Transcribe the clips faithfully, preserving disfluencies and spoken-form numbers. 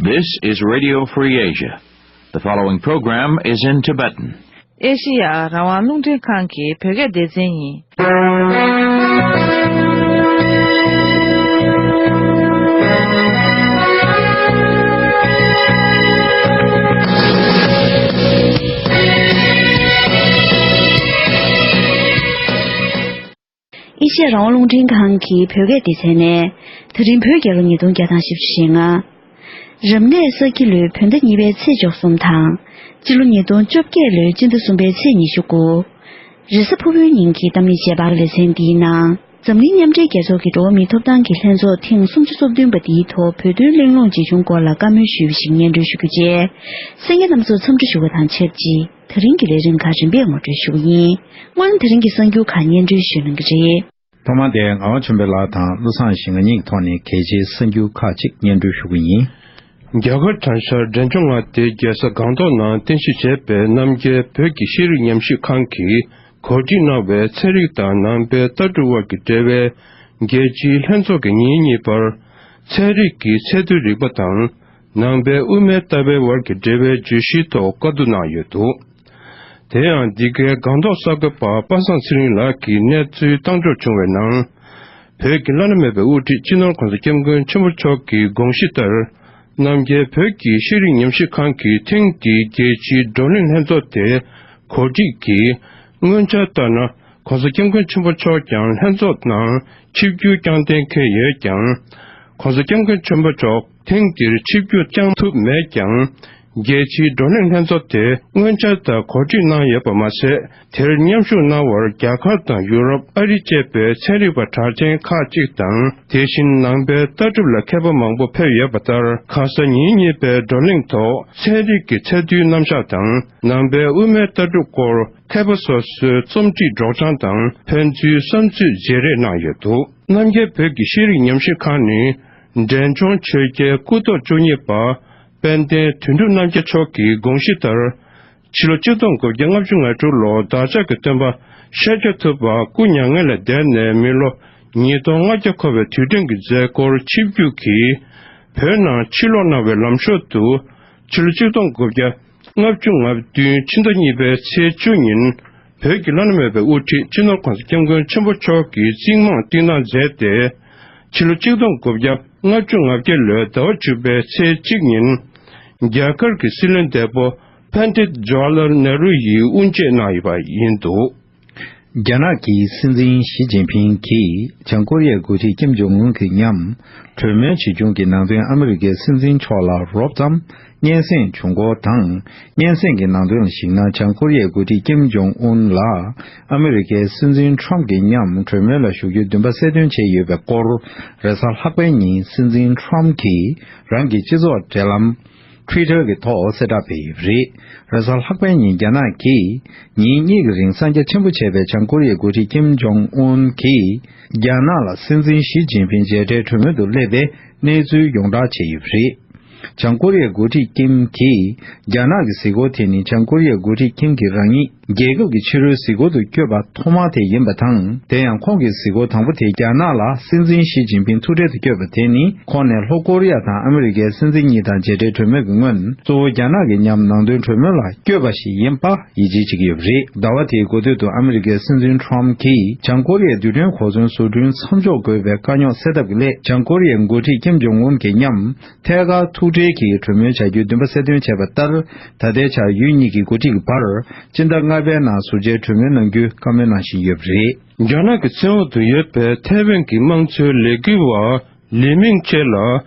This is Radio Free Asia. The following program is in Tibetan. ཨེ་ཤི་ཡ་རང་དབང་རླུང་འཕྲིན་ཁང་གི་བོད་སྐད་སྡེ་ཚན་ཡིན། ཨེ་ཤི་ཡ་རང་དབང་རླུང་འཕྲིན་ཁང་གི་བོད་སྐད་སྡེ་ཚན་ནས། དེ་རིང་བོད་རྒྱལ་ལོ་ཉིས་སྟོང་བརྒྱ་དང་བཞི་བཅུ་ཞེ་ལྔ། རབ་གནས་ས་ཁྱི་ལོའི་བོད་ཟླ་གཉིས་པའི་ཚེས་བཅུ་གསུམ་དང་། སྤྱི་ལོ་ཉིས་སྟོང་བཅོ་བརྒྱད་ལོའི་སྤྱི་ཟླ་གསུམ་པའི་ཚེས་ཉི་ཤུ་དགུ། རེས་གཟའ་ཕུར་བུའི་ཉིན་གྱི་གཏམ་གླེང་རྗེས་དཔག་ལེ་ཚན་འདིའི་ནང་། འཛམ་གླིང་མཉམ་འབྲེལ་རྒྱལ་ཚོགས་ཀྱི་འགྲོ་བ་མིའི་ཐོབ་ཐང་གི་ལྷན་ཚོགས་ཐེངས་སུམ་ཅུ་སོ་བདུན་པ་འདིའི་ཐོག་བོད་དོན་གླེང་སློང་ཇི་བྱུང་སྐོར་ལ་བཀའ་མོལ་ཞུས་པ་ཞིག་སྙན་སྒྲོན་ཞུ་རྒྱུ་བཅས། གསན་མཁན་རྣམ་ཚོར་འཚམས་འདྲི་ཞུ་བ་དང་ཆབས་ཅིག་དེ་རིང་གི་ལས་རིམ་ཁག་རིམ་པས་ངོ་སྤྲོད་ཞུ་གི་ཡིན། སྔོན་དེ་རིང་གི་གསར་འགྱུར་ཁག་སྙན་སྒྲོན་ཞུ་གནང་གི་རེད། ཐོག་མར་དེ་ངག་དབང་ཆོས་འཕེལ་ལགས་དང་བློ་བཟང་ཞིང་ང་གཉིས་ཀྱི་ཐོག་ནས་གལ་ཆེའི་གསར་འགྱུར་ཁག་ཅིག་སྙན་སྒྲོན་ཞུ་གི་ཡིན། རྒྱ་གར་བྲག་ཤར་འབྲས་ལྗོངས་མངའ་སྡེའི་རྒྱལ་ས་སྒང་ཏོག་ནང་རྟེན་གཞི་བྱས་པའི་རྣམ་རྒྱལ་བོད་ཀྱི་ཤེས་རིག་ཉམས་ཞིབ་ཁང་གིས་གོ་སྒྲིག་གནང་བའི་ཚན་རིག་དང་ནང་པའི་ལྟ་གྲུབ་དབར་གྱི་འབྲེལ་བའི་རྒྱལ་སྤྱིའི་ལྷན་ཚོགས་ཀྱི་ཉིན་གཉིས་པར། ཚན་རིག་གི་ཚད་རྡུལ་རིག་པ་དང་། ནང་པའི་དབུ་མའི་ལྟ་བའི་དབར་གྱི་འབྲེལ་བའི་བརྗོད་གཞིའི་ཐོག་བཀའ་བསྡུར་གནང་ཡོད་འདུག་དེ་ཡང་འདི་གའི་སྒང་ཏོག་གསར་འགོད་པ་པ་སངས་ཚེ་རིང་ལགས་ཀྱིས་གནས་ཚུལ་བཏང་འབྱོར་བྱུང་བའི་ནང་། བོད་ཀྱི་བླ་ན་མེད་པའི་དབུ་ཁྲིད་སྤྱི་ནོར་༸གོང་ས་༸སྐྱབས་མགོན་ཆེན་པོ་མཆོག་གི་དགོངས་གཞི་ལྟར། རྣམ་རྒྱལ་བོད་ཀྱི་ཤེས་རིག་ཉམས་ཞིབ་ཁང་གིས་ཐེངས་འདིའི་རྒྱལ་སྤྱིའི་བགྲོ་གླེང་ལྷན་ཚོགས་དེ་གོ་སྒྲིག་གིས། སྔོན་འཆར་ལྟར་ན། ༸གོང་ས་༸སྐྱབས་མགོན་ཆེན་པོ་མཆོག་ཀྱང་ལྷན་ཚོགས་ནང་ཆིབས་བསྒྱུར་བསྐྱངས་གཏན་འཁེལ་ཡོད་ཀྱང་། ༸གོང་ས་༸སྐྱབས་མགོན་ཆེན་པོ་མཆོག་ཐེངས་འདིར་ཆིབས་བསྒྱུར་བསྐྱངས་ཐུབ་མེད་ཀྱང་། རྒྱལ་སྤྱིའི་བགྲོ་གླེང་ལྷན་ཚོགས་དེ་སྔོན་འཆར་ལྟར་གོ་སྒྲིག་གནང་ཡོད་པ་མ་ཟད། དེར་མཉམ་ཞུགས་གནང་བར་རྒྱ་གར་དང་ཡུ་རོབ། ཨ་རི་བཅས་པའི་ཚན་རིག་པ་གྲགས་ཅན་ཁག་ཅིག་དང་། དེ་བཞིན་ནང་པའི་ལྟ་གྲུབ་ལ་མཁས་པ་མང་པོ་ཕེབས་ཡོད་པ་ལྟར། ཁ་ས་ཉིན་གཉིས་པའི་བགྲོ་གླེང་ཐོག་ཚན་རིག་གི་ཚད་རྡུལ་རྣམ་གཞག་དང་། ནང་པའི་དབུ་མའི་ལྟ་གྲུབ་སྐོར། མཁས་པ་སོ་སོའི་རྩོམ་སྒྲིག་སྒྲོག་སྦྱང་དང་ཕན་ཚུན་བསམ་ཚུལ་བརྗེ་རེས་གནང་ཡོད་འདུག་རྣམ་རྒྱལ་བོད་ཀྱི་ཤེས་རིག་ཉམས་ཞིབ་ཁང་ནི། འབྲས་ལྗོངས་ཆོས་རྒྱལ་སྐུ་ཐོག་བཅུ་གཉིས་པ་དཔལ་ལྡན་དོན་གྲུབ་རྣམ་རྒྱལ་མཆོག་གི་དགོངས་གཞི་ལྟར། ཕྱི་ལོ་ཆིག་སྟོང་དགུ་བརྒྱ་ལྔ་བཅུ་ང་དྲུག་ལོར་བདག་ཅག་གི་སྟོན་པ་ཤཱཀྱ་ཐུབ་པ་སྐུ་མྱ་ངན་ལས་འདས་ནས་མི་ལོ་ཉིས་སྟོང་ལྔ་བརྒྱ་འཁོར་བའི་དུས་དྲན་གྱི་མཛད་སྒོར་ཆིབས་བསྒྱུར་གྱིས། བོད་ནང་ཕྱིར་ལོག་གནང་བའི་ལམ་ཞོར་དུ། ཕྱི་ལོ་ཆིག་སྟོང་དགུ་བརྒྱ་ལྔ་བཅུ་ང་བདུན་ཕྱི་ཟླ་གཉིས་པའི་ཚེས་བཅུ་ཉིན། བོད་ཀྱི་བླ་ན་མེད་པའི་དབུ་ཁྲིད་སྤྱི་ནོར་༸གོང་ས་༸སྐྱབས་མགོན་ཆེན་པོ་མཆོག་གིས་རྩིག་རྨང་བཏིང་གནང་མཛད་དེ། ཕྱི་ལོ་ཆིག་སྟོང་དགུ་བརྒྱ་ལྔ་བཅུ་ང་བརྒྱད་ལོའི་ཟླ་བ་བཅུ་པའི་ཚེས་གཅིག་ཉིན། རྒྱ་གར་གྱི་སྲིད་བློན་འདས་པོ་པཎྜི་ཏ་ཇ་ཝ་ཧར་ལལ་ནེ་རུ་ཡིས་དབུ་འབྱེད་གནང་ཡོད་པ་ཡིན་འདུག་རྒྱ་ནག་གི་སྲིད་འཛིན་ཞི་ཅིན་ཕིང་གིས་བྱང་ཀོ་རི་ཡའི་འགོ་ཁྲིད་ཀིམ་ཇོང་ཨུན་གྱི་མཉམ་གྲོས་མོལ་བྱེད་བྱུང་གི་ནང་དོན་ཨ་མི་རི་ཀའི་སྲིད་འཛིན་མཆོག་ལ་རོབ་ཙམ་སྙན་སེང་བྱུང་སྐོར་དང་། སྙན་སེང་གི་ནང་དོན་ལ་གཞིགས་ན། བྱང་ཀོ་རི་ཡའི་འགོ་ཁྲིད་ཀིམ་ཇོང་ཨུན་ལ་ཨ་མི་རི་ཀའི་སྲིད་འཛིན་ཁྲོམ་གྱི་མཉམ་གྲོས་མོལ་ལ་ཞུགས་རྒྱུའི་འདུན་པ་གསལ་སྟོན་བྱས་ཡོད་པའི་སྐོར། རེས་གཟའ་ལྷག་པའི་ཉིན་སྲིད་འཛིན་ཁྲོམ་གྱིས་རང་གི་སྤྱི་ཚོགས་འབྲེལ་ལམ། Twitter གྱི་ཐོག་གསལ་བསྒྲགས་སྤེལ་ཡོད་པ་རེད། རེས་གཟའ་ལྷག་པའི་ཉིན་རྒྱ་ནག་གིས་ཉིན་གཉིས་ཀྱི་རིང་གསང་རྒྱ་ཆེན་པོ་བྱས་པའི་བྱང་ཀོ་རི་ཡའི་འགོ་ཁྲིད་ཀིམ་ཇོང་ཨུན་གྱིས་རྒྱ་ནག་ལ་སྲིད་འཛིན་ཞི་ཅིན་ཕིང་མཇལ་འཕྲད་གྲོས་མོལ་དུ་སླེབས་པའི་གནས་ཚུལ་ཡོངས་བསྒྲགས་བྱས་ཡོད་པ་རེད། བྱང་ཀོ་རི་ཡའི་འགོ་ཁྲིད་ཀིམ་གྱིས་རྒྱ་ནག་གི་གཟིགས་སྐོར་དེ་ནི་བྱང་ཀོ་རི་ཡའི་འགོ་ཁྲིད་ཀིམ་གྱིས་རང་ཉིད་རྒྱལ་ཁབ་ཀྱི་ཕྱི་རོལ་གཟིགས་སྐོར་དུ་བསྐྱོད་པ་ཐོག་མ་དེ་ཡིན་པ་དང་། དེ་ཡང་ཁོང་གི་གཟིགས་སྐོར་དང་པོ་དེ་རྒྱ་ནག་ལ་སྲིད་འཛིན་ཞི་ཅིན་ཕིང་ཐུག་འཕྲད་དུ་བསྐྱོད་པ་དེ་ནི། ཁོང་ནས་ལྷོ་ཀོ་རི་ཡ་དང་ཨ་མི་རི་ཀའི་སྲིད་འཛིན་གཉིས་དང་མཇལ་འཕྲད་གྲོས་མོལ་གྱི་སྔོན། གཙོ་བོ་རྒྱ་ནག་གི་མཉམ་ནང་དོན་གྲོས་མོལ་ལ་བསྐྱོད་པ་ཞིག་ཡིན་པ་ཡིད་ཆེས་བྱེད་ཀྱི་ཡོད་པ་རེད། ཟླ་བ་དེའི་འགོ་སྟོད་དུ་ཨ་མི་རི་ཀའི་སྲིད་འཛིན་ཁྲོམ་གྱིས་བྱང་ཀོ་རི་ཡའི་རྡུལ་ཕྲན་གོ་མཚོན་བཟོ་སྐྲུན་མཚམས་འཇོག་དགོས་པའི་དཀའ་རྙོག་སེལ་ཐབས་ཀྱི་སླད། བྱང་ཀོ་རི་ཡའི་འགོ་ཁྲིད་ཀིམ་ཇོང་ཨུན་གྱི་མཉམ། ཐད་ཀར་ཐུག་འཕྲད་ཀྱིས་གྲོས་མོལ་བྱ་རྒྱུའི་འདུན་པ་གསལ་སྟོན་བྱས་པ་ལྟར། ད་ལྟའི་ཆར་ཡུལ་གཉིས་ཀྱི་འགོ་ཁྲིད་ཀྱི་བར། སྤྱི་ཟླ་ལྔ་པའི་ནང་ཟུར་མཇལ་གྲོས་མོལ་གནང་རྒྱུའི་བཀའ་མོལ་གནང་བཞིན་ཡོད་པ་རེད། རྒྱ་ནག་གི་བཙན་འོག་ཏུ་ཡོད་པའི་ཐའེ་ཝན་གྱི་དམངས་གཙོའི་ལས་འགུལ་བ་ལི་མིང་ཅེ་ལ།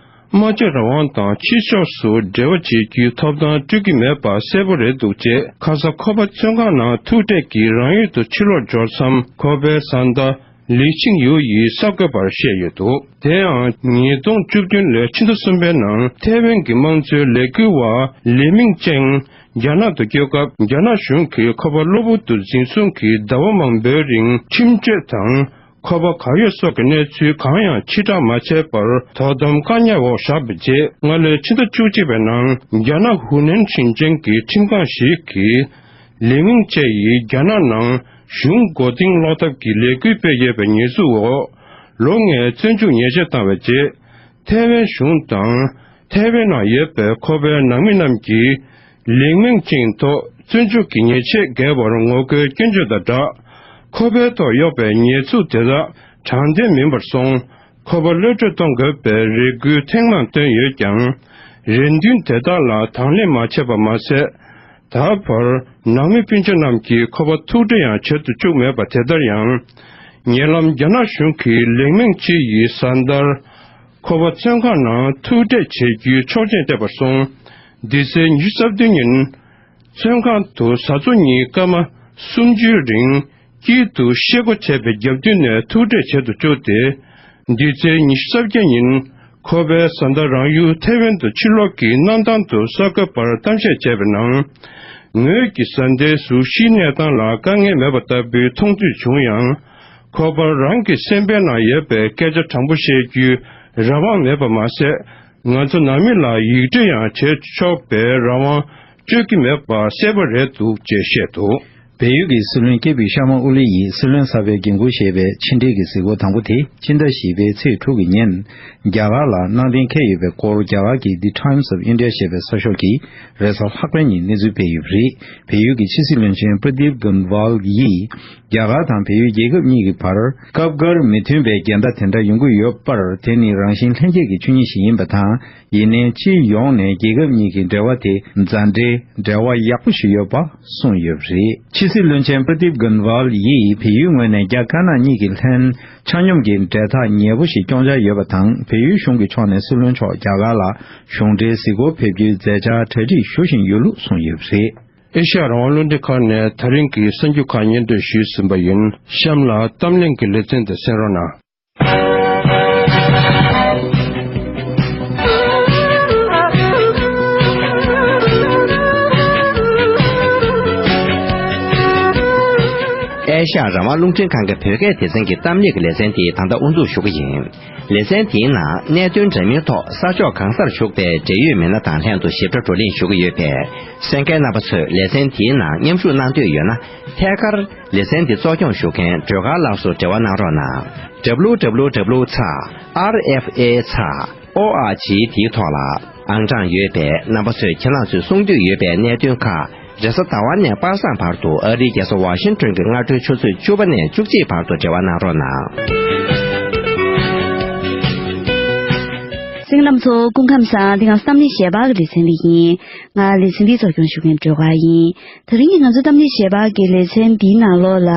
སྨྲ་བརྗོད་རང་དབང་དང་ཕྱི་ཕྱོགས་སུ་འབྲེལ་བ་བྱེད་རྒྱུའི་ཐོབ་ཐང་སྤྲོད་ཀྱི་མེད་པ་གསལ་པོ་རེད་འདུག་ཅེས། ཁ་ས་ཁོ་པ་བཙོན་ཁང་ནང་ཐུག་འཕྲད་ཀྱིས་རང་ཡུལ་དུ་ཕྱིར་ལོག་འབྱོར་མཚམས། ཁོ་པའི་བཟའ་ཟླ་ལི་ཆིང་ཡུའུ་ཡིས་གསར་འགོད་པར་བཤད་ཡོད་འདུག་དེ་ཡང་ཉིས་སྟོང་བཅུ་བདུན་ལོའི་ཕྱི་ཟླ་གསུམ་པའི་ནང་ཐའེ་ཝན་གྱི་དམངས་གཙོའི་ལས་འགུལ་བ་ལི་མིང་ཅེང་རྒྱ་ནག་ཏུ་བསྐྱོད་སྐབས། རྒྱ་ནག་གཞུང་གིས་ཁོ་པ་གློ་བུར་དུ་འཛིན་བཟུང་གིས་ཟླ་བ་མང་པོའི་རིང་ཁྲིམས་གཅོད་དང་། ཁོ་པ་གར་ཡོད་སོགས་ཀྱི་གནས་ཚུལ་གང་ཡང་ཕྱིར་བསྒྲགས་མ་བྱས་པར། དོ་དམ་བཀག་ཉར་འོག་བཞག་པའི་རྗེས། སྔ་ལོའི་ཕྱི་ཟླ་བཅུ་གཅིག་པའི་ནང་རྒྱ་ནག་ཧུ་ནན་ཞིང་ཆེན་གྱི་ཁྲིམས་ཁང་ཞིག་གིས། ལི་མིང་ཅེ་ཡིས་རྒྱ་ནག་ནང་གཞུང་མགོ་རྟིང་སློག་ཐབས་ཀྱི་ལས་འགུལ་སྤེལ་ཡོད་པའི་ཉེས་འཛུགས་འོག་ལོ་ལྔའི་བཙོན་འཇུག་ཉེས་ཆད་བཏང་བའི་རྗེས། ཐའེ་ཝན་གཞུང་དང་ ཐའེ་ཝན་ནང་ཡོད་པའི་ཁོ་པའི་ནང་མི་རྣམས་ཀྱིས་ལིང་མིང་ཅིང་ཐོག་བཙོན་འཇུག་གི་ཉེས་ཆད་འགེལ་བར་ངོ་རྒོལ་སྐྱོན་བརྗོད་དང་སྦྲགས། ཁོ་པའི་ཐོག་གཡོགས་པའི་ཉེས་འཛུགས་དེ་དག་དྲང་བདེན་མིན་པར་སོང་། ཁོ་པ་གློད་གྲོལ་གཏོང་དགོས་པའི་རེ་སྐུལ་ཐེངས་མང་བཏོན་ཡོད་ཀྱང་། རེ་འདུན་དེ་དག་ལ་དང་ལེན་མ་བྱས་པ་མ་ཟད། ད་བར་ནང་མི་སྤུན་ཆ་རྣམས་ཀྱིས་ཁོ་པ་ཐུག་འཕྲད་ཡང་བྱེད་དུ་བཅུག་མེད་པ། དེ་ལྟར་ཡང་། ཉེ་ལམ་རྒྱ་ནག་གཞུང་གིས་ལིང་མིང་ཅི་ཡི་བཟའ་ཟླར་ཁོ་པ་བཙོན་ཁང་ནང་ཐུག་འཕྲད་བྱེད་རྒྱུའི་ཆོག་མཆན་སྤྲད་པར་སོང་། འདི་ཚེས་ཉི་ཤུ་རྩ་བདུན་ཉིན། བཙོན་ཁང་དུ་བཟའ་ཚོ་གཉིས་སྐར་མ་སུམ་ཅུའི་རིང་དཀྱིལ་དུ་གཤེགས་སྒོ་བྱས་པའི་རྒྱབ་མདུན་ནས་ཐུག་འཕྲད་བྱེད་དུ་བཅུག་སྟེ། འདི་ཚེས་ཉི་ཤུ་རྩ་བརྒྱད་ཉིན། ཁོ་པའི་བཟའ་ཟླ་རང་ཡུལ་ཐའེ་ཝན་དུ་ཕྱིར་ལོག་གི་གནམ་ཐང་དུ་གསར་འགོད་པར་གཏམ་བཤད་བྱས་པའི་ནང་། ངོས་ཀྱི་བཟའ་ཟླའི་གཟུགས་གཞིའི་གནས་སྟངས་ལ་དཀའ་ངལ་མེད་པ་ལྟ་བུའི་མཐོང་ཚུལ་བྱུང་ཡང་། ཁོ་པར་རང་གི་སེམས་པའི་ནང་ཡོད་པའི་སྐད་ཆ་དྲང་པོ་བཤད་རྒྱུའི་རང་དབང་མེད་པ་མ་ཟད། ང་ཚོ་ནང་མི་ལ་ཡིག་འབྲེལ་ཡང་བྱེད་ཆོག་པའི་རང་དབང་སྤྲོད་ཀྱི་མེད་པ་གསལ་པོ་རེད་འདུག་ཅེས་བཤད་འདུག། བལ་ཡུལ་གྱི་སྲིད་བློན་ཀེ་པི་ཤར་མ་ཨོ་ལི་ཡིས་སྲིད་བློན་གསར་པའི་འགན་འཁུར་བཞེས་པའི་ཕྱི་འབྲེལ་གྱི་གཟིགས་སྐོར་དང་པོ་དེ་ཕྱི་ཟླ་བཞི་པའི་ཚེས་དྲུག་གི་ཉིན། རྒྱ་གར་ལ་གནང་གཏན་འཁེལ་ཡོད་པའི་སྐོར། རྒྱ་གར་གྱི་The Times of India ཞེས་པའི་གསར་ཤོག་གིས་རེས་གཟའ་ལྷག་པའི་ཉིན་གནས་ཚུལ་སྤེལ་ཡོད་པ་རེད། བལ་ཡུལ་གྱི་ཕྱི་སྲིད་བློན་ཆེན་པྲ་དིབ་གན་ཝལ་ཡིས། རྒྱ་གར་དང་བལ་ཡུལ་རྒྱལ་ཁབ་གཉིས་ཀྱི་བར་སྐབས་འགར་མི་མཐུན་པའི་འགལ་ཟླ་དེ་འདྲ་ཡོང་གི་ཡོད་པར། དེ་ནི་རང་བཞིན་ལྷན་སྐྱེས་ཀྱི་ཆོས་ཉིད་ཞིག་ཡིན་པ་དང་། ཡིན་ནའི་སྤྱི་ཡོངས་ནས་རྒྱལ་ཁབ་གཉིས་ཀྱི་འབྲེལ་བ་དེ་མཛའ་འབྲེལ་འབྲེལ་བ་ཡག་པོ་ཞིག་ཡོད་པ་གསུངས་ཡོད་པ་རེད། ཕྱི་སྲིད་བློན་ཆེན་པྲ་དིབ་གན་ཝལ་ཡིས་བལ་ཡུལ་ངོས་ནས་རྒྱ་དཀར་ནག་གཉིས་ཀྱི་ལྷན་ཆ་སྙོམས་ཀྱི་འབྲེལ་ཐག་ཉེ་པོ་ཞིག་སྐྱོང་འཆར་ཡོད་པ་དང་། བལ་ཡུལ་གཞུང་གི་ཕྱོགས་ནས་སྲིད་བློན་མཆོག་རྒྱ་གར་ལ་གཞུང་འབྲེལ་གཟིགས་སྐོར་ཕེབས་རྒྱུའི་མཛད་འཆར་གྲ་སྒྲིག་ཞུ་བཞིན་ཡོད་ལུགས་གསུངས་ཡོད་པ་རེད། ཨེ་ཤ་ཡ་རང་དབང་རླུང་འཕྲིན་ཁང་ནས་ད་རིང་གི་གསར་འགྱུར་ཁག་སྙན་སྒྲོན་ཞུས་ཟིན་པ་ཡིན། གཤམ་ལ་གཏམ་གླེང་གི་ལེ་ཚན་དེ་གསན་རོགས་གནང་། ཨེ་ཤ་ཡ་རང་དབང་རླུང་འཕྲིན་ཁང་གི་བོད་སྐད་སྡེ་ཚན་གྱི་གཏམ་གླེང་གི་ལེ་ཚན་དེ་ད་ལྟ་དབུ་འཛུགས་ཞུ་གི་ཡིན། ལེ་ཚན་དེའི་ནང་གནད་དོན་འདྲ་མིན་ཐོག་ས་ཕྱོགས་གང་སར་བཞུགས་པའི་འབྲེལ་ཡོད་མི་སྣ་དང་ལྷན་དུ་ཞིབ་ཕྲ་བགྲོ་གླེང་ཞུ་གི་ཡོད་པས། གསན་མཁན་རྣམ་པ་ཚོས་ལེ་ཚན་དེའི་ནང་མཉམ་ཞུགས་གནང་འདོད་ཡོད་ན། ཐད་ཀར་ལེ་ཚན་འདི་གཙོ་སྐྱོང་ཞུ་མཁན་སྒྲོལ་དཀར་ལགས་སུ་འབྲེལ་བ་གནང་རོགས་གནང་། W W W ཚེག་R F A ཚེག་O R G དེའི་ཐོག་ལ་ཨང་གྲངས་ཡོད་པས། རྣམ་པ་ཚོས་ཁྱེད་རང་ཚོས་གསུང་འདོད་ཡོད་པའི་གནད་དོན་ཁག་རེས་གཟའ་ཟླ་བ་ནས་པ་སངས་བར་དུ་ཨ་རིའི་རྒྱལ་ས་ཝ་ཤིང་ཏོན་གྱི་སྔ་དྲོའི་ཆུ་ཚོད་བཅུ་པ་ནས་བཅུ་གཅིག་བར་དུ་འབྲེལ་བ་གནང་རོགས་གནང་། གསན་མཁན་རྣམ་པ་ཚོ་སྐུ་ཁམས་བཟང་། འདི་ང་ཚོ་གཏམ་གླེང་ཞལ་པར་གྱི་ལེ་ཚན་འདི་ཡིན། ང་ལེ་ཚན་འདི་གཙོ་སྐྱོང་ཞུ་མཁན་སྒྲོལ་དཀར་ཡིན། དེ་རིང་གི་ང་ཚོ་གཏམ་གླེང་ཞལ་པར་གྱི་ལེ་ཚན་འདིའི་ནང་ལོགས་ལ།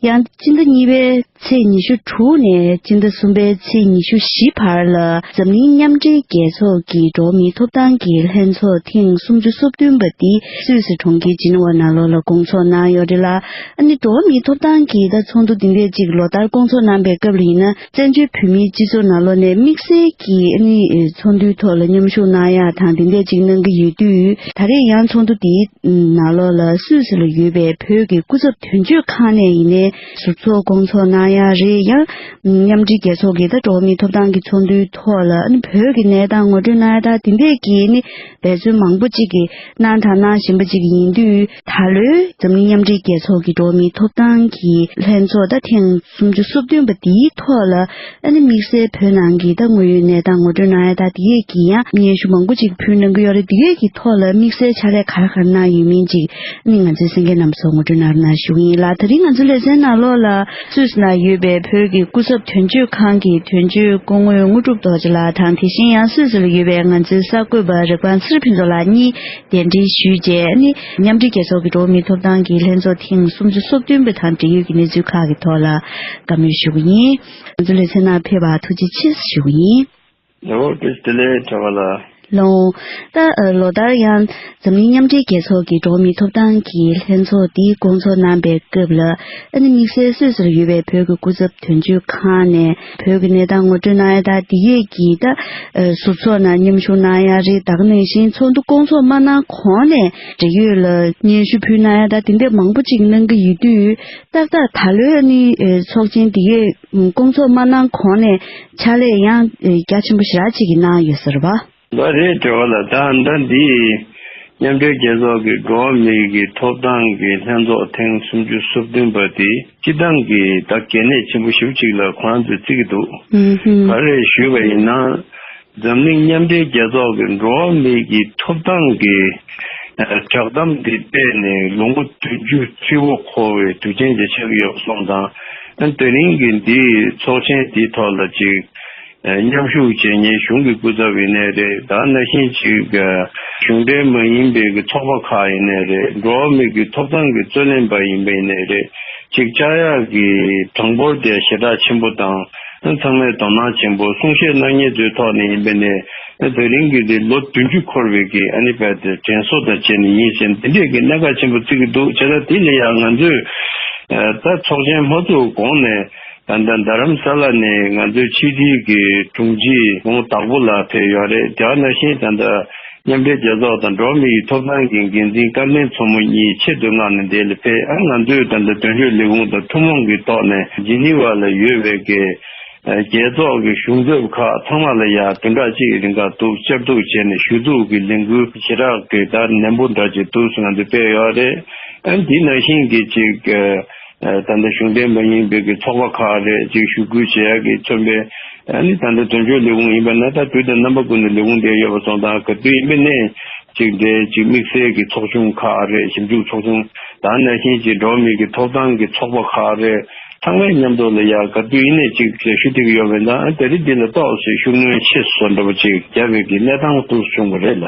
ཡང་སྤྱི་ཟླ་གཉིས་པའི་ཚེས་ཉི་ཤུ་དྲུག་ནས་སྤྱི་ཟླ་གསུམ་པའི་ཚེས་ཉི་ཤུ་བཞི་བར་ལ། འཛམ་གླིང་མཉམ་འབྲེལ་རྒྱལ་ཚོགས་ཀྱི་འགྲོ་བ་མིའི་ཐོབ་ཐང་གི་ལྷན་ཚོགས་ཐེངས་སུམ་ཅུ་སོ་བདུན་པ་འདི་སུད་སི་གྲོང་ཁྱེར་ཇི་ནི་ཝ་ནང་ལོགས་ལ་སྐོང་ཚོགས་གནང་ཡོད་རེད་ལ། ཨ་ནི་འགྲོ་བ་མིའི་ཐོབ་ཐང་གི་ད་ཚོགས་འདུ་འདི་འདྲས་ཅིག་ལོ་ལྟར་སྐོང་ཚོགས་གནང་པའི་སྐབས་ལ་ཡིན་ན། བཙན་བྱོལ་བོད་མིའི་སྤྱི་ཚོགས་ནང་ལོགས་ནས་དམིགས་བསལ་གྱི་ཨ་ནི་ཚོགས་འདུའི་ཐོག་ལ་མཉམ་ཞུགས་གནང་ཡག་དང་འདི་འདྲས་ཅིག་གནང་གི་ཡོད་དུས། ད་རེས་ཡང་ཚོགས་འདུ་འདིའི་ནང་ལོགས་ལ་སུད་སི་ལ་ཡོད་པའི་བོད་ཀྱི་སྐུ་ཚབ་དོན་གཅོད་ཁང་ནས་ཡིན་ནའི་ཟུར་ཚོགས་སྐོང་ཚོགས་གནང་ཡག་རེད། ཡང་མཉམ་འབྲེལ་རྒྱལ་ཚོགས་ཀྱི་ད་འགྲོ་བ་མིའི་ཐོབ་ཐང་གི་ཚོགས་འདུའི་ཐོག་ལ་ཨ་ནི་བོད་ཀྱི་གནས་སྟངས་ངོ་སྤྲོད་གནང་ཡག་ད་འདི་འདྲས་ཀྱི་ནི་འབད་བརྩོན་མང་པོ་ཅིག་གིས་གནང་དང་གནང་བཞིན་པ་ཅིག་ཡིན་དུས། ད་ལོའི་འཛམ་གླིང་མཉམ་འབྲེལ་རྒྱལ་ཚོགས་ཀྱི་འགྲོ་བ་མིའི་ཐོབ་ཐང་གི་ལྷན་ཚོགས་ད་ཐེངས་སུམ་ཅུ་སོ་བདུན་པ་འདིའི་ཐོག་ལ། ཨ་ནི་དམིགས་བསལ་བོད་ནང་གི་ད་དངོས་ཡོད་གནས་སྟངས་ངོ་སྤྲོད་གནང་ཡ་ད་དེ་གས་ཀྱི་ཡང་སྙན་ཞུ་མང་པོ་ཅིག་ཕུལ་གནང་གི་ཡོད་རེད། དེ་གས་ཀྱི་ཐོག་ལ་དམིགས་བསལ་ཕྱག་ལས་ག་རེ་ག་རེ་གནང་ཡོད་མིན་ཅིག་ཨ་ནི་ང་ཚོའི་གསན་མཁན་རྣམ་པ་ཚོ་ངོ་སྤྲོད་གནང་རོགས་གནང་ཞུ་གི་ཡིན་ལ། དེ་རིང་ང་ཚོའི་ལེ་ཚན་ནང་ལོགས་ལ་སུད་སི་ནང་ཡོད་པའི་བོད་ཀྱི་སྐུ་ཚབ་དོན་གཅོད་ཁང་གི་དོན་གཅོད་སྐུ་ངོ་དངོས་གྲུབ་རྡོ་རྗེ་ལགས་དང་། དེ་བཞིན་ཡང་སུད་སི་ལ་ཡོད་པའི་ང་ཚོའི་གསར་འགོད་པ་རིག་པ་ཚེ་རིང་ཕུན་ཚོགས་ལགས་གཉིས་གདན་འདྲེན་ཞུས་རྗེས། ཨ་ནི་མཉམ་འབྲེལ་རྒྱལ་ཚོགས་ཀྱི་འགྲོ་བ་མིའི་ཐོབ་ཐང་གི་ལྷན་ཚོགས་ཐེངས་སུམ་ཅུ་སོ་བདུན་པ་དང་འབྲེལ་ཡོད་ཀྱི་གནས་ཚུལ་ཁག་གི་ཐོག་ལ་བཀའ་མོལ་ཞུ་གི་ཡིན། ང་ཚོའི་ལེ་ཚན་ནང་ཕེབས་པར་ཐུགས་རྗེ་ཆེ་ཞུ་གི་ཡིན། ལོ་བཀྲ་ཤིས་བདེ་ལེགས་གྲགས་པ་ལགས། ལོ། ད་ལོ་ལྟར་ཡང་འཛམ་གླིང་མཉམ་འབྲེལ་རྒྱལ་ཚོགས་ཀྱི་འགྲོ་བ་མིའི་ཐོབ་ཐང་གི་ལྷན་ཚོགས་འདི་སྐོང་ཚོགས་གནང་པའི་སྐབས་ལ། ཨ་ནི་དམིགས་བསལ་སུད་སི་ལ་ཡོད་པའི་བོད་ཀྱི་སྐུ་ཚབ་དོན་གཅོད་ཁང་ནས་བོད་ཀྱི་གནས་སྟངས་ངོ་སྤྲོད་གནང་ཡ་དང་། འདི་གས་ཀྱི་ད་ཟུར་ཚོགས་ནང་མཉམ་ཞུགས་གནང་ཡ་རེད། ད་ག་ནང་བཞིན་ཚོགས་འདུ་སྐོང་ཚོགས་མ་གནང་གོང་ནས་འབྲེལ་ཡོད་ལ་སྙན་ཞུ་ཕུལ་གནང་ཡ་དང་དེ་འདྲས་མང་པོ་ཅིག་གནང་གི་ཡོད་དུས། ཏག་ཏག་ད་ལོའི་ཨ་ནི་ཚོགས་ཆེན་འདི་གས་སྐོང་ཚོགས་མ་གནང་གོང་ནས་ཕྱག་ལས་ཡང་རྒྱ་ཆེན་པོ་ཞེ་དྲག་ཅིག་གིས་གནང་ཡོད་ས་རེད་པ། ལགས་རེད། གྲགས་པ་ལགས། ད་ལྟ་འདི་མཉམ་འབྲེལ་རྒྱལ་ཚོགས་ཀྱི་འགྲོ་བ་མིའི་གི་ཐོབ་ཐང་གི་ལྷན་ཚོགས་ཐེངས་སུམ་ཅུ་སོ་བདུན་པ་དེ་སྤྱི་བཏང་གི་ད་གལ་གནད་ཆེན་པོ་ཞེ་པོ་ཅིག་ལ་ཁོང་ཚོས་བརྩི་གི་འདུག། ཨུ་ཧུམ། ག་རེ་ཞུས་པ་ཡིན་ན། འཛམ་གླིང་མཉམ་འབྲེལ་རྒྱལ་ཚོགས་ཀྱི་འགྲོ་བ་མི་གི་ཐོབ་ཐང་གི་ཨ་བསྒྲགས་གཏམ་འདི་སྤེལ་ནས་ལོ་ངོ་བདུན་ཅུ་ཧྲིལ་བོ་འཁོར་བའི་དུས་ཆེན་ཅིག་ཆགས་ཀྱི་ཡོད་པ་སོང་ཙང་། ཨ་དེ་རིང་གི་འདིའི་ཚོགས་ཆེན་འདིའི་ཐོག་ལ་ཅིག་ཨ་མཉམ་ཞུགས་བྱེད་མཁན་གཞུང་གི་སྐུ་ཚབ་ཡིན་ནའི་རེད། ད་ནང་བཞིན་ཅིག་ཨ་གཞུང་འབྲེལ་མ་ཡིན་པའི་གི་ཚོགས་པ་ཁག་ཡིན་ནའི་རེད། འགྲོ་བ་མི་གི་ཐོབ་ཐང་གི་རྩོད་ལེན་པ་ཡིན་པ་ཡིན་ནའི་རེད། ཅིག་བཅར་ཡག་གི་གྲངས་འབོར་དེ་ཞེ་དྲག་ཆེན་པོ་དང་། ཚང་མས་དོ་སྣང་ཆེན་པོ་གསུང་བཤད་གནང་མཁན་ཚོའི་ཐོག་ནས་ཡིན་པ་ནས། དེ་རིང་གི་དེ་ལོ་བདུན་ཅུ་འཁོར་བའི་གི་ཨ་ནི་བས་དེ་དྲན་གསོ་དང་བཅས་ནས་ཡིན་ཟེར་འདི་འདྲས་ཀྱི་གནད་འགག་ཆེན་པོ་བརྩི་གི་འདུག་བྱས་ཙང་དེ་ལ་ཡང་ང་ཚོས་ད་ཚོགས་ཆེན་མ་ཚུགས་གོང་ནས་ད་ལྟ་རྡ་རམ་ས་ལ་ནས་ང་ཚོའི་ཕྱི་དྲིལ་གྱི་དྲུང་ཆེ་ཝུའུ་དྭགས་པོ་ལགས་ཕེབས་ཡོད་རེད། དེ་ག་ནང་བཞིན་ད་ལྟ་མཉམ་འབྲེལ་རྒྱལ་ཚོགས་དང་འགྲོ་བ་མི་ཡི་ཐོབ་ཐང་གི་འགན་འཛིན་སྐལ་ལྡན་མཚོ་མོ་གཉིས་ཆེད་དུ་མངགས་ནས་འདིར་ཕེབས། ཨ་ང་ཚོས་ད་ལྟ་དོན་གཅོད་ལས་ཁུངས་དང་ཐུན་མོང་གི་ཐོག་ནས་ཇི་ནི་ཝ་ལ་ཡོད་པའི་གི་རྒྱལ་ཚོགས་ཀྱི་གཞུང་ཚབ་ཁག་ཚང་མ་ལ་ཡང་བདུན་ཕྲག་གཅིག་གི་རིང་ག་ཐུག་བཅར་ཐུག་བྱས་ནས་ཞུ་གཏུག་གི་ལས་འགུལ་ཞེ་དྲག་གི་ད་ནན་པོ་འདྲ་ཅིག་ཐུགས་སུ་ང་ཚོས་སྤེལ་ཡོད་རེད། ཨ་འདི་ནང་བཞིན་གྱི་ཅིག་ད་ལྟ་གཞུང་འབྲེལ་མ་ཡིན་པའི་གི་ཚོགས་པ་ཁག་རེད། ཅིག་ཞུ་སྐུལ་བྱེད་ཡག་གི་མཚོན་པའི་ཨ་ནི་ད་ལྟ་དོན་གཅོད་ལས་ཁུངས་ཡིན་པ་ན་ད་དུས་དང་རྣམ་པ་ཀུན་ཏུ་ལས་ཁུངས་དེ་ཡོད་པ་སོང་ཙང་ག་དུས་ཡིན་པ་ནས་ཅིག་འདྲའི་ཅིག་དམིགས་བསལ་གྱི་ཚོགས་ཆུང་ཁག་རེད། ཞིབ་འཇུག་ཚོགས་ཆུང་དང་ནང་བཞིན་ཅིག་འགྲོ་བ་མི་གི་ཐོབ་ཐང་གི་ཚོགས་པ་ཁག་རེད། ཚང་མའི་མཉམ་དུ་ལ་ཡ་ག་དུས་ཡིན་ནས་ཅིག་ཞུ་ཐུབ་ཀྱི་ཡོད་པ་ཡིན་ཙང་ཨ་དེ་རིང་འདི་ལ་ཏོག་ཙམ་ཤུགས་སྣོན་ཆེ་སོ་འདྲ་པོ་ཅིག་བརྒྱབ་པའི་གི་གནས་སྟངས་འདུག་བྱུང་བ་རེད་ལ།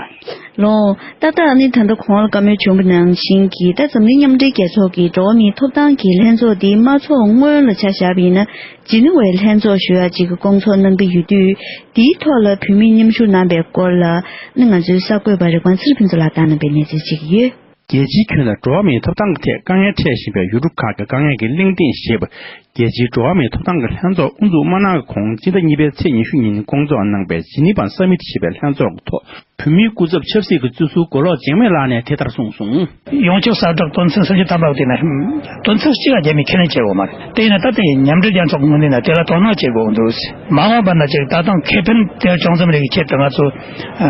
ལོ། ཏག་ཏག་ནི་ད་ལྟ་གོང་ལ་བཀའ་མོལ་བྱུང་བ་ནང་བཞིན་གྱི་ད་འཛམ་གླིང་མཉམ་འབྲེལ་རྒྱལ་ཚོགས་ཀྱི་འགྲོ་བ་མིའི་ཐོབ་ཐང་གི་ལྷན་ཚོགས་འདི་མ་ཚོགས་སྔོན་ལ་ཆ་བཞག་པ་ཡིན་ན་ཇི་ནི་ཝའི་ལྷན་ཚོགས་ཞུ་ཡག་ཅིག་གི་སྐོང་ཚོགས་གནང་གི་ཡོད་དུས། དེའི་ཐོག་ལ་བོད་མིས་མཉམ་ཞུགས་གནང་པའི་སྐོར་ལ་ནི་ང་ཚོའི་གསར་འགོད་པ་རིག་དབང་ཚེ་རིང་ཕུན་ཚོགས་ལགས་བཏང་གནང་པའི་གནས་ཚུལ་ཅིག་ཡོད། རྒྱལ་སྤྱིའི་ཁྱོན་ལ་འགྲོ་བ་མིའི་ཐོབ་ཐང་གི་ཐད་དཀའ་ངལ་འཕྲད་བཞིན་པའི་ཡུལ་གྲུ་ཁག་གི་དཀའ་ངལ་གྱི་གླེང་སྟེགས་ཞེས་པ། རྒྱལ་སྤྱིའི་འགྲོ་བ་མིའི་ཐོབ་ཐང་གི་ལྷན་ཚོགས་དབུ་འཛུགས་མ་གནང་གོང་སྤྱི་ཟླ་གཉིས་པའི་ཚེས་ཉི་ཤུ་ཉིན་སྐོང་ཚོགས་གནང་པའི་ཇི་ནི་ཝ་སམ་མིཊ་ཞེས་པའི་ལྷན་ཚོགས་ཀྱི་ཐོག་བོད་མིའི་སྐུ་ཚབ་ཆབ་སྲིད་ཀྱི་བརྩི་སྲུང་མགོ་ལོག་འཇིགས་མེད་ལགས་ནས་དེ་ལྟར་གསུངས་སོང་། ཡོངས་ཁྱབ་གསལ་བསྒྲགས་དོན་ཚན་སུམ་ཅུ་ཐམ་པ་དེ་ན་དོན་ཚན་གཅིག་ལ་རྒྱ་མིས་ཁས་ལེན་བྱས་ཡོད་མ་རེད། དེ་ཡིན་ན་ད་ལྟའི་མཉམ་འབྲེལ་རྒྱལ་ཚོགས་ཀྱི་ངོས་ནས་ན་དེ་ལ་དོ་སྣང་བྱེད་དགོས་འདུག་མ་འོངས་པ་ན་ཅིག་ད་ཐེངས་ཁེ་ཕན་དེ་བྱུང་ཙམ་རེ་གི་ཆེད་དུ་ང་ཚོ་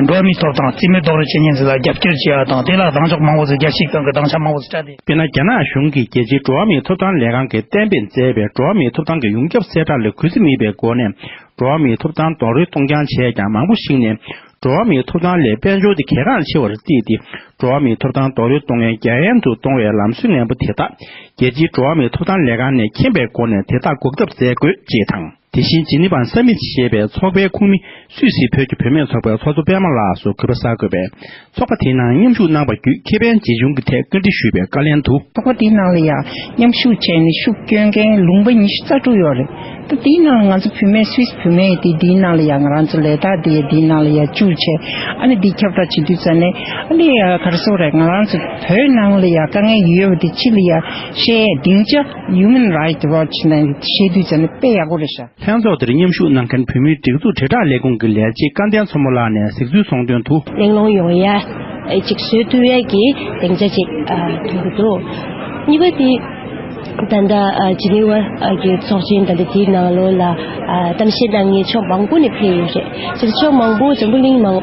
འགྲོ་བ་མིའི་ཐོབ་ཐང་རྩིས་མེད་རྡོག་རོལ་བྱེད་མཁན་ཚོ་ལ་རྒྱབ་སྐྱོར་བྱེད་ཡག་དང་དེ་ལ་ལངས་ཕྱོགས་མང་པོ་ཚོ་རྒྱལ་སྤྱིའི་སྒང་གི་ལངས་ཕྱོགས་མང་པོ་ཚོ་བསྟྲ་སྟེ། དཔེར་ན་རྒྱ་ནག་གཞུང་གིས་རྒྱལ་སྤྱིའི་འགྲོ་བ་མིའི་ཐོབ་ཐང་ལས་ཁང་གིས་གཏན་འབེབས་མཛད་པའི་འགྲོ་བ་མིའི་ཐོབ་ཐང་གི་ཡོངས་ཁྱབ་གསལ་བསྒྲགས་ལ་གུས་བརྩི་མེད་པའི་སྒོ་ནས་འགྲོ་བ་མིའི་ཐོབ་ཐང་རྡོག་རོལ་གཏོང་རྐྱང་བྱས་ཀྱང་མང་པོ་ཞིག་ནས་འགྲོ་བ་མིའི་ཐོབ་ཐང་ལས་དཔལ་འབྱོར་དེ་གལ་འགངས་ཆེ་བར་བརྩིས་ཏེ། འགྲོ་བ་མིའི་ཐོབ་ཐང་རྡོག་རོལ་གཏོང་མཁན་རྒྱ་ཡན་དུ་གཏོང་བའི་ལམ་སྲོལ་ངན་པ་དེ་དག་རྒྱལ་སྤྱིའི་འགྲོ་བ་མིའི་ཐོབ་ཐང་ལས་ཁང་ནས་མཁྱེན་པའི་སྒོ་ནས་དེ་དག་འགོག་ཐབས་མཛད་དགོས་ཅེས་དང་། དེ་བཞིན་ཇི་ནི་ཝ་སམ་མིཊ་ཞེས་པའི་ཚོགས་པའི་ཁོངས་མི་སུད་སིའི་བོད་ཀྱི་བུད་མེད་ཚོགས་པའི་ཚོགས་གཙོ་པད་མ་ལགས་སུ་གུས་པ་གསར་འགོད་པས་ཚོགས་པ་དེའི་ནང་མཉམ་ཞུགས་གནང་བ་བརྒྱུད་ཁེ་ཕན་ཇི་བྱུང་གི་ཐད་བཀའ་འདྲི་ཞུས་པའི་བཀའ་ལན་དུ། ཚོགས་པ་དེའི་ནང་ལ་ཡང་མཉམ་ཞུགས་བྱས་ནས་ཤུགས་སྐྱོན་མཁན་ལུང་པ་ཉི་ཤུ་རྩ་དྲུག་ཡོད་རེད། ད་དེའི་ནང་ལ་ང་ཚོ་བུད་མེད་སུད་སི་བུད་མེད་དེ་དེའི་ནང་ལ་ཡང་ང་རང་ཚོ་ལས་ཐག་དེ་དེའི་ནང་ལ་ཡང་བཅུག་བྱས་ཨ་ནི་དེ་ཁྱབ་བསྒྲགས་བྱེད་དུས་ཙ་ནས་ཨ་ནི་ག་རེ་ཟེར་རེད། ང་རང་ཚོ་བོད་ནང་ལ་ཡང་དཀའ་ངལ་ཡོད་པ་དེ་ཕྱི་ལ་ཡང་བཤད་སྡིངས་ཆ་Human Rights Watch་ནས་བཤད་དུས་ཙ་ནས་དཔེ་ཡག་པོ་རེད་ཤག་ལྷན་ཚོགས་དེར་མཉམ་ཞུགས་གནང་མཁན་བོད་མིའི་སྒྲིག་འཛུགས་དྲིལ་བསྒྲགས་ལས་ཁུངས་ཀྱི་ལས་བྱེད་སྐལ་ལྡན་མཚོ་མོ་ལགས་ནས་གཟིགས་ཚུལ་གསུངས་དོན་དུ། གླེང་སློང་ཡོང་ཡ་ཅིག་བཟོ་ཐུབ་ཡ་གི་སྡིངས་ཆ་ཅིག་ཨ་མཐོང་གི་འདུག་གཉིས་པ་དེ་ད་ལྟ་ཨ་ཇི་ནི་ཝ་ཨ་གི་ཚོགས་ཆེན་ད་ལྟ་དེའི་ནང་ལོགས་ལ་ཨ་གཏམ་བཤད་གནང་མཁན་ཕྱོགས་མང་པོ་ནས་ཕེབས་ཡོད་རེད། ཅིག་ཕྱོགས་མང་པོ་འཛམ་བུ་གླིང་མང་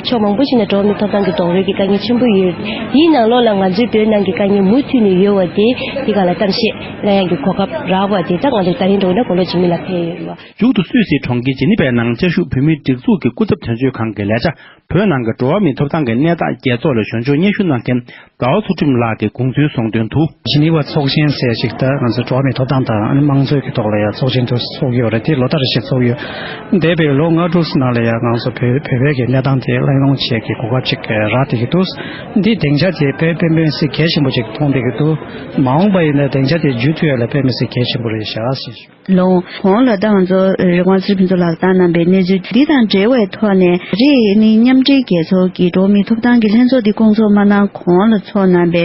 ཕྱོགས་མང་པོ་ཞིག་ནས་འགྲོ་བ་མིའི་ཐོབ་ཐང་གི་རྡོག་རོལ་གྱི་དཀའ་ངལ་ཆེན་པོ་ཡོད། དེའི་ནང་ལོགས་ལ་ང་ཚོའི་བོད་ནང་གི་དཀའ་ངལ་མུ་མཐུད་ནས་ཡོད་པ་དེ་དེ་ག་ལ་གཏམ་བཤད་གནང་ཡ་གི་གོ་སྐབས་རག་པ་དེ་ད་ང་ཚོ་ད་རིང་འགྲོ་ན་གོ་ལོ་ཇི་མི་ལ་ཕེབས་ཡོད་རེད་བ། མཇུག་ཏུ་སུད་སི་གྲོང་ཁྱེར་ཇི་ནི་ཝའི་ནང་བཅའ་བཞུགས་བོད་མིའི་སྒྲིག་འཛུགས་ཀྱི་སྐུ་ཚབ་དོན་གཅོད་ཁང་གི་ལས་བྱ་བོད་ནང་གི་འགྲོ་བ་མིའི་ཐོབ་ཐང་གི་གནས་སྟངས་རྒྱལ་ཚོགས་ལ་ཞལ་འབྱོར་སྙན་ཞུ་གནང་མཁན་ཟླ་བ་ཚུལ་ཁྲིམས་ལགས་ཀྱིས་དགོངས་ཚུལ་གསུངས་དོན་དུ། ཇི་ནི་ཝ་ཚོགས་ཆེན་ཟེར་ཞིག་ད་ང་ཚོ་འགྲོ་བ་མིའི་ཐོབ་ཐང་དང་ཨ་ནི་དམངས་གཙོའི་གི་ཐོག་ལ་ཡང་ཚོགས་ཆེན་དུ་ཚོགས་ཀྱི་ཡོད་རེད། དེ་ལོ་ལྟར་བཞིན་ཚོགས་ཀྱི་ཡོད། འདས་པའི་ལོ་ལྔ་དྲུག་ནང་ལ་ཡང་ང་ཚོ་བོད་བོད་པའི་གི་གནས་སྟངས་དེ་གླེང་སློང་བྱེད་ཀྱི་གོ་སྐབས་ཅིག་རག་བསྡད་ཀྱི་འདུག་འདི་སྡིངས་ཆ་དེ་དཔེ་དཔེ་མི་སྲིད་གལ་ཆེན་པོ་ཅིག་མཐོང་བསྡད་ཀྱི་འདུག་མ་འོངས་པ་ཡིན་ན་སྡིངས་ཆ་དེ་བརྒྱུད་ཐུབ་ཡ་ལ་དཔེ་མི་སྲིད་གལ་ཆེན་པོ་རེད་བཞག་ཟེར་ཞུ། ལོ། གོང་ལ་ད་ང་ཚོ་རིག་དབང་ཚེ་རིང་ཕུན་ཚོགས་ལགས་བཏང་གནང་པའི་གནས་ཚུལ་འདི་དང་འབྲེལ་བའི་ཐོག་ནས་རེད། ནི་མཉམ་འབྲེལ་རྒྱལ་ཚོགས་ཀྱི་འགྲོ་བ་མིའི་ཐོབ་ཐང་གི་ལྷན་ཚོགས་འདི་སྐོང་ཚོགས་མ་གནང་གོང་ལ་ཚོགས་གནང་པའི་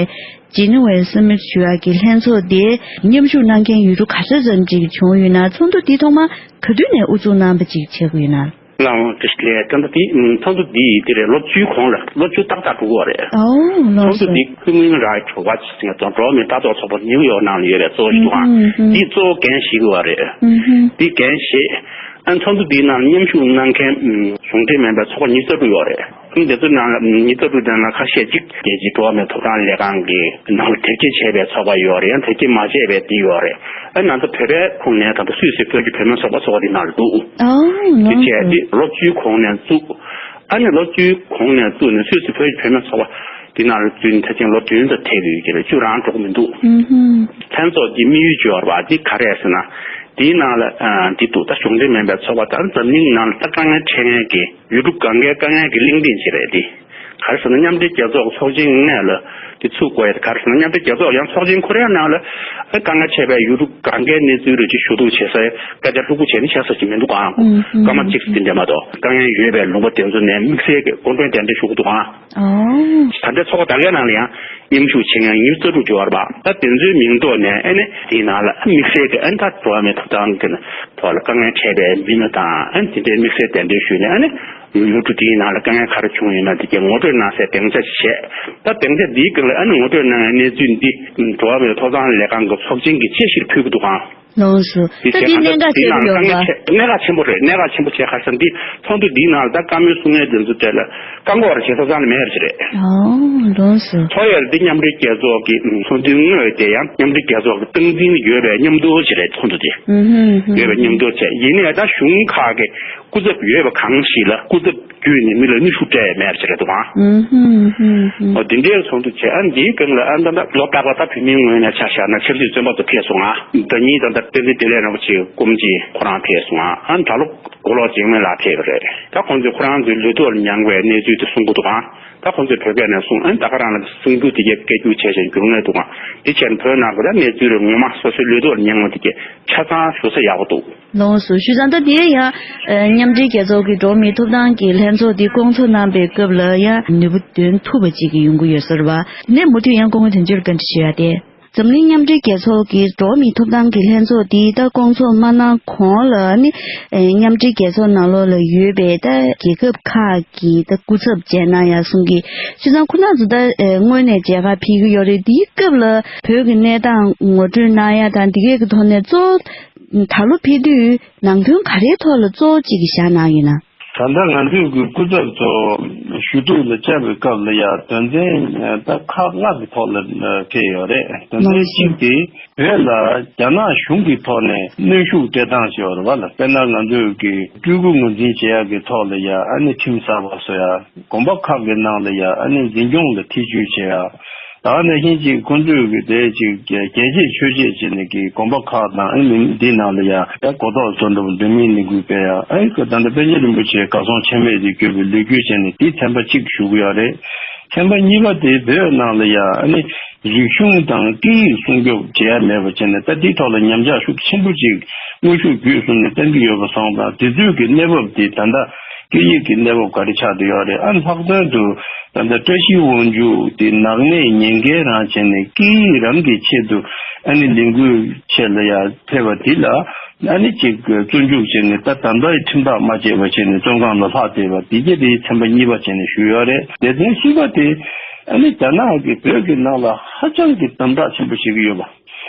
ཇི་ནི་ཝའི་སམ་མིཊ་ཞུ་ཡག་གི་ལྷན་ཚོགས་དེ་མཉམ་ཞུགས་གནང་མཁན་ཡུལ་གྲུ་ག་ཚོད་ཙམ་ཅིག་བྱུང་ཡོད་ན། ཚོགས་འདུ་འདི་ཐོག་མ་ག་དུས་ནས་དབུ་འཛུགས་གནང་པ་ཅིག་བྱེད་དགོས་ཡོད་ན། ལའང་བཀྲ་ཤིས་བདེ་ལེགས། ད་ལྟ་དེ་ཚོགས་འདུ་འདི་དེ་རེད། ལོ་བཅུའི་གོང་ལ་ལོ་བཅུ་ཏག་ཏག་འགྲོ་གི་ཡོད་རེད། ཨོ་ལགས་སོ། ཚོགས་འདུ་འདི་Human Rights Watch་ཟེར་ཡ་དང་འགྲོ་བ་མིའི་ལྟ་རྟོག་ཚོགས་པ་ནིའུ་ཡོག་ནང་ལ་ཡོད་པའི་གཙོ་བོ་ཞིག་འདུག་ཨང་། ཨུམ་ཨུམ། འདི་གཙོ་བོ་འགན་བཞེས་ཀྱི་ཡོད་རེད། ཨུམ་ཨུམ། འདི་འགན་བཞེས། ཚོགས་འདུ་འདིའི་ནང་མཉམ་ཞུགས་གནང་མཁན་གཞུང་འབྲེལ་མིན་པའི་ཚོགས་པ་ཉི་ཤུ་རྩ་དྲུག་ཡོད་རེད། ཨང་དེ་ཚོའི་ནང་ལ་ཉི་ཤུ་རྩ་དྲུག་དེ་ནང་ཁ་ཤས་ཅིག་རྒྱལ་སྤྱིའི་འགྲོ་བ་མིའི་ཐོབ་ཐང་ལས་ཁང་གི་ནང་ལ་དེབ་སྐྱེལ་བྱས་པའི་ཚོགས་པ་ཡོད་རེད། ཡང་དེབ་སྐྱེལ་མ་བྱས་པའི་འདི་ཡོད་རེད། ཨ་ནང་ཚོ་བོད་པའི་ཁོངས་ནས་ད་ལྟ་སུད་སི་བོད་ཀྱི་བུད་མེད་ཚོགས་པ་ཚོགས་པ་འདི་ནང་ལ་འདུག་ཨོ་དེ་ལགས་བྱས་སོ། འདི་ལོ་བཅུའི་གོང་ནས་བཙུགས། ཨ་ནི་ལོ་བཅུའི་གོང་ནས་བཙུགས་ནས་སུད་སི་བོད་ཀྱི་བུད་མེད་ཚོགས་པ་འདི་ནང་ལ་བཙུགས་ནས་ད་ཅིང་ལོ་བདུན་ཙམ་ཐེབས་ཡོད་ཀྱི་རེད། བཅུ་རང་འགྲོ་གི་མི་འདུག་ཨུ་ཧུམ། ལྷན་ཚོགས་འདི་དམིགས་ཡུལ་སྦྱོར་བ་འདི་ག་རེ་ཟེར་ན། འདིའི་ནང་ལ་ཨ་འདི་འདུག་ད་གཞུང་འབྲེལ་མིན་པའི་ཚོགས་པ་དང་འཛམ་གླིང་ནང་ལ་ད་དཀའ་ངལ་འཕྲད་མཁན་གྱི་ཡུལ་གྲུ་གང་གའི་དཀའ་ངལ་གྱི་གླེང་སྟེགས་ཅིག་རེད་འདི། ག་རེ་ཟེར་ན་མཉམ་འབྲེལ་རྒྱལ་ཚོགས་ཀྱི་ཚོགས་ཆེན་སྔོན་ལ་འདི་ཚུགས་དགོས་ཡ། ག་རེ་ཟེར་ན་མཉམ་འབྲེལ་རྒྱལ་ཚོགས་ཡང་ཚོགས་ཆེན་ཁོ་རའི་ནང་ལ་ཨ་དཀའ་ངལ་འཕྲད་པའི་ཡུལ་གྲུ་གང་གའི་གནས་ཚུལ་རེ་ཅིག་ཞུ་གཏུག་བྱེད་སའི་སྐད་ཆ་ལྷུག་པོ་བྱས་ནས་བཤད་ས་ཅིག་མི་འདུག་ཨང་། ཨུམ་ཨུམ། སྐར་མ་གཅིག་ཙམ་འདི་འདྲ་མ་གཏོགས་དཀའ་ངལ་ཡོད་པའི་ལུང་པ་དེ་ཚོ་ནས་དམིགས་བསལ་གྱི་སྐུ་མགྲོན་གདན་འདྲེན་ཞུ་གི་འདུག་ཨང་། ཨོ། ད་ལྟའི་ཚོགས་པ་དག་གའི་ནང་ལ་ཡང་མཉམ་ཞུགས་བྱེད་མཁན་ཉི་ཤུ་རྩ་དྲུག་ཅིག་ཡོད་རེད་པ། ད་དེ་ཚོའི་མིང་ཐོག་ནས་ཨ་ནི་དེའི་ནང་ལ་དམིགས་བསལ་གྱི་ཨ་ནི་ད་འགྲོ་བ་མིའི་ཐོབ་ཐང་གི་ཐོག་ལ་དཀའ་ངལ་འཕྲད་པའི་མི་སྣ་དང་ཨ་ནི་དེ་འདྲའི་དམིགས་བསལ་གདན་འདྲེན་ཞུས་ནས་ཨ་ནི་ཡུལ་གྲུ་དེའི་ནང་ལ་དཀའ་ངལ་ག་རེ་བྱུང་ཡོད་ན་དེ་གའི་ངོ་སྤྲོད་གནང་སའི་སྡིངས་ཆ་ཞིག་བྱས། ད་སྡིངས་ཆ་འདིའི་སྒང་ལ་ཨ་ནི་ངོ་སྤྲོད་གནང་བའི་གནས་ཚུལ་འདི་འགྲོ་བ་མིའི་ཐོབ་ཐང་ལས་ཁང་གི་ཚོགས་ཆེན་གྱི་དཔྱད་གཞིར་ཕུལ་གྱི་འདུག་གང་། ལགས་སོ། ད་དེ་གནད་འགག་ཆེན་པོ་ཡོད་པ། གནད་འགག་ཆེན་པོ་རེད། གནད་འགག་ཆེན་པོ་བྱས། ག་རེ་ཟེར་ན་འདི་ཚོགས་འདུ་འདིའི་ནང་ལ་ད་བཀའ་མོལ་གསུང་མཁན་དེ་ཚོ་གྲས་ལ་བཀག་འགོག་རེ་བྱེད་ས་ཙམ་ལ་མེད་པ་ཞིག་རེད། ཨོ་ལགས་སོ། ཚོགས་ཡར་འདི་མཉམ་འབྲེལ་རྒྱལ་ཚོགས་ཀྱི་ཚོགས་འདུའི་སྔོན་དེ་ཡང་མཉམ་འབྲེལ་རྒྱལ་ཚོགས་ཀྱི་སྟངས་འཛིན་ཡོད་པའི་མཉམ་དུ་ཞིག་རེད། ཚོགས་འདུ་དེ་ཨུ་ཧུམ་ཧུམ། ཡོད་པའི་མཉམ་དུ་བྱས། ཡིན་ནའི་ད་གཞུང་ཁག་གི་སྐུ་ཚབ་ཡོད་པ་གང་ཞིག་ལ་སྐུ་ཚབ་བརྒྱུད་ནས་མི་ལ་གནོན་ཤུགས་སྤྲད་ཡ་མེད་པ་ཞིག་རེད་འདུག་གང་། ཨུ་ཧུམ་ཧུམ་ཧུམ། ཨོ་དེ་འདྲའི་ཚོགས་འདུ་བྱས། ཨ་འདིའི་སྒང་ལ་ཨ་ད་ད་ལོ་རྟག་པར་ད་བོད་མིའི་ངོས་ནས་ཆ་བཞག་ན་ཆབ་སྲིད་བཙོན་པ་ཚོ་ཕེབས་སོང་ང་། ཟླ་ཉིན་ད་ལྟ་བསྟན་འཛིན་བདེ་ལེགས་རིན་པོ་ཆེའི་སྐུ་མཆེད་ཁོ་རང་ཕེབས་སོང་ང་། ཨ་ད་ལོ་མགོ་ལོག་འཇིགས་མེད་ལགས་ཕེབས་པ་རེད། ད་ཁོང་ཚོས་ཁོ་རང་ཚོའི་ལུས་སྟོབས་ལ་མྱངས་པའི་གནས་ཚུལ་དེ་གསུང་གི་འདུག་གང་། ད་ཁོང་ཚོས་བོད་སྐད་ནས་གསུངས། ཨ་ད་ག་རང་ལ་གསུང་རྒྱུ་དེ་གས་སྐད་སྒྱུར་བྱས་བྱས་བསྒྱུར་མཁན་འདུག་གང་། དེ་བྱས་ན་བོད་ནང་གི་ད་གནས་ཚུལ་རེ་ངོ་མ་སོ་སོའི་ལུས་སྟོབས་ལ་མྱངས་པ་དེ་གས་ཆ་ཚང་ཞུ་ས་ཡག་པོ་འདུག་ལགས་སོ། ཞུ་ཙང་ད་དེ་ཡང་མཉམ་འབྲེལ་རྒྱལ་ཚོགས་ཀྱི་འགྲོ་བ་མིའི་ཐོབ་ཐང་གི་ལྷན་ཚོགས་འདི་བསྐོང་ཚོགས་གནང་པའི་སྐབས་ལ་ཡང་ནུས་པ་འདོན་ཐུབ་པ་ཅིག་ཡོང་གི་ཡོད་ས་རེད་པ། དེ་ནས་མུ་མཐུད་ཡང་སྐུ་ངོ་དོན་གཅོད་བཀའ་འདྲི་ཞུ་ཡ་དེ། འཛམ་གླིང་མཉམ་འབྲེལ་རྒྱལ་ཚོགས་ཀྱི་འགྲོ་བ་མིའི་ཐོབ་ཐང་གི་ལྷན་ཚོགས་འདི་ད་བསྐོང་ཚོགས་མ་གནང་གོང་ལ་ནི་མཉམ་འབྲེལ་རྒྱལ་ཚོགས་ནང་ལོགས་ལ་ཡོད་པའི་ད་རྒྱལ་ཁབ་ཁག་གི་ད་སྐུ་ཚབ་བྱས་གནང་ཡ་གསུང་གི། བྱས་ཙང་ཁོ་རང་ཚོ་ད་སྔོན་ནས་མཇལ་ཁ་ཕུལ་གྱི་ཡོད་རེད། འདིའི་སྐབས་ལ་བོད་ཀྱི་གནས་སྟངས་ངོ་སྤྲོད་གནང་ཡ་དང་འདི་གའི་གི་ཐོག་ནས་གཙོ་བོ་ད་ལོ་ཕེབས་དུས་ནང་དོན་ག་རེའི་ཐོག་ལ་གཙོ་བོ་གཅིག་གི་བཞག་གནང་ཡོད་ན། ད་ལྟ་ང་ཚོའི་གི་སྐུ་ཚབ་ཚོ་ཞུ་གཏུག་ལ་བཅར་བའི་སྐབས་ལ་ཡ་དོན་ཚན་ད་ཁག་ལྔ་གི་ཐོག་ལ་ཕེབས་ཡོད་རེད། དོན་ཚན་གཅིག་དེ་བོད་ལ་རྒྱ་ནག་གཞུང་གི་ཐོག་ནས་གནོན་ཤུགས་སྤྲད་སྟངས་ཞིག་ཡོད་རེད་བ་ལ། དཔེར་ན་ང་ཚོའི་གི་སྤྲུལ་སྐུ་ངོས་འཛིན་བྱེད་ཡག་གི་ཐོག་ལ་ཡ་ཨ་ནི་ཁྲིམས་གསར་པ་བཟོ་ཡ། དགོན་པ་ཁག་གི་ནང་ལ་ཡ་ཨ་ནི་འཛིན་སྐྱོང་ལ་ཐེ་བྱུས་བྱེད་ཡ། ད་ག་ནང་བཞིན་ཅིག་ཁོང་ཚོས་གི་དེ་ཅིག་རྒྱལ་གཅེས་ཆོས་གཅེས་བྱས་ནས་གི་དགོན་པ་ཁག་དང་ཨ་ནི་འདི་ནང་ལ་ཡ་ད་གོ་རྟོགས་བཟོ་འདྲ་བོ་འདོན་མིན་ནི་གུས་སྤེལ་ཡ། ཨ་ནི་ཁོ་ད་ལྟ་པཎ་ཆེན་རིན་པོ་ཆེ་གར་སོང་ཆེན་མོ་དེ་བསྐྱོད་པའི་ལོ་རྒྱུས་བྱས་ནས་དེ་ཚན་པ་གཅིག་ཞུ་གི་ཡོད་རེད། ཚན་པ་གཉིས་པ་དེ་བོད་ནང་ལ་ཡ་ཨ་ནི་རིག་གཞུང་དང་སྐད་ཡིག་སྲུང་སྐྱོབ་བྱེད་ཡ་མེད་པ་བྱས་ནས་ད་དེའི་ཐོག་ལ་ཉམས་ཆག་ཤུགས་ཆེན་པོ་ཅིག་དངོས་ཤུགས་བརྒྱུད་གསུམ་ནས་བཏང་གི་ཡོད་པ་སོང་ཙང་དེ་ཚོའི་གི་གནས་བབ་དེ་ད་ལྟ་སྐད་ཡིག་གི་གནས་བབ་ག་རེ་ཆགས་བསྡད་ཡོད་རེད། ཨ་ལྷག་དོན་དུ་ད་ལྟ་བཀྲ་ཤིས་དབང་ཕྱུག་དེ་ནག་ཉེས་ཉེན་འགན་རང་བྱས་ནས་སྐད་ཡིག་རང་གི་ཆེད་དུ་ཨ་ནི་ལས་འགུལ་ཆེད་ལ་ཡ་ཕེབས་པ་དེ་ལ་ཨ་ནི་ཅིག་བཙོན་འཇུག་བྱས་ནས་ད་ད་ལྟའི་ཁྲིམས་ཐག་མ་བཅད་པ་བྱས་ནས་བཙོན་ཁང་ལ་ལྷག་བསྡད་པ་དེ་གྱད་དེ་ཚན་པ་གཉིས་པ་བྱས་ནས་ཞུས་ཡོད་རེད། སྡེ་ཚན་བཞི་པ་དེ་ཨ་ནི་རྒྱ་ནག་གིས་བོད་ཀྱི་ནང་ལ་ཧ་ཅང་གི་དམ་དྲག་ཆེན་པོ་བྱེད་ཀྱི་ཡོད་པ།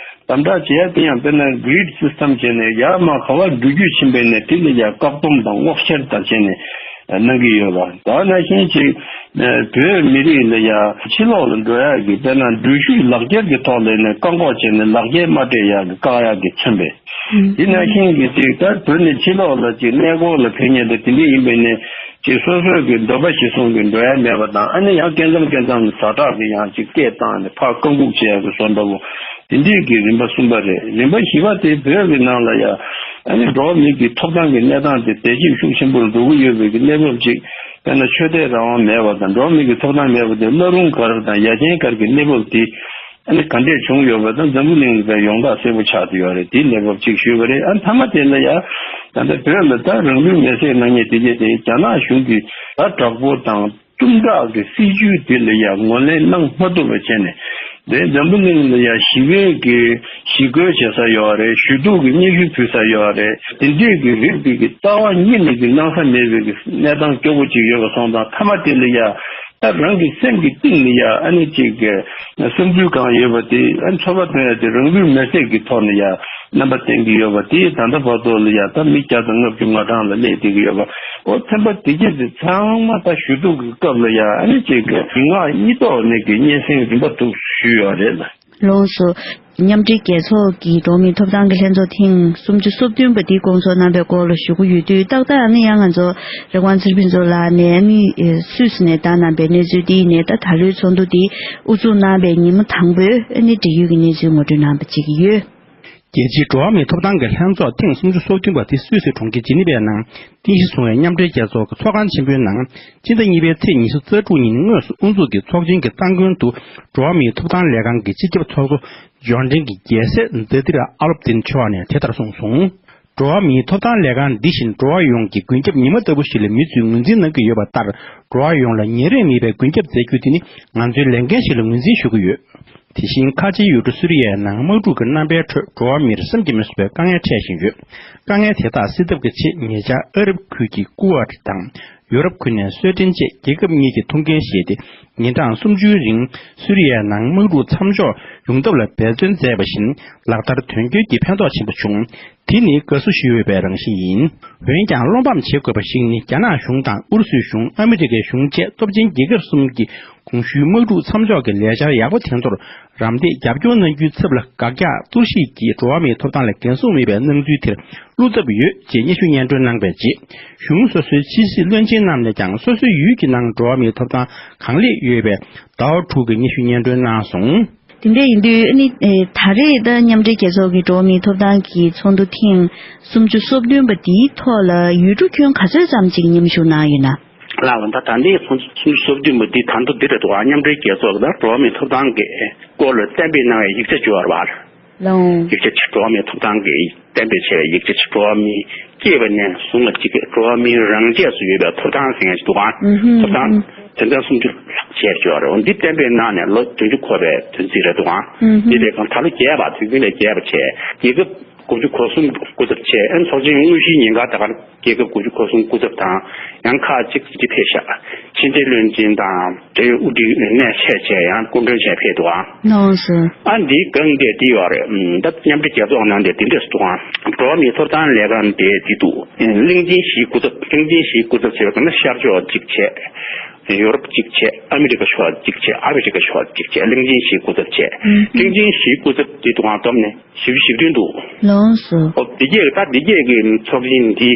དམ་དྲག་བྱེད་ཡ་དེ་ཡང་དཔེར་ན་grid system་བྱས་ནས་ཡར་མར་ག་པར་འགྲོ་རྒྱུ་ཕྱིན་པས་ནས་དེ་ལ་ཡ་བཀག་སྡོམ་དང་སྔོག་འཆར་དང་བྱས་ནས་གནང་གི་ཡོད་པ། ད་ནང་བཞིན་ཅིག་བོད་མི་རིགས་ལ་ཡ་ཕྱི་ལོགས་ལ་འགྲོ་ཡ་གི་དཔེར་ན་འགྲུལ་བཞུད་ལག་འཁྱེར་གྱི་ཐོག་ལ་ནས་བཀག་འགོག་བྱས་ནས་ལག་འཁྱེར་མ་སྤྲད་ཡ་གི་བཀག་ཡ་གི་མཚོན་པས། དེ་ནང་བཞིན་གྱི་ཅིག་ད་བོད་ནས་ཕྱི་ལོགས་ལ་ཅིག་གནས་སྐོར་ལ་ཕེབས་མཁན་དང་དེ་འདྲ་ཡིན་པས་ནས་ཅིག་སོ་སོའི་གི་འདོད་པ་གཞིར་བཟུང་གི་འགྲོ་ཡ་མེད་པ་དང་ཨ་ནི་ཡང་སྐད་མཚམས་སྐད་མཚམས་ནས་ཛ་དྲག་གི་ཡང་ཅིག་སྐད་བཏང་ནས་ཕར་བཀག་འགོག་བྱེད་ཡ་གི་བཟོ་འདྲ་བོ། དེ་འདྲའི་གི་རིམ་པ་གསུམ་པ་རེད། རིམ་པ་བཞི་པ་དེ་བོད་ཀྱི་ནང་ལ་ཡ་ཨ་ནི་འགྲོ་བ་མི་གི་ཐོབ་ཐང་གི་གནས་སྟངས་དེ་བདེ་སྐྱིད་ཤུགས་ཆེན་པོར་འགྲོ་གི་ཡོད་པའི་གི་གནས་བབ་ཅིག་དཔེར་ན་ཆོས་དད་རང་དབང་མེད་པ་དང་འགྲོ་བ་མི་གི་ཐོབ་ཐང་མེད་པ་དེ་བླ་རུང་སྒར་དང་ཡ་ཆེན་སྒར་གི་གནས་བབ་དེ་ཨ་ནི་ག་འདྲས་བྱུང་ཡོད་པ་དང་འཛམ་བུ་གླིང་ལ་ཡོངས་གྲགས་གསལ་པོ་ཆགས་བསྡད་ཡོད་རེད། དེའི་གནས་བབ་ཅིག་ཞུས་པ་རེད། ཨ་མཐའ་མ་དེ་ལ་ཡ་ད་ལྟ་བོད་ལ་ད་རང་ལུས་མེར་སྲེག་གནང་མཁན་དེ་གྱད་དེ་རྒྱ་ནག་གཞུང་གི་ད་དྲག་པོ་དང་། གཏུམ་དྲག་གི་སྲིད་བྱུས་དེ་ལ་ཡང་ངོས་ལེན་གནང་མ་ཐུབ་པ་བྱས་ནས། དེ་འཛམ་བུ་གླིང་ལ་ཡང་ཞི་བའི་གི་ཞི་རྒོལ་བྱེད་ས་ཡོད་རེད། ཞུ་གཏུག་གི་སྙན་ཞུ་ཕུལ་ས་ཡོད་རེད། དེ་འདྲས་ཀྱི་རིགས་དེ་གི་རྩ་བ་ཉིད་ནས་ཀྱི་གནང་ས་མེད་པའི་གི་གནས་སྟངས་སྐྱོ་པོ་ཅིག་ཡོད་པ་སོང་ཙང་མཐའ་མ་དེ་ལ་ཡང་ ད་རང་གི་སེམས་ཀྱི་གཏིང་ནས་ཡ་ཨ་ནི་ཅིག་གི་བསམ་ཚུལ་གང་ཡོད་པ་དེ་ཨ་ནི་ཚོར་བ་སྟོན་ཡ་དེ་རང་ལུས་མེར་སྲེག་གི་ཐོག་ནས་ཡ་རྣམ་པ་བསྟན་གྱི་ཡོད་པ་དེ་ད་ལྟ་བར་དུ་ལ་ཡ་ད་མི་བརྒྱ་དང་ལྔ་བཅུ་ང་གྲངས་ལ་སླེབས་བསྡད་ཀྱི་ཡོད་པ། འོ་ཚན་པ་དེ་གྱད་དེ་ཚང་མ་ད་ཞུ་གཏུག་གི་སྐབས་ལ་ཡ་ཨ་ནི་ཅིག་གི་ངག་གཉིས་ཐོག་ནས་ཀྱི་སྙན་སེང་རིམ་པ་དུ་ཞུས་ཡོད་རེད་ལ། ལགས་སོ། མཉམ་འབྲེལ་རྒྱལ་ཚོགས་ཀྱི་འགྲོ་བ་མིའི་ཐོབ་ཐང་གི་ལྷན་ཚོགས་ཐེངས་སུམ་ཅུ་སོ་བདུན་པ་འདི་བསྐོང་ཚོགས་གནང་བའི་སྐོར་ལ་ཞུ་གི་ཡོད་དུས་ཏག་ཏག་ཨ་ནི་ཡང་ང་ཚོ་རི་ཝང་ཚེ་རིང་ཕུན་ཚོགས་ལགས་ནས་ཨ་ནི་སུད་སི་ནས་བཏང་གནང་པའི་གནས་ཚུལ་འདི་ཡིན་ནས། ད་ད་ལོའི་ཚོགས་འདུ་འདི་དབུ་འཛུགས་གནང་བའི་ཉིན་མོ་དང་པོའི་ཨ་ནི་འབྲེལ་ཡོད་ཀྱི་གནས་ཚུལ་ངོ་སྤྲོད་གནང་བ་བྱེད་ཀྱི་ཡོད། རྒྱལ་སྤྱིའི་འགྲོ་བ་མིའི་ཐོབ་ཐང་གི་ལྷན་ཚོགས་ཐེངས་སུམ་ཅུ་སོ་བདུན་པ་དེ་སུད་སི་གྲོང་ཁྱེར་ཇི་ནི་ཝའི་ནང་རྟེན་གཞི་བཟུང་བའི་མཉམ་འབྲེལ་རྒྱལ་ཚོགས་ཀྱི་ཚོགས་ཁང་ཆེན་པོའི་ནང་སྤྱི་ཟླ་གཉིས་པའི་ཚེས་ཉི་ཤུ་རྩ་དྲུག་ཉིན་དངོས་སུ་དབུ་འཛུགས་ཀྱིས་ཚོགས་ཆེན་གྱི་སྟ་གོན་དུ་འགྲོ་བ་མིའི་ཐོབ་ཐང་ལས་ཁང་གི་སྤྱི་ཁྱབ་ཚོགས་གཙོ་འབྱོར་འབྲིང་གི་རྒྱལ་སྲས་ཛ་ཏི་ར་ཨ་ལོབ་དིན་མཆོག་ནས་དེ་ལྟར་གསུངས་སོང་། འགྲོ་བ་མིའི་ཐོབ་ཐང་ལས་ཁང་འདི་བཞིན་འགྲོ་བ་ཡོངས་ཀྱི་མགོན་སྐྱབས་ཉི་མ་ལྟ་བུ་ཞིག་ལ་མི་ཚོས་ངོས་འཛིན་གནང་གི་ཡོད་པ་ལྟར། འགྲོ་བ་ཡོངས་ལ་ཉེ་རེས་མེད་པའི་མགོན་སྐྱབས་མཛད་རྒྱུ་དེ་ནི་ང་ཚོའི་ལས་འགན་ཞིག་ལ་ངོས་འཛིན་ཞུ་གི་ཡོད། དེ་བཞིན་ཁ་ཆེའི་ཡུལ་གྲུ་སུ་རི་ཡའི་ནང་དམག་འཁྲུག་གི་རྣམ་པའི་ཁྲོད་འགྲོ་བ་མིར་བསམ་གྱིས་མི་ཁྱབ་པའི་དཀའ་ངལ་འཕྲད་བཞིན་ཡོད། དཀའ་ངལ་དེ་དག་སེལ་ཐབས་ཀྱི་ཆེད་ཉེ་ཆར་ཨ་རབ་ཁུལ་གྱི་ཀུ་ཝ་ཊི་དང་ཡོ་རོབ་ཁུལ་ནས་གསོལ་སྤྲིན་བཅས་རྒྱལ་ཁབ་གཉིས་ཀྱིས་ཐུགས་འགན་བཞེས་ཏེ། ཉིན་གྲངས་སུམ་ཅུའི་རིང་སུ་རི་ཡའི་ནང་དམག་འཁྲུག་མཚམས་འཇོག་ཡོང་ཐབས་ལ་འབད་བརྩོན་མཛད་པ་བཞིན་ལག་བསྟར་དོན་འཁྱོལ་གྱིས་ཕན་ཐོགས་ཆེན་པོ་བྱུང་། དེ་ནི་དགའ་བསུ་ཞུ་འོས་པའི་རང་བཞིན་ཡིན། འོན་ཀྱང་བློ་ཕམ་བྱེད་དགོས་པ་ཞིག་ནི། རྒྱ་ནག་གཞུང་དང་ཨུ་རུ་སུའི་གཞུང་། ཨ་མི་རི་ཀའི་གཞུང་བཅས་སྟོབས་ཆེན་རྒྱལ་ཁབ་གསུམ་གྱི་གོང་ཞུས་དམག་འཁྲུག་མཚམས་འཇོག་གི་ལས་འཆར་ཡག་པོ་དེ་ཚོར་རམ་འདེགས་རྒྱབ་སྐྱོར་གནང་རྒྱུའི་ཚབ་ལ། དགག་རྒྱག་གཏོར་བཤིག་གིས་འགྲོ་བ་མིའི་ཐོབ་ཐང་ལ་འགན་སྲུང་མེད་པའི་སྣང་ཚུལ་དེར་བློ་འཚབ་ཡོད་ཅེས་སྙན་ཞུ་སྙན་སྒྲོན་གནང་བའི་རྗེས། གཞུང་སོ་སོའི་ཕྱི་སྲིད་བློན་ཆེན་རྣམས་ནས་ཀྱང་སོ་སོའི་ཡུལ་གྱི་ནང་འགྲོ་བ་མིའི་ཐོབ་ཐང་གང་ལེགས་ཡོད་པའི་ཟླ་བ་དྲུག་གི་སྙན་ཞུ་སྙན་སྒྲོན་གནང་སོང་། དེ་འདྲ་ཡིན་དུས་ཨ་ནི་ཨེ་ད་རེས་ད་མཉམ་འབྲེལ་རྒྱལ་ཚོགས་ཀྱི་འགྲོ་བ་མིའི་ཐོབ་ཐང་གི་ཚོགས་འདུ་ཐེངས་སུམ་ཅུ་སོ་བདུན་པ་འདིའི་ཐོག་ལ་ཡུལ་གྲུ་ཁྱོན་ག་ཚོད་ཙམ་ཅིག་མཉམ་ཞུགས་གནང་ཡོད་ན། ལགས་ལགས། ད་ད་ལྟའི་ཚོགས་འདུ་སུམ་ཅུ་སོ་བདུན་པ་འདི་ད་དུང་འདི་རེད་འདུག་ཨ། མཉམ་འབྲེལ་རྒྱལ་ཚོགས་ཀྱི་ད་འགྲོ་བ་མིའི་ཐོབ་ཐང་གི་སྐོར་ལ་གཏན་འབེབས་གནང་བའི་ཡིག་ཆ་བཅུ་བར་བར། ལགས། ཡིག་ཆ་ཆེ། འགྲོ་བ་མིའི་ཐོབ་ཐང་གི་གཏན་འབེབས་བྱས་པའི་ཡིག་ཆ་ཆེ། འགྲོ་བ་མི་སྐྱེས་པ་ནས་བཟུང་ལ་གཅིག་གི་འགྲོ་བ་མིའི་རང་ཆས་སུ་ཡོད་པའི་ཐོབ་ཐང་ཟེར་མཁན་ཞིག་འདུག་ཨང་། ཨུ་ཧུམ། ཐོབ་ཐང་ཨུ་ཧུམ། དོན་ཚན་སུམ་ཅུ་ལྷག་བྱས་ཡོད་རེད། འོ་འདི་གཏན་འབེབས་གནང་ནས་ལོ་བདུན་ཅུ་འཁོར་བའི་དོན་ཚན་རེད་འདུག་ཨང་། ཨུ་ཧུམ། འདི་ལས་གང་ད་ལོ་བརྒྱད་པ། དུས་རྒྱུན་ལས་བརྒྱད་པ་བྱས། རྒྱལ་ཁབ་དགུ་བཅུ་གོ་གསུམ་སྐུ་ཚབ་བྱས། ཨན་ཚོགས་ཆེན་དངོས་གཞིའི་ཉིན་གང་ད་གར་རྒྱལ་ཁབ་དགུ་བཅུ་གོ་གསུམ་སྐུ་ཚབ་དང་། ཡང་ཁག་ཅིག་ཅིག་ཕེབས་ཤག་ཕྱི་འབྲེལ་བློན་ཆེན་དང་འབྲེལ་ཡོད་དབུ་ཁྲིད་གནད་ཆེ་ཆེ་ཡང་སྐུ་མགྲོན་ཆེ་ཕེབས་འདུག་ཨང་། ལགས་སོ། ཨ་འདིའི་སྒང་དེ་འདི་ཡོད་རེད། ཨམ་ད་མཉམ་འབྲེལ་རྒྱལ་ཚོགས་ནང་དེ་འདི་འདྲས་སུ་འདུག་ཨང་། འགྲོ་བ་མིའི་ཐོབ་ཐང་ལས་ཁང་དེ་འདི་འདུག་གླིང་ཆེན་བཞིའི་སྐུ་ཚབ། གླིང་ཆེན་བཞིའི་སྐུ་ཚབ་བྱས་པ་ན་ཤར་ཕྱོགས་གཅིག་བྱས། ཡོ་རོབ་གཅིག་བྱས། ཨ་མི་རི་ཀ་ཕྱོགས་གཅིག་བྱས། ཨ་ཧྥེ་རི་ཀ་ཕྱོགས་གཅིག་བྱས། གླིང་ཆེན་བཞིའི་སྐུ་ཚབ་བྱས། ཨུ་ཧུམ། གླིང་ཆེན་བཞིའི་སྐུ་ཚབ་དེ་འདུག་ཨང་། བསྡོམས་ནས་བཞི་བཅུ་ཞེ་བདུན་འདུག་ལགས་སོ། ཨོ་དེ་གས་ད་དེ་གས་ཀྱི་ཚོགས་ཆེན་འདི་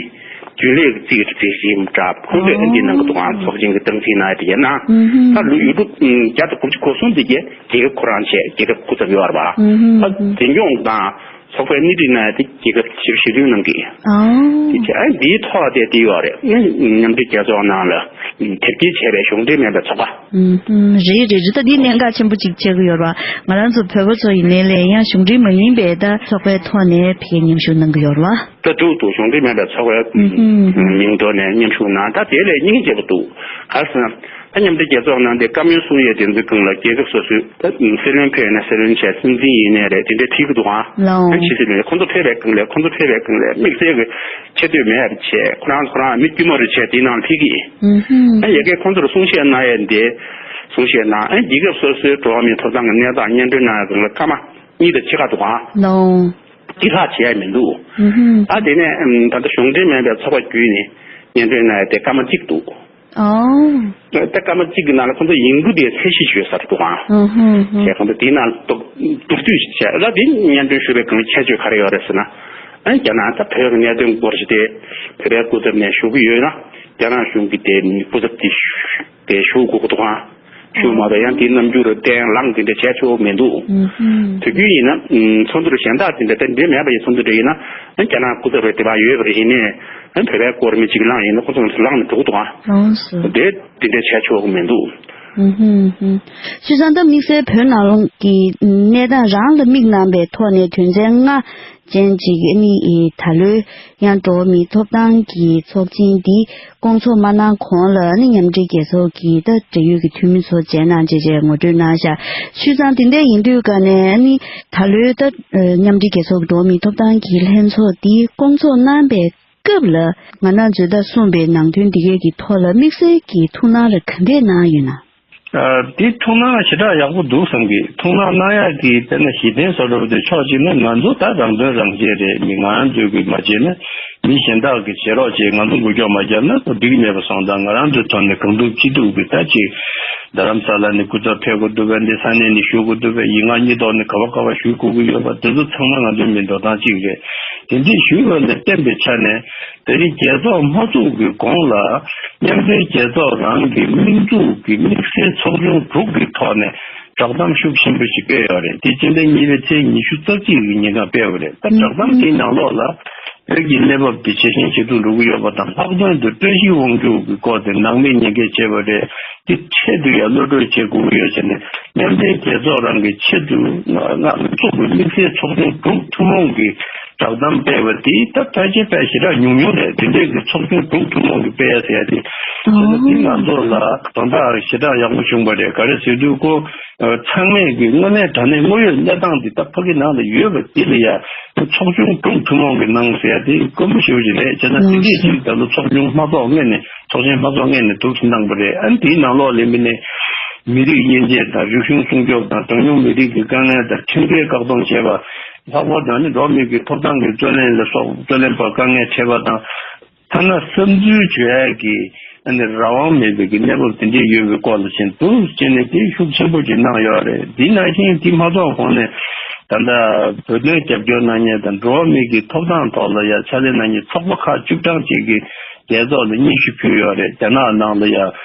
རྒྱུན་ལས་ཀྱི་རྩིས་ཀྱི་རྩིས་ཞིབ་འདྲ་ཁོང་ཚོས་ཨ་འདི་གནང་གི་འདུག་ཨང་། ཚོགས་ཆེན་གྱི་སྟངས་འཛིན་གནང་ཡ་དེ་གས་ན། ཨུ་ཧུམ། ད་ལོ་ཡུལ་གྲུ་བརྒྱ་དང་དགུ་བཅུ་གོ་གསུམ་དེ་གས་རྒྱལ་ཁབ་ཁོ་རང་བྱས། རྒྱལ་ཁབ་སྐུ་ཚབ་ཡོད་རེད་པ། ཨུ་ཧུམ། ད་འཛིན་སྐྱོང་དང་ཚོགས་པའི་སྣེ་ཁྲིད་གནང་ཡ་དེ་རྒྱལ་ཁབ་བཞི་བཅུ་ཞེ་བདུན་གནང་གི། ཨོ། དེ་བྱས་ཨ་འདིའི་ཐོག་དེ་དེ་ཡོད་རེད། མཉམ་འབྲེལ་རྒྱལ་ཚོགས་ནང་ལ་དེབ་སྐྱེལ་བྱས་པའི་གཞུང་འབྲེལ་མིན་པའི་ཚོགས་པ། ཨུམ། རེད་རེད་རེད། ད་འདི་གནད་འགག་ཆེན་པོ་གཅིག་ཆགས་ཀྱི་ཡོད་རེད་པ། ང་རང་ཚོ་བོད་པ་ཚོ་ཡིན་ནའི་ལས་ཡང་གཞུང་འབྲེལ་མ་ཡིན་པའི་ད་ཚོགས་པའི་ཐོག་ནས་ཕ་གིར་མཉམ་ཞུགས་གནང་གི་ཡོད་རེད་པ། ད་འདུག་འདུག་གཞུང་འབྲེལ་མིན་པའི་ཚོགས་པའི་ཨུམ་ཧུམ་ཧུམ། མིང་ཐོག་ནས་མཉམ་ཞུགས་གནང་། ད་དེ་ལས་སྙིང་རྗེ་པོ་འདུག་ག་རེ་ཟེར་ན། ད་མཉམ་འབྲེལ་རྒྱལ་ཚོགས་ནང་དེ་བཀའ་མོལ་གསུང་ཡས་དེ་ཚོའི་སྒང་ལ་རྒྱལ་ཁབ་སོ་སོའི་ད་སྲིད་བློན་ཕེབས་ན་སྲིད་བློན་བྱས། སྲིད་འཛིན་ཡིན་ནའི་རེད། དེ་འདྲའི་ཕེབས་ཀྱི་འདུག་ཨང་། ལགས། ཕྱི་སྲིད་བློན་ཁོང་ཚོ་ཕེབས་པའི་སྒང་ལ་ཁོང་ཚོ་ཕེབས་པའི་སྒང་ལ་དམིགས་བསལ་གྱི་ཆེ་བསྟོད་མེད་པ་བྱས། ཁོ་རང་ཁོ་རང་མི་དཀྱུས་མ་རུ་བྱས་དེའི་ནང་ལ་ཕེབས་ཀྱི་ཡིན། ཨུ་ཧུམ། ཨ་ཡ་གིར་ཁོང་ཚོར་གསུང་བཤད་གནང་ཡས་འདི་གསུང་བཤད་གནང་། ཨ་རྒྱལ་ཁབ་སོ་སོའི་འགྲོ་བ་མིའི་ཐོབ་ཐང་གི་གནས་སྟངས་སྙན་སྒྲོན་གནང་ཡས་སྒང་ལ་སྐར་མ་གཉིས་དང་ཕྱེད་ཀ་འདུག་ཨང་། ལགས། དེ་ལྷག་བྱས་ཡ་མི་འདུག་ཨུ་ཧུམ། ཨ་དེ་ནས་ཨམ་ད་ལྟ་གཞུང་འབྲེལ་མིན་པའི་ཚོགས་པ་བརྒྱུད་ནས་སྙན་སྒྲོན་གནང་ཡས་དེ་སྐར་མ་གཅིག་འདུག་ཨོ། ད་སྐར་མ་གཅིག་གི་ནང་ལ་ཁོང་ཚོ་ཡིན་རྒྱུ་དེ་ཚད་གཞི་ཞིག་ཡོད་ས་རེད་འདུག་ཨང་། ཨུ་ཧུམ་ཧུམ། བྱས་ཁོང་ཚོ་དེའི་ནང་མདོར་མདོར་བསྡུས་ཤིག་བྱས། ད་དེ་སྙན་སྒྲོན་ཞུ་བའི་སྒང་ཁྱད་ཆོས་ག་རེ་ཡོད་རེད་ཟེར་ན། ཨ་རྒྱ་ནག་ད་བོད་ཀྱི་གནད་དོན་སྐོར་ཞིག་དེ་བོད་པའི་སྐུ་ཚབ་ནས་ཞུ་གི་ཡོད་ན། རྒྱ་ནག་གཞུང་གི་དེ་སྐུ་ཚབ་དེ་དེ་ཞུ་དགོས་ཀྱི་འདུག་ཨང་། ཞུ་མ་གཏོགས་ཡང་དེའི་རྣམ་འགྱུར་བསྟན་ལངས་དེ་འདྲ་བྱས་ཆོག་མི་འདུག་ཨུ་ཧུམ། དུས་རྒྱུན་ཡིན་ན་ཚོགས་འདུ་གཞན་དག་དེ་འདྲ་དེ་འདྲ་མེད་པ་ཡི་ཚོགས་འདུ་འདྲ་ཡིན་ན། རྒྱ་ནག་སྐུ་ཚབ་རེ་དེ་བ་ཡོད་པ་རེད། ཡིན་ནའི་བོད་པའི་སྐོར་མི་གཅིག་ལངས་ཡིན་ན་ཁོ་ཚོ་ལངས་ནས་འགྲོ་གི་འདུག་ཨང་། ལགས་སོ། དེ་དེ་འདྲ་བྱས་ཆོག་གི་མི་འདུག་ཨུ་ཧུམ་ཧུམ། བྱས་ཙང་ད་དམིགས་བསལ་བོད་ནང་ལོགས་ཀྱི་གནས་སྟངས་རང་ལ་དམིགས་གནང་བའི་ཐོག་ནས་དོན་ཚན་ལྔ་ཅན་ཅིག་ཨ་ནི་ད་ལོའི་ཡང་འགྲོ་བ་མིའི་ཐོབ་ཐང་གི་ཚོགས་ཆེན་འདི་བསྐོང་ཚོགས་མ་གནང་གོང་ལ་ཨ་ནི་མཉམ་འབྲེལ་རྒྱལ་ཚོགས་ཀྱི་ད་འབྲེལ་ཡོད་ཀྱི་འཐུས་མི་ཚོ་མཇལ་གནང་བྱས་བྱས་ངོ་སྤྲོད་གནང་བཞག་བྱས་ཙང་དེ་འདྲ་ཡིན་དུས་ཀ་ནས་ཨ་ནི་ད་ལོའི་ད་མཉམ་འབྲེལ་རྒྱལ་ཚོགས་ཀྱི་འགྲོ་བ་མིའི་ཐོབ་ཐང་གི་ལྷན་ཚོགས་འདི་བསྐོང་ཚོགས་གནང་བའི་སྐབས་ལ་ང་རང་ཚོས་ད་གསུངས་པའི་ནང་དོན་འདི་གས་ཀྱི་ཐོག་ལ་དམིགས་བསལ་གྱི་ཐུགས་སྣང་རེ་ག་འདྲས་གནང་ཡོད་ན། ཨ། དེ་ཐུགས་སྣང་ཞེ་དྲག་ཡག་པོ་འདུག་བསམ་གི། ཐུགས་སྣང་གནང་ཡག་གི་དཔེར་ན་གཞི་རྟེན་བཟོ་འདྲ་པོ་དེ་ཕྱོགས་གཅིག་ནས་ང་ཚོ་ད་རང་དོན་རང་གཅེས་རེད། མི་ང་རང་ཚོས་གི་མ་བྱས་ན་མི་གཞན་དག་གིས་བྱེད་རོགས་བྱས། ང་ཚོ་འགུལ་སྐྱོད་མ་བརྒྱབ་ན་འགྲིག་མེད་པ་སོང་། ད་ང་རང་ཚོའི་ཐོག་ནས་གང་ཐུབ་ཅི་ཐུབ་གི་ད་ཅིག་རྡ་རམ་ས་ལ་ནས་སྐུ་ཚབ་ཕེབས་དགོས་འདུག་པས། འདི་ས་གནས་ནས་ཞུ་དགོས་འདུག་པས། ཡིག་ངག་གཉིས་ཐོག་ནས་ག་བ་ག་བ་ཞུ་དགོས་ཀྱི་ཡོད་པ་དེ་ཚོ་ཚང་མ་ང་ཚོའི་མི་འགྲོ་སྟངས་གཅིག་རེད། དེ་འདྲས་ཞུས་པ་ལ་བརྟེན་པའི་ཆ་ནས། དེ་རིང་རྒྱལ་ཚོགས་མ་ཚུགས་ཀྱི་གོང་ལ་མཉམ་འབྲེལ་རྒྱལ་ཚོགས་རང་གི་དམིགས་འཛུགས་ཀྱི་དམིགས་བསལ་ཚོགས་ཆུང་དྲུག་གི་ཐོག་ནས་བསྒྲགས་གཏམ་ཤུགས་ཆེན་པོ་ཞིག་སྤེལ་ཡོད་རེད། དེ་སྤྱི་ཟླ་གཉིས་པའི་ཚེས་ཉི་ཤུ་རྩ་གཅིག་གི་ཉིན་ཀ་སྤེལ་བ་རེད། ད་བསྒྲགས་གཏམ་དེའི་ནང་ལོགས་ལ་བོད་ཀྱི་གནས་བབ་དེ་ཇེ་ཞན་ཇེ་སྡུག་འགྲོ་གི་ཡོད་པ་དང་། ལྷག་དོན་དུ་བཀྲ་ཤིས་དབང་ཕྱུག་གི་སྐོར་དེ་ནང་མིས་ཉེས་སྐྱོན་བྱས་པ་རེད། དེ་ཆེད་དུ་ཡང་གློད་གྲོལ་བྱེད་དགོས་ཀྱི་ཡོད་ཟེར་ནས། མཉམ་འབྲེལ་རྒྱལ་ཚོགས་རང་གི་ཆེད་དུ་ང་ང་ཚོགས་པའི་དམིགས་བསལ་ཚོགས་ཆུང་དྲུག་ཐུན་མོང་གི་བསྒྲགས་གཏམ་སྤེལ་བ་དེ་ད་ཕལ་ཆེར་དཔེ་ཞེ་དྲག་ཉུང་ཉུང་རེད། དེ་འདྲས་ཀྱི་ཚོགས་ཆུང་དྲུག་ཐུན་མོང་གི་སྤེལ་ཡ་ཟེར་ཡ་དེ། དེ་ནི་དེ་ང་ཚོ་ལ་དོན་དག་ཞེ་དྲག་ཡག་པོ་བྱུང་བ་རེད། ག་རེ་ཟེར་དུས་ཁོ་ཚང་མས་ཀྱི་དངོས་གནས་དྲང་གནས་དངོས་ཡོད་གནས་སྟངས་འདི་ད་ཕ་གི་ནང་ལ་ཡོད་པ་འདི་ལ་ཡ་ཚོགས་ཆུང་དྲུག་ཐུན་མོང་གི་གནང་ཟེར་ཡ་དེ་དཀོན་པོ་ཞེ་པོ་ཅིག་རེད། བྱས་ན་དེ་འདྲས་ཅིག་ད་ལོ་ཚོགས་ཆུང་མ་རྫོགས་སྔོན་ནས། ཚོགས་ཆེན་མ་རྫོགས་སྔོན་ནས་འདུག་སེ་གནང་བ་རེད། ཨ་ནི་དེའི་ནང་ལོགས་ལ་མི་ནས་མི་རིགས་དབྱེ་འབྱེད་དང་། རིག་གཞུང་སྲུང་སྐྱོབ་དང་། གྲངས་ཉུང་མི་རིགས་ཀྱི་དཀའ་ངལ་དང་། ཁྲིམས་འགལ་བཀག་སྡོམ་བྱས་པ། ལྷག་པར་དུ་ནི་འགྲོ་བ་མི་གི་ཐོབ་ཐང་གི་རྩོད་ལེན་ལ་སོགས། རྩོད་ལེན་པར་དཀའ་ངལ་འཕྲད་པ་དང་། ཐ་ན་བསམ་ཚུལ་བརྗོད་ཡག་གི་ཨ་ནི་རང་དབང་མེད་པའི་གི་གནས་བབ་དེ་འདྲས་ཡོད་པའི་སྐོར་ལ་ཕྱིན་འདུག་ཅེས་ནས་དེ་ཤུགས་ཆེན་པོ་ཅིག་གནང་ཡོད་རེད། དེ་ནང་བཞིན་དེ་མ་རྫོགས་གོང་ནས་ད་ལྟ་བོད་དོན་རྒྱབ་སྐྱོར་གནང་མཁན་དང་། འགྲོ་བ་མི་གི་ཐོབ་ཐང་ཐོག་ལ་ཡ་ཕྱག་ལས་གནང་མཁན་ཚོགས་པ་ཁག་བཅུ་གྲངས་ཅིག་གིས་རྒྱལ་ཚོགས་ལ་སྙན་ཞུ་ཕུལ་ཡོད་རེད། རྒྱ་ནག་ནང་ལ་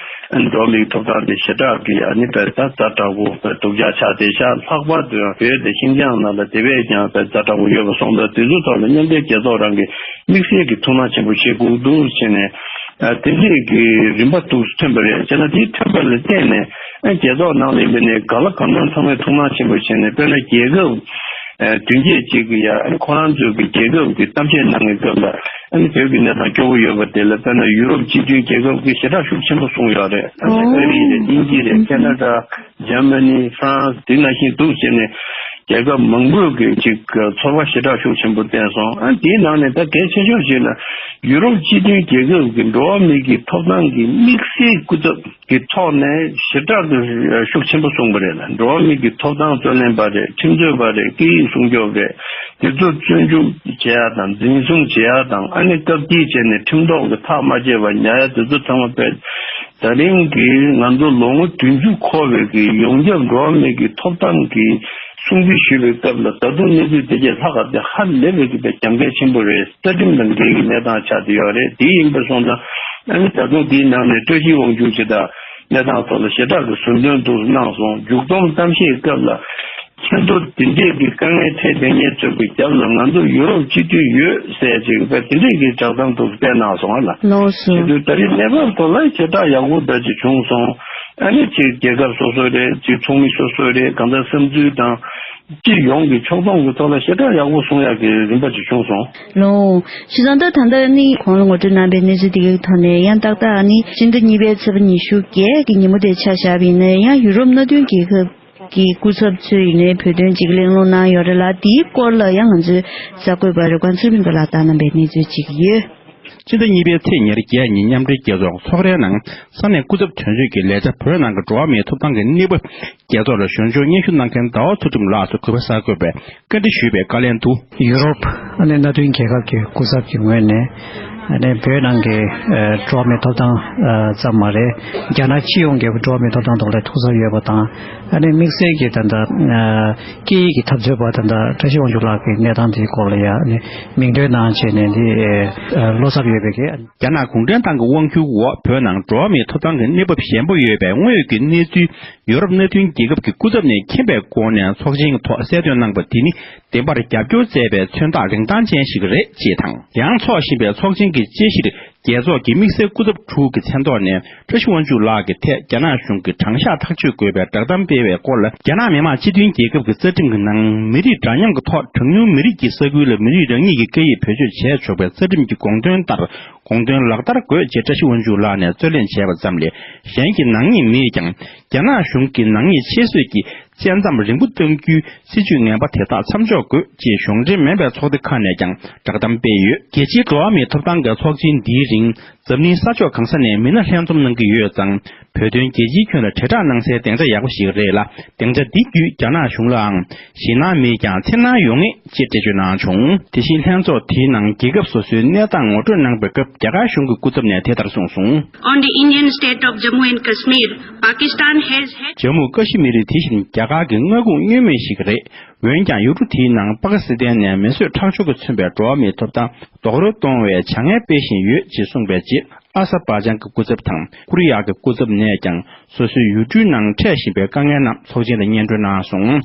ཡང་འགྲོ་བ་མིའི་ཐོབ་ཐང་དེ་ཞེ་དྲག་གི་ཨ་ནི་དཔེ་ད་ཛ་དྲག་པོ་དཔེ་སྡུག་ཅག་ཆགས་བསྡད་ཤག་ལྷག་པར་དུ་ཡང་བོད་དང་ཤིན་ཅང་ནང་ལ། དེ་བས་ཀྱང་དཔེ་ཛ་དྲག་པོ་ཡོད་པ་སོང་ཙང་། དེ་ཚོའི་ཐོག་ལ་མཉམ་འབྲེལ་རྒྱལ་ཚོགས་རང་གིས་དམིགས་བསལ་གྱི་ཐུགས་སྣང་ཆེན་པོ་བྱེད་དགོས་འདུག་ཟེར་ནས། ཨ། དེ་འདྲས་ཀྱི་རིམ་པ་འདུག་ཐོན་པ་རེད། བྱས་ན་དེ་ཐོན་པ་ལ་བརྟེན་ནས། ཨ། རྒྱལ་ཚོགས་ནང་ལ་ཡིན་པ་ནས་ག་ལ་གང་འཚམ་ཚང་མས་ཐུགས་སྣང་ཆེན་པོ་བྱས་ནས། དཔེར་ན་རྒྱལ་ཁབ་ཨ་བདུན་བརྒྱད་ཅིག་གིས་ཡ། ཨ་ནི་ཁོ་རང་ཚོའི་གི་རྒྱལ་ཁབ་ཀྱི་གཏམ་བཤད་གནང་བའི་སྐབས་ལ། ཨ་ནི་བོད་ཀྱི་གནས་སྟངས་སྐྱོ་པོ་ཡོད་པ་དེ་ལ། དཔེར་ན་ཡུ་རོབ་སྤྱི་མཐུན་རྒྱལ་ཁབ་ཀྱིས་ཞེ་དྲག་ཤུགས་ཆེན་པོ་གསུངས་ཡོད་རེད། ཨ་ནི་ཨོ། ཨ་རི་རེད། དབྱིན་ཇི་རེད། ཁེ་ན་ཌ། འཇར་མ་ནི། ཧྥ་རན་སི། དེ་ནང་བཞིན་འདུག་ཟེར་ནས། རྒྱལ་ཁབ་མང་པོས་ཀྱི་ཅིག་ཚོར་བ་ཞེ་དྲག་ཤུགས་ཆེན་པོ་བསྟན་སོང་། ཨ། དེའི་ནང་ནས་ད་གལ་ཆེ་ཤོས་ཤིག་ལ། ཡུ་རོབ་སྤྱི་མཐུན་རྒྱལ་ཁབ་ཀྱི་འགྲོ་བ་མི་གི་ཐོབ་ཐང་གི་དམིགས་བསལ་སྐུ་ཚབ་ཀྱི་ཐོག་ནས་ཞེ་དྲག་གི་ཤུགས་ཆེན་པོ་གསུངས་པ་རེད་ལ། འགྲོ་བ་མི་གི་ཐོབ་ཐང་རྩོད་ལེན་པ་རེད། ཁྲིམས་རྩོད་པ་རེད། སྐད་ཡིག་སྲུང་སྐྱོབ་རེད། དེ་ཚོ་བཙོན་འཇུག་བྱེད་ཡ་དང་། འཛིན་བཟུང་བྱེད་ཡ་དང་། ཨ་ནི་བཀག་སྐྱིལ་བྱས་ནས་ཁྲིམས་ཐོག་གི་ཐག་མ་བཅད་པ་ཉར་ཡ་དེ་ཚོ་ཚང་མ་དཔེ། ད་རིང་གི་ང་ཚོ་ལོ་ངོ་བདུན་ཅུ་འཁོར་བའི་གི་ཡོངས་ཁྱབ་འགྲོ་བ་མི་གི་ཐོབ་ཐང་གི་སྲུང་བརྩི་ཞུ་བའི་སྐབས་ལ། ད་དུང་གནས་ཚུལ་དེ་གས་ལྷག་ག་དེ་ཧ་ལས་པའི་གི་དཔེ་རྒྱབ་འགལ་ཆེན་པོ་རེད། རྩ་ཁྲིམས་དང་འགལ་གྱི་གནས་སྟངས་ཆགས་བསྡད་ཡོད་རེད། དེ་ཡིན་པ་སོང་ཙང་། ཨ་ནི་ད་དུང་དེའི་ནང་ནས་བཀྲ་ཤིས་དབང་ཕྱུག་ཅིག་ད་གནས་སྟངས་ཐོག་ལ་ཞེ་དྲག་གི་ཟུར་འདོན་འདུག་གནང་སོང་། མཇུག་སྡོམ་གཏམ་བཤད་སྐབས་ལ། ཁྱེད་ཚོ་དེ་འདྲས་ཀྱི་དཀའ་ངལ་འཕྲད་བསྡད་མཁན་ཚོ་གི་རྒྱབ་ལ་ང་ཚོ་ཡུ་རོབ་སྤྱི་འཐུས་ཡོད་ཟེར་ཅིག་དཔེ་དེ་འདྲས་ཀྱི་བསྒྲགས་གཏམ་འདུག་སྤེལ་གནང་སོང་ཨ་ལ། ལགས་སོ། དེ་དུས་ད་རེས་གནས་བབ་ཐོག་ལ་ཞེ་དྲག་ཡག་པོ་འདྲ་ཅིག་བྱུང་སོང་། ཨ་ནི་ཅིག་རྒྱལ་ཁབ་སོ་སོ་རེད། ཅིག་ཚོགས་མི་སོ་སོ་རེད། གང་ལྟར་བསམ་ཚུལ་དང་། སྤྱི་ཡོངས་ཀྱི་ཕྱོགས་བསྡོམས་ཀྱི་ཐོག་ལ་ཞེ་དྲག་ཡག་པོ་གསུང་ཡག་གི་རིམ་པ་ཅིག་བྱུང་སོང་། ལགས། བྱས་ཙང་ད་ད་ལྟ་ནི་གོང་ལ་ངོ་སྤྲོད་གནང་པའི་གནས་ཚུལ་དེ་གའི་ཐོག་ནས་ཡང་ཏག་ཏག་ནི་སྤྱི་ཟླ་གཉིས་པའི་ཚེས་པ་ཉི་ཤུ་བརྒྱད་ཀྱི་ཉིན་མོ་དེ་ཆ་བཞག་པ་ཡིན་ན། ཡང་ཡུ་རོབ་མནའ་མཐུན་རྒྱལ་ཁབ་ཀྱི་སྐུ་ཚབ་ཚོས་ཡིན་ནའི་བོད་དོན་ཅིག་གླེང་སློང་གནང་ཡོད་རེད་ལ། དེའི་སྐོར་ལ་ཡང་ང་ཚོའི་གསར་འགོད་པ་རེབ་གོང་ཚེ་རིང་པ་ལགས་བཏང་གནང་པའི་གནས་ཚུལ་ཅིག་ཡོད། ཕྱི་ཟླ་གཉིས་པའི་ཚེས་ཉེར་བརྒྱད་ཉིན་མཉམ་འབྲེལ་རྒྱལ་ཚོགས་ཚོགས་རའི་ནང་ས་གནས་སྐུ་ཚབ་དོན་གཅོད་ཀྱི་ལས་བྱ་བོད་ནང་གི་འགྲོ་བ་མིའི་ཐོབ་ཐང་གི་གནས་བབ་རྒྱལ་ཚོགས་ལ་ཞུ་སྦྱོང་སྙན་ཞུ་གནང་མཁན་ཟླ་བ་ཚུལ་ཁྲིམས་ལགས་སུ་གུས་པ་གསར་འགོད་པས་བཀའ་འདྲི་ཞུས་པའི་བཀའ་ལན་དུ། ཡུ་རོབ་ཨ་ནི་མནའ་མཐུན་རྒྱལ་ཁབ་ཀྱི་སྐུ་ཚབ་ཀྱི་ངོས་ནས། ཨ་ནི་བོད་ནང་གི་ཨ་འགྲོ་བ་མིའི་ཐོབ་ཐང་ཨ་ཙམ་མ་རེད། རྒྱ་ནག་སྤྱི་ཡོངས་ཀྱི་འགྲོ་བ་མིའི་ཐོབ་ཐང་ཐོག་ལ་ཐུགས་འཚབ་ཡོད་པ་དང་། ཨ་ནི་དམིགས་བསལ་གྱི་ད་ལྟ་ཨ་སྐད་ཡིག་གི་འཐབ་རྩོད་པ་ད་ལྟ་བཀྲ་ཤིས་དབང་ཕྱུག་ལགས་ཀྱི་གནས་སྟངས་དེའི་སྐོར་ལ་ཡ་ཨ་ནི་མིང་འདོན་གནང་བྱས་ནས་འདི་ཨ་བློ་འཚབ་ཡོད་པའི་གི། རྒྱ་ནག་གུང་ཁྲན་ཏང་གི་དབང་སྒྱུར་འོག་བོད་ནང་འགྲོ་བ་མིའི་ཐོབ་ཐང་གི་གནས་བབ་ཞན་པོ་ཡོད་པའི་དངོས་ཡོད་ཀྱི་གནས་ཚུལ་ཡུ་རོབ་མནའ་མཐུན་རྒྱལ་ཁབ་ཀྱི་སྐུ་ཚབ་ནས་མཁྱེན་པའི་སྒོ་ནས་ཚོགས་ཆེན་གྱི་ཐོག་གསལ་སྟོན་གནང་པ་དེ་ནི་བདེན་པར་རྒྱབ་སྐྱོར་མཛད་པའི་མཚོན་རྟགས་རིན་ཐང་ཅན་ཞིག་རེད་ཅེས་དང་། ཡང་འཚོགས་བཞིན་པའི་ཚོགས་ཆེན་གྱི་དཔྱད་གཞིར་རྒྱལ་ཚོགས་ཀྱི་དམིགས་བསལ་སྐུ་ཚབ་དྲུག་གི་མཚན་ཐོག་ནས་བཀྲ་ཤིས་དབང་ཕྱུག་ལགས་ཀྱི་ཐད་རྒྱ་ནག་གཞུང་གི་དྲང་གཞག་ཐག་གཅོད་དགོས་པའི་བསྒྲགས་གཏམ་སྤེལ་བའི་སྐོར་ལ། རྒྱ་ནག་མི་དམངས་སྤྱི་མཐུན་རྒྱལ་ཁབ་ཀྱི་རྩ་ཁྲིམས་ཀྱི་ནང་མི་རིགས་འདྲ་མཉམ་གྱི་ཐོག་གྲངས་ཉུང་མི་རིགས་ཀྱི་ས་ཁུལ་ལ་མི་རིགས་རང་ཉིད་ཀྱི་སྐད་ཡིག་བེད་སྤྱོད་བྱས་ཆོག་པའི་རྩ་ཁྲིམས་ཀྱི་དགོངས་དོན་ལྟར། དགོངས་དོན་ལག་བསྟར་དགོས་ཅེས་བཀྲ་ཤིས་དབང་ཕྱུག་ལགས་ནས་རྩོད་ལེན་བྱས་པ་ཙམ་ལས། གཞན་གྱི་ནག་ཉེས་མེད་ཀྱང་། རྒྱ་ནག་གཞུང་གིས་ནག་ཉེས་ཆེད་བཟོས་ཀྱི་དཔྱད་མཚམས་རིང་པོ་གཏང་རྒྱུའི་སྲིད་ཇུས་ངན་པ་དེ་དག་མཚམས་འཇོག་དགོས་ཅེས་གཞུང་འབྲེལ་མིན་པའི་ཚོགས་སྡེ་ཁག་ནས་ཀྱང་བསྒྲགས་གཏམ་སྤེལ་ཡོད། རྒྱལ་སྤྱིའི་འགྲོ་བ་མིའི་ཐོབ་ཐང་གི་ཚོགས་ཆེན་འདིའི་རིང་། འཛམ་གླིང་ས་ཕྱོགས་གང་ས་ནས་མི་སྣ་ལྷན་འཛོམས་གནང་གི་ཡོད་ཙང་། བོད་དོན་རྒྱལ་སྤྱིའི་ཁྱོན་ལ་དྲིལ་བསྒྲགས་གནང་སའི་སྡིངས་ཆ་ཡག་པོ་ཞིག་རེད་ལ། སྡིངས་ཆ་འདི་བརྒྱུད་རྒྱ་ནག་གཞུང་ལའང་ཞེད་སྣང་མེད་ཀྱང་འཚེར་སྣང་ཡོང་ངེས་ཅེས་འགྲེལ་བརྗོད་གནང་བྱུང་། དེ་བཞིན་ལྷན་ཚོགས་དེའི་ནང་རྒྱལ་ཁབ་སོ་སོའི་གནས་སྟངས་ངོ་སྤྲོད་གནང་པའི་སྐབས། རྒྱ་གར་གཞུང་གི་སྐུ་ཚབ་ནས་དེ་ལྟར་གསུངས་སོང་། On the Indian state of Jammu and Kashmir, Pakistan has had ཇམ་མུ་ཀ་ཤི་མིར་དེ་བཞིན་རྒྱ་གར་གྱི་མངའ་ཁོངས་བསྙོན་མེད་ཞིག་རེད། འོན་ཀྱང་ཡུལ་གྲུ་དེའི་ནང་པ་ཀི་སི་ཐན་ནས་མེ་གསོད་ཁྲག་སྦྱོར་གྱིས་མཚོན་པའི་འགྲོ་བ་མིའི་ཐོབ་ཐང་རྡོག་རོལ་གཏོང་བའི་བྱ་ངན་སྤེལ་བཞིན་ཡོད་ཅེས་གསུངས་པའི་རྗེས། ཨ་ས་བ་ཅན་གྱི་སྐུ་ཚབ་དང་ཀོ་རི་ཡ་གི་སྐུ་ཚབ་ནས་ཀྱང་སོ་སོའི་ཡུལ་གྲུའི་ནང་འཕྲད་བཞིན་པའི་དཀའ་ངལ་རྣམས་ཚོགས་ཆེན་ལ་སྙན་སྒྲོན་གནང་སོང་།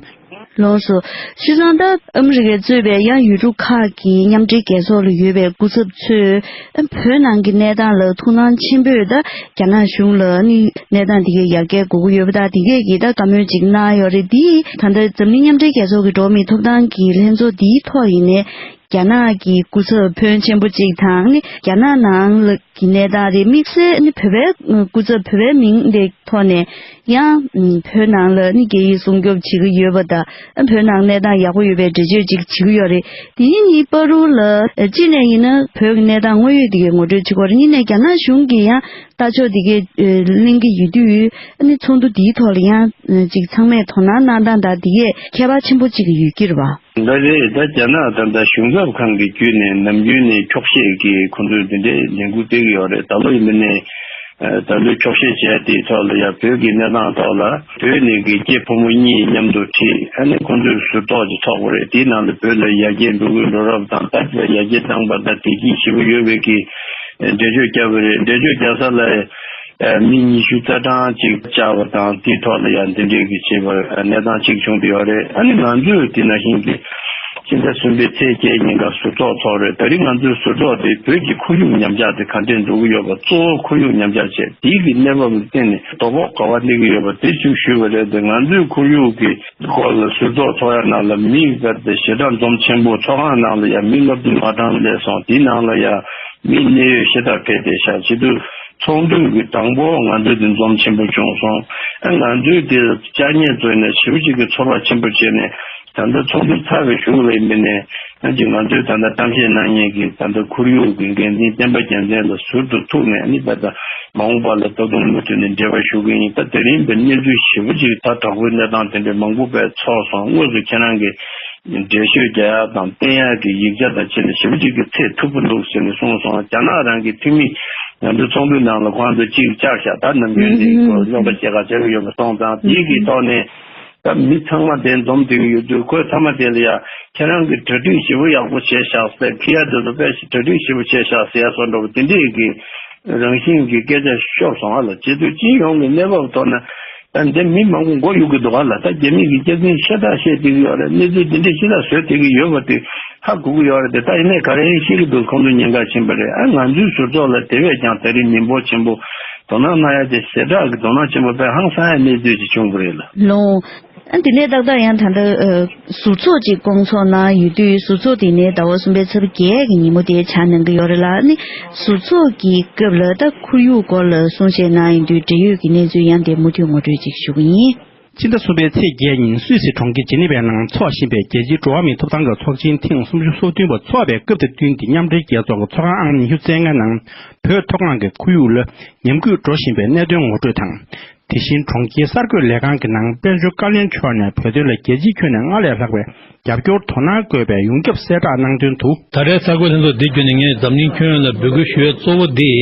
ལགས་སོ། བྱས་ཙང་ད་ཨ་མི་རི་ཀས་གཙོས་པའི་ཡང་ཡུལ་གྲུ་ཁག་གི་མཉམ་འབྲེལ་རྒྱལ་ཚོགས་ལ་ཡོད་པའི་སྐུ་ཚབ་ཚོས་བོད་ནང་གི་གནས་སྟངས་ལ་ཐུགས་སྣང་ཆེན་པོས་ད་རྒྱ་ནག་གཞུང་ལ་ནི་གནས་སྟངས་དེ་གའི་ཡར་རྒྱས་དགོས་ཀྱི་ཡོད་པ་དང་། དེ་གས་ཀྱི་ད་བཀའ་མོལ་ཅིག་གནང་ཡོད་རེད། འདི་ད་ལྟ་འཛམ་གླིང་མཉམ་འབྲེལ་རྒྱལ་ཚོགས་ཀྱི་འགྲོ་བ་མིའི་ཐོབ་ཐང་གི་ལྷན་ཚོགས་འདིའི་ཐོག་ཡིན་ནའི་རྒྱ་ནག་གི་སྐུ་ཚབ་ཕོན་ཆེན་པོ་ཅིག་དང་ནི་རྒྱ་ནག་ནང་ལ་གི་གནས་སྟངས་རེད། དམིགས་བསལ་ནི་བོད་པའི་སྐུ་ཚབ་བོད་པའི་མིང་དེ་ཐོག་ནས་ཡང་བོད་ནང་ལ་ནི་རྒྱ་ཡིག་སྲུང་སྐྱོབ་བྱེད་ཀྱི་ཡོད་པ་དང་། བོད་ནང་གནས་སྟངས་ཡག་པོ་ཡོད་པའི་འགྲེལ་བརྗོད་ཅིག་བྱེད་ཀྱི་ཡོད་རེད། དེ་ཡིན་ནི་པ་རུ་ལ་གཅིག་ནས་ཡིན་ན་བོད་ཀྱི་གནས་སྟངས་དངོས་ཡོད་དེ་གའི་ངོ་སྤྲོད་བྱེད་ཀྱི་ཡོད་རེད། གཉིས་ནས་རྒྱ་ནག་གཞུང་གིས་ཡང་ལྟ་ཕྱོགས་དེ་གའི་ཨ་གླེང་གི་ཡོད་དུས། ཨ་ནི་ཚོགས་འདུ་འདིའི་ཐོག་ལ་ཡང་ཅིག་ཚང་མས་དོ་སྣང་གནང་སྟངས་དང་དེ་གས་ཁྱད་པར་ཆེན་པོ་ཅིག་ཡོད་ཀྱི་རེད་པ། ད་རེད། ད་རྒྱ་ནག་ད་ལྟ་གཞུང་ཚབ་ཁང་གི་བརྒྱུད་ནས་ནམ་རྒྱུན་ནས་འཁྱོག་བཤད་ཀྱི་ཁོང་ཚོས་འདི་འདྲའི་ལས་འགུལ་སྤེལ་གྱི་ཡོད་རེད། ད་ལོ་ཡིན་པ་ནས་ད་ལོའི་འཁྱོག་བཤད་བྱས་དེའི་ཐོག་ལ་ཡང་བོད་ཀྱི་གནས་སྟངས་ཐོག་ལ་བོད་ནས་ཀྱི་སྐྱེས་ཕོ་མོ་གཉིས་མཉམ་དུ་ཁྲིད། ཨ་ནི་ཁོང་ཚོས་ཟུར་གཏོགས་ཀྱི་ཚོགས་པ་རེད། དེའི་ནང་ལ་བོད་ལ་ཡར་རྒྱས་འགྲོ་གི་འགྲོ་རབས་དང་། ད་ལྟ་ཡར་རྒྱས་བཏང་པ་དང་བདེ་སྐྱིད་ཞེ་པོ་ཡོད་པའི་གི་འགྲེལ་བརྗོད་བརྒྱབ་པ་རེད། འགྲེལ་བརྗོད་རྒྱག་ས་ལ་མི་ཉི་ཤུ་རྩ་གྲངས་ཅིག་བཅར་བ་དང་། དེའི་ཐོག་ལ་ཡང་འདི་འདྲའི་གི་བྱེད་པར་གནས་སྟངས་ཅིག་བྱུང་བསྡད་ཡོད་རེད། ཨ་ནི་ང་ཚོས་དེ་ནང་བཞིན་གྱི་ཕྱི་ཟླ་གསུམ་པའི་ཚེས་བརྒྱད་ཉིན་ཀ་ཟུར་ཚོགས་ཚོགས་རེད། ད་རིང་ང་ཚོའི་ཟུར་ཚོགས་དེ་བོད་ཀྱི་ཁོར་ཡུག་ཉམས་ཆག་དེ་ག་འདྲས་འགྲོ་གི་ཡོད་པ། གཙོ་བོ་ཁོར་ཡུག་ཉམས་ཆག་བྱས་དེའི་གི་གནས་བབ་ལ་བརྟེན་ནས་དོ་ཕོག་ག་པར་སླེབས་ཀྱི་ཡོད་པ་དེ་ཅིག་ཞུས་པ་རེད་དེ། ང་ཚོའི་ཁོར་ཡུག་གི་སྐོར་ལ་ཟུར་ཚོགས་ཚོགས་ཡ་ནང་ལ་མི་ག་དེ་ཞེ་དྲག་འཛོམས་ཆེན་པོ། ཚོགས་ཁང་ནང་ལ་ཡ་མི་ལྔ་བཅུ་ང་གྲངས་སླེབས་སོང་། དེའི་ནང་ལ་ཡ་མི་གནད་ཡོད་ཞེ་དྲག་ཕེབས་བསྡད་ཤག་བྱེད་དུས་ཚོགས་འདུ་གི་དང་པོ་ང་ཚོའི་དེ་འཛོམས་ཆེན་པོ་བྱུང་སོང་། ཨ་ང་ཚོའི་དེ་བཅར་མཁན་ཚོས་ནས་ཞེ་པོ་ཅིག་གི་ཚོར་བ་ཆེན་པོ་བྱས་ནས། ད་ལྟ་ཚོགས་འདུ་ཚར་བའི་གཞུག་ལ་ཡིན་པ་ནས་ཨ་ཅིག་ང་ཚོའི་ད་ལྟ་གཏམ་བཤད་གནང་མཁན་གྱི་ད་ལྟ་ཁོར་ཡུག་གི་འགན་འཛིན་བསྟན་པ་རྒྱལ་མཚན་ལ་ཟུར་དུ་ཐུག་ནས། ཨ་ནི་ད་ལྟ་མ་འོངས་པ་ལ་ད་དུང་མུ་མཐུད་ནས་འབྲེལ་བ་ཞུ་གི་ཡིན། ད་དེ་རིང་བའི་གནས་ཚུལ་ཞེ་པོ་ཅིག་ད་དྲག་པོའི་གནས་སྟངས་དེ་འདྲའི་མང་པོ་བས་ཚོགས་སོང་། དངོས་སུ་ཁྱེད་རང་གིས་འགྲེལ་བཤད་རྒྱག་ཡག་དང་བསྟན་ཡག་གི་ཡིག་ཆ་དང་བཅས་ནས་ཞེ་པོ་ཅིག་གི་ཚད་མཐོ་པོ་འདུག་ཟེར་ནས་གསུངས་སོང་། རྒྱ་ནག་རང་གི་འཐུས་མི་ང་ཚོ་ཚོགས་འདུའི་ནང་ལ་ཁོང་ཚོ་གཅིག་བཅར་ཤག་ད་ནམ་རྒྱུན་འདི་སྐོར་རྙོག་དྲ་བྱེད་ག་བྱེད་ཀྱི་ཡོད་པ་སོང་ཙང་། དེའི་གི་ཐོག་ནས་ད་མི་ཚང་མ་དེ་འཛོམས་བསྡད་ཀྱི་ཡོད་དུས། ཁོས་མཐའ་མ་དེ་ལ་ཡ་ཁྱེད་རང་གི་གྲ་སྒྲིག་ཞེ་པོ་ཡག་པོ་བྱས་ཤག་ཟེར། ཕི་ཡ་དེ་ཚོ་དཔེ་ཞིག་གྲ་སྒྲིག་ཞེ་པོ་བྱས་ཤག་ཟེར་ཡ་བཟོ་འདྲ་པོ་དེ་འདྲའི་གི་རང་བཞིན་གྱི་སྐད་ཆ་ཤོར་སོང་ཨ་ལ། བྱེད་དུས་སྤྱི་ཡོངས་ཀྱི་གནས་བབ་ཐོག་ན་ད་འདི་མི་མང་པོ་མགོ་གཡུག་གི་འདུག་ཨ་ལ། ད་རྒྱ་མི་གི་སྐྱག་རྫུན་ཤ་སྟག་བཤད་བསྡད་ཀྱི་ཡོད་རེད། གནས་ཚུལ་འདི་འདྲ་ཤ་སྟག་བཟོས་བསྡད་ཀྱི་ཡོད་པ་དེ་ཧ་གོ་གི་ཡོད་རེད་དེ། ད་ཡིན་ནའི་ག་རེ་ཡིན་ཤེས་ཀྱི་འདུག་ཁོང་ཚོ་ཉེན་ཁ་ཆེན་པོ་རེད། ཨ་ང་ཚོའི་ཟུར་ཚོགས་ལ་དེ་བས་ཀྱང་ད་རིང་མི་འབོར་ཆེན་པོ་དོ་སྣང་གནང་ཡ་དེ་ཞེ་དྲག་གི་དོ་སྣང་ཆེན་པོ་དཔེ་ཧང་སང་ཡ་གནས་ཚུལ་ཅིག་བྱུང་བ་རེད་ལ། ལོ། ཨ་འདི་ནས་ཏག་ཏག་ཡང་ད་ལྟ་ཨ་ཟུར་ཚོགས་ཅིག་བསྐོང་ཚོགས་གནང་ཡོད་དུས། ཟུར་ཚོགས་དེ་ནས་ཟླ་བ་གསུམ་པའི་ཚེས་པ་བརྒྱད་ཀྱི་ཉིན་མོ་དེ་ཆགས་གནང་གི་ཡོད་རེད་ལ། ཨ་ནི་ཟུར་ཚོགས་ཀྱི་སྐབས་ལ་ད་ཁོར་ཡུག་སྐོར་ལ་གསུང་བཤད་གནང་ཡོང་དུས། འབྲེལ་ཡོད་ཀྱི་གནས་ཚུལ་ཡང་དེ་མུ་མཐུད་ངོ་སྤྲོད་ཅིག་ཞུ་གི་ཡིན། ཕྱི་ཟླ་གསུམ་པའི་ཚེས་བརྒྱད་ཉིན་སུད་སི་གྲོང་ཁྱེར་ཇི་ནི་ཝའི་ནང་འཚོགས་བཞིན་པའི་རྒྱལ་སྤྱིའི་འགྲོ་བ་མིའི་ཐོབ་ཐང་གི་ཚོགས་ཆེན་ཐེངས་སུམ་ཅུ་སོ་བདུན་པ་འཚོགས་པའི་སྐབས་དང་བསྟུན་ཏེ། མཉམ་འབྲེལ་རྒྱལ་ཚོགས་ཀྱི་ཚོགས་ཁང་ཨང་ཉི་ཤུ་རྩ་ལྔ་ནང་བོད་མཐོ་སྒང་གི་ཁོར་ཡུག་ལ་ཉམས་རྒུད་འགྲོ་བཞིན་པའི་གནད་དོན་ངོ་སྤྲོད་དང་། དེ་བཞིན་གྲོང་ཁྱེར་གསར་འགོད་ལས་ཁང་གི་ནང་དཔལ་འབྱོར་བཀའ་བློན་མཆོག་ནས་བོད་དོན་ལ་རྒྱལ་སྤྱིའི་ཁྱོན་ནས་སྔར་ལས་ལྷག་པའི་རྒྱབ་སྐྱོར་དོ་སྣང་དགོས་པའི་ཡོངས་ཁྱབ་གསལ་བསྒྲགས་གནང་དོན་དུ། ད་རེས་གསར་འགོད་ལྷན་ཚོགས་འདི་བརྒྱུད་ནས་ངས་འཛམ་གླིང་ཁྱོན་ཡོངས་ལ་འབོད་སྐུལ་ཞུ་ཡས་གཙོ་བོ་འདི།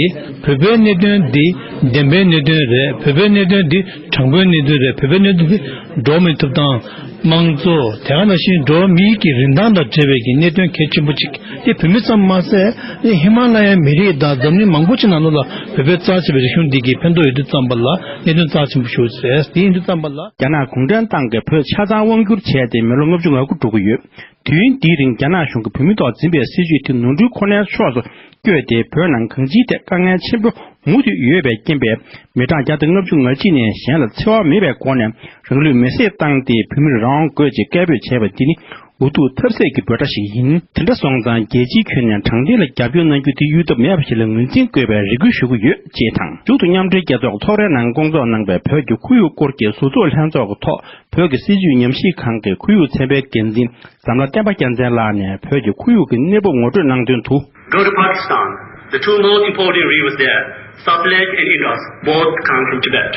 བོད་པའི་གནད་དོན་འདི་བདེན་པའི་གནད་དོན་རེད། བོད་པའི་གནད་དོན་འདི་དྲང་པོའི་གནད་དོན་རེད། བོད་པའི་གནད་དོན་འདི་འགྲོ་བ་མིའི་ཐོབ་ཐང་། དམངས་གཙོ། དེ་ག་ནང་བཞིན་འགྲོ་བ་མིའི་གི་རིན་ཐང་དང་འབྲེལ་བའི་གི་གནད་དོན་གལ་ཆེན་པོ་གཅིག་འདི་བོད་མི་ཙམ་མ་ཟད། འདི་ཧི་མ་ལ་ཡའི་མི་རིགས་དང་འཛམ་གླིང་མང་པོ་ཅིག་ནང་ལོགས་ལ་བོད་པའི་རྩ་ཆེ་བའི་རིག་གཞུང་འདི་གི་ཕན་ཐོགས་ཡོད་དུས་ཙམ་པ་ལ། གནད་དོན་རྩ་ཆེན་པོ་ཞིག་རེད། དེ་ཡིན་དུས་ཙམ་པ་ལ། རྒྱ་ནག་གུང་ཁྲན་ཏང་གིས་བོད་ཆ་ཚང་དབང་བསྒྱུར་བྱས་ཏེ་མི་ལོ་ལྔ་བཅུ་ང་དགུ་འགྲོ་གི་ཡོད། དུས་ཡུན་འདིའི་རིང་རྒྱ་ནག་གཞུང་གིས་བོད་མིའི་ཐོག་འཛིན་པའི་སྲིད་བྱུས་དེ་ནོར་འཁྲུལ་ཁོ་ནའི་ཕྱོགས་སུ་བསྐྱོད་དེ། བོད་ནང་གང་ཅིའི་ཐད་དཀའ་ངལ་ཆེན་པོ་མུ་མཐུད་ཡོད་པའི་རྐྱེན་པས། མི་གྲངས་བརྒྱ་དང་ལྔ་བཅུ་ང་གཅིག་ནས་གཞན་ལ་འཚེ་བ་མེད་པའི་སྒོ་ནས་རང་ལུས་མེར་སྲེག་བཏང་སྟེ་བོད་མིར་རང་དབང་དགོས་ཅེས་སྐད་འབོད་བྱས་པ་འདི་ནི། འུ་ཐུག་ཐབས་ཟད་ཀྱི་འབོད་སྒྲ་ཞིག་ཡིན། དེ་འདྲ་སོང་ཙང་རྒྱལ་སྤྱིའི་ཁྱོན་ནས་དྲང་བདེན་ལ་རྒྱབ་སྐྱོར་གནང་རྒྱུ་དེ་གཡོལ་ཐབས་མེད་པ་ཞིག་ལ་ངོས་འཛིན་དགོས་པའི་རེ་སྐུལ་ཞུ་གི་ཡོད་ཅེས་དང་། མཇུག་ཏུ་མཉམ་འབྲེལ་རྒྱལ་ཚོགས་ཐོག་རེའི་ནང་བསྐོང་ཚོགས་གནང་པའི་བོད་ཀྱི་ཁོར་ཡུག་སྐོར་གྱི་ཟུར་ཚོགས་ལྷན་ཚོགས་ཀྱི་ཐོག་བོད་ཀྱི་སྲིད་བྱུས་ཉམས་ཞིབ་ཁང་གི་ཁོར་ཡུག་ཚན་པའི་འགན་འཛིན་འཛམ་ལྷ་བསྟན་པ་རྒྱལ་མཚན་ལགས་ནས་བོད་ཀྱི་ཁོར་ཡུག་གི་གནས་བབ་ངོ་སྤྲོད་གནང་དོན་དུ། Go to Pakistan. The two most important rivers there, Satluj and Indus, both come from Tibet.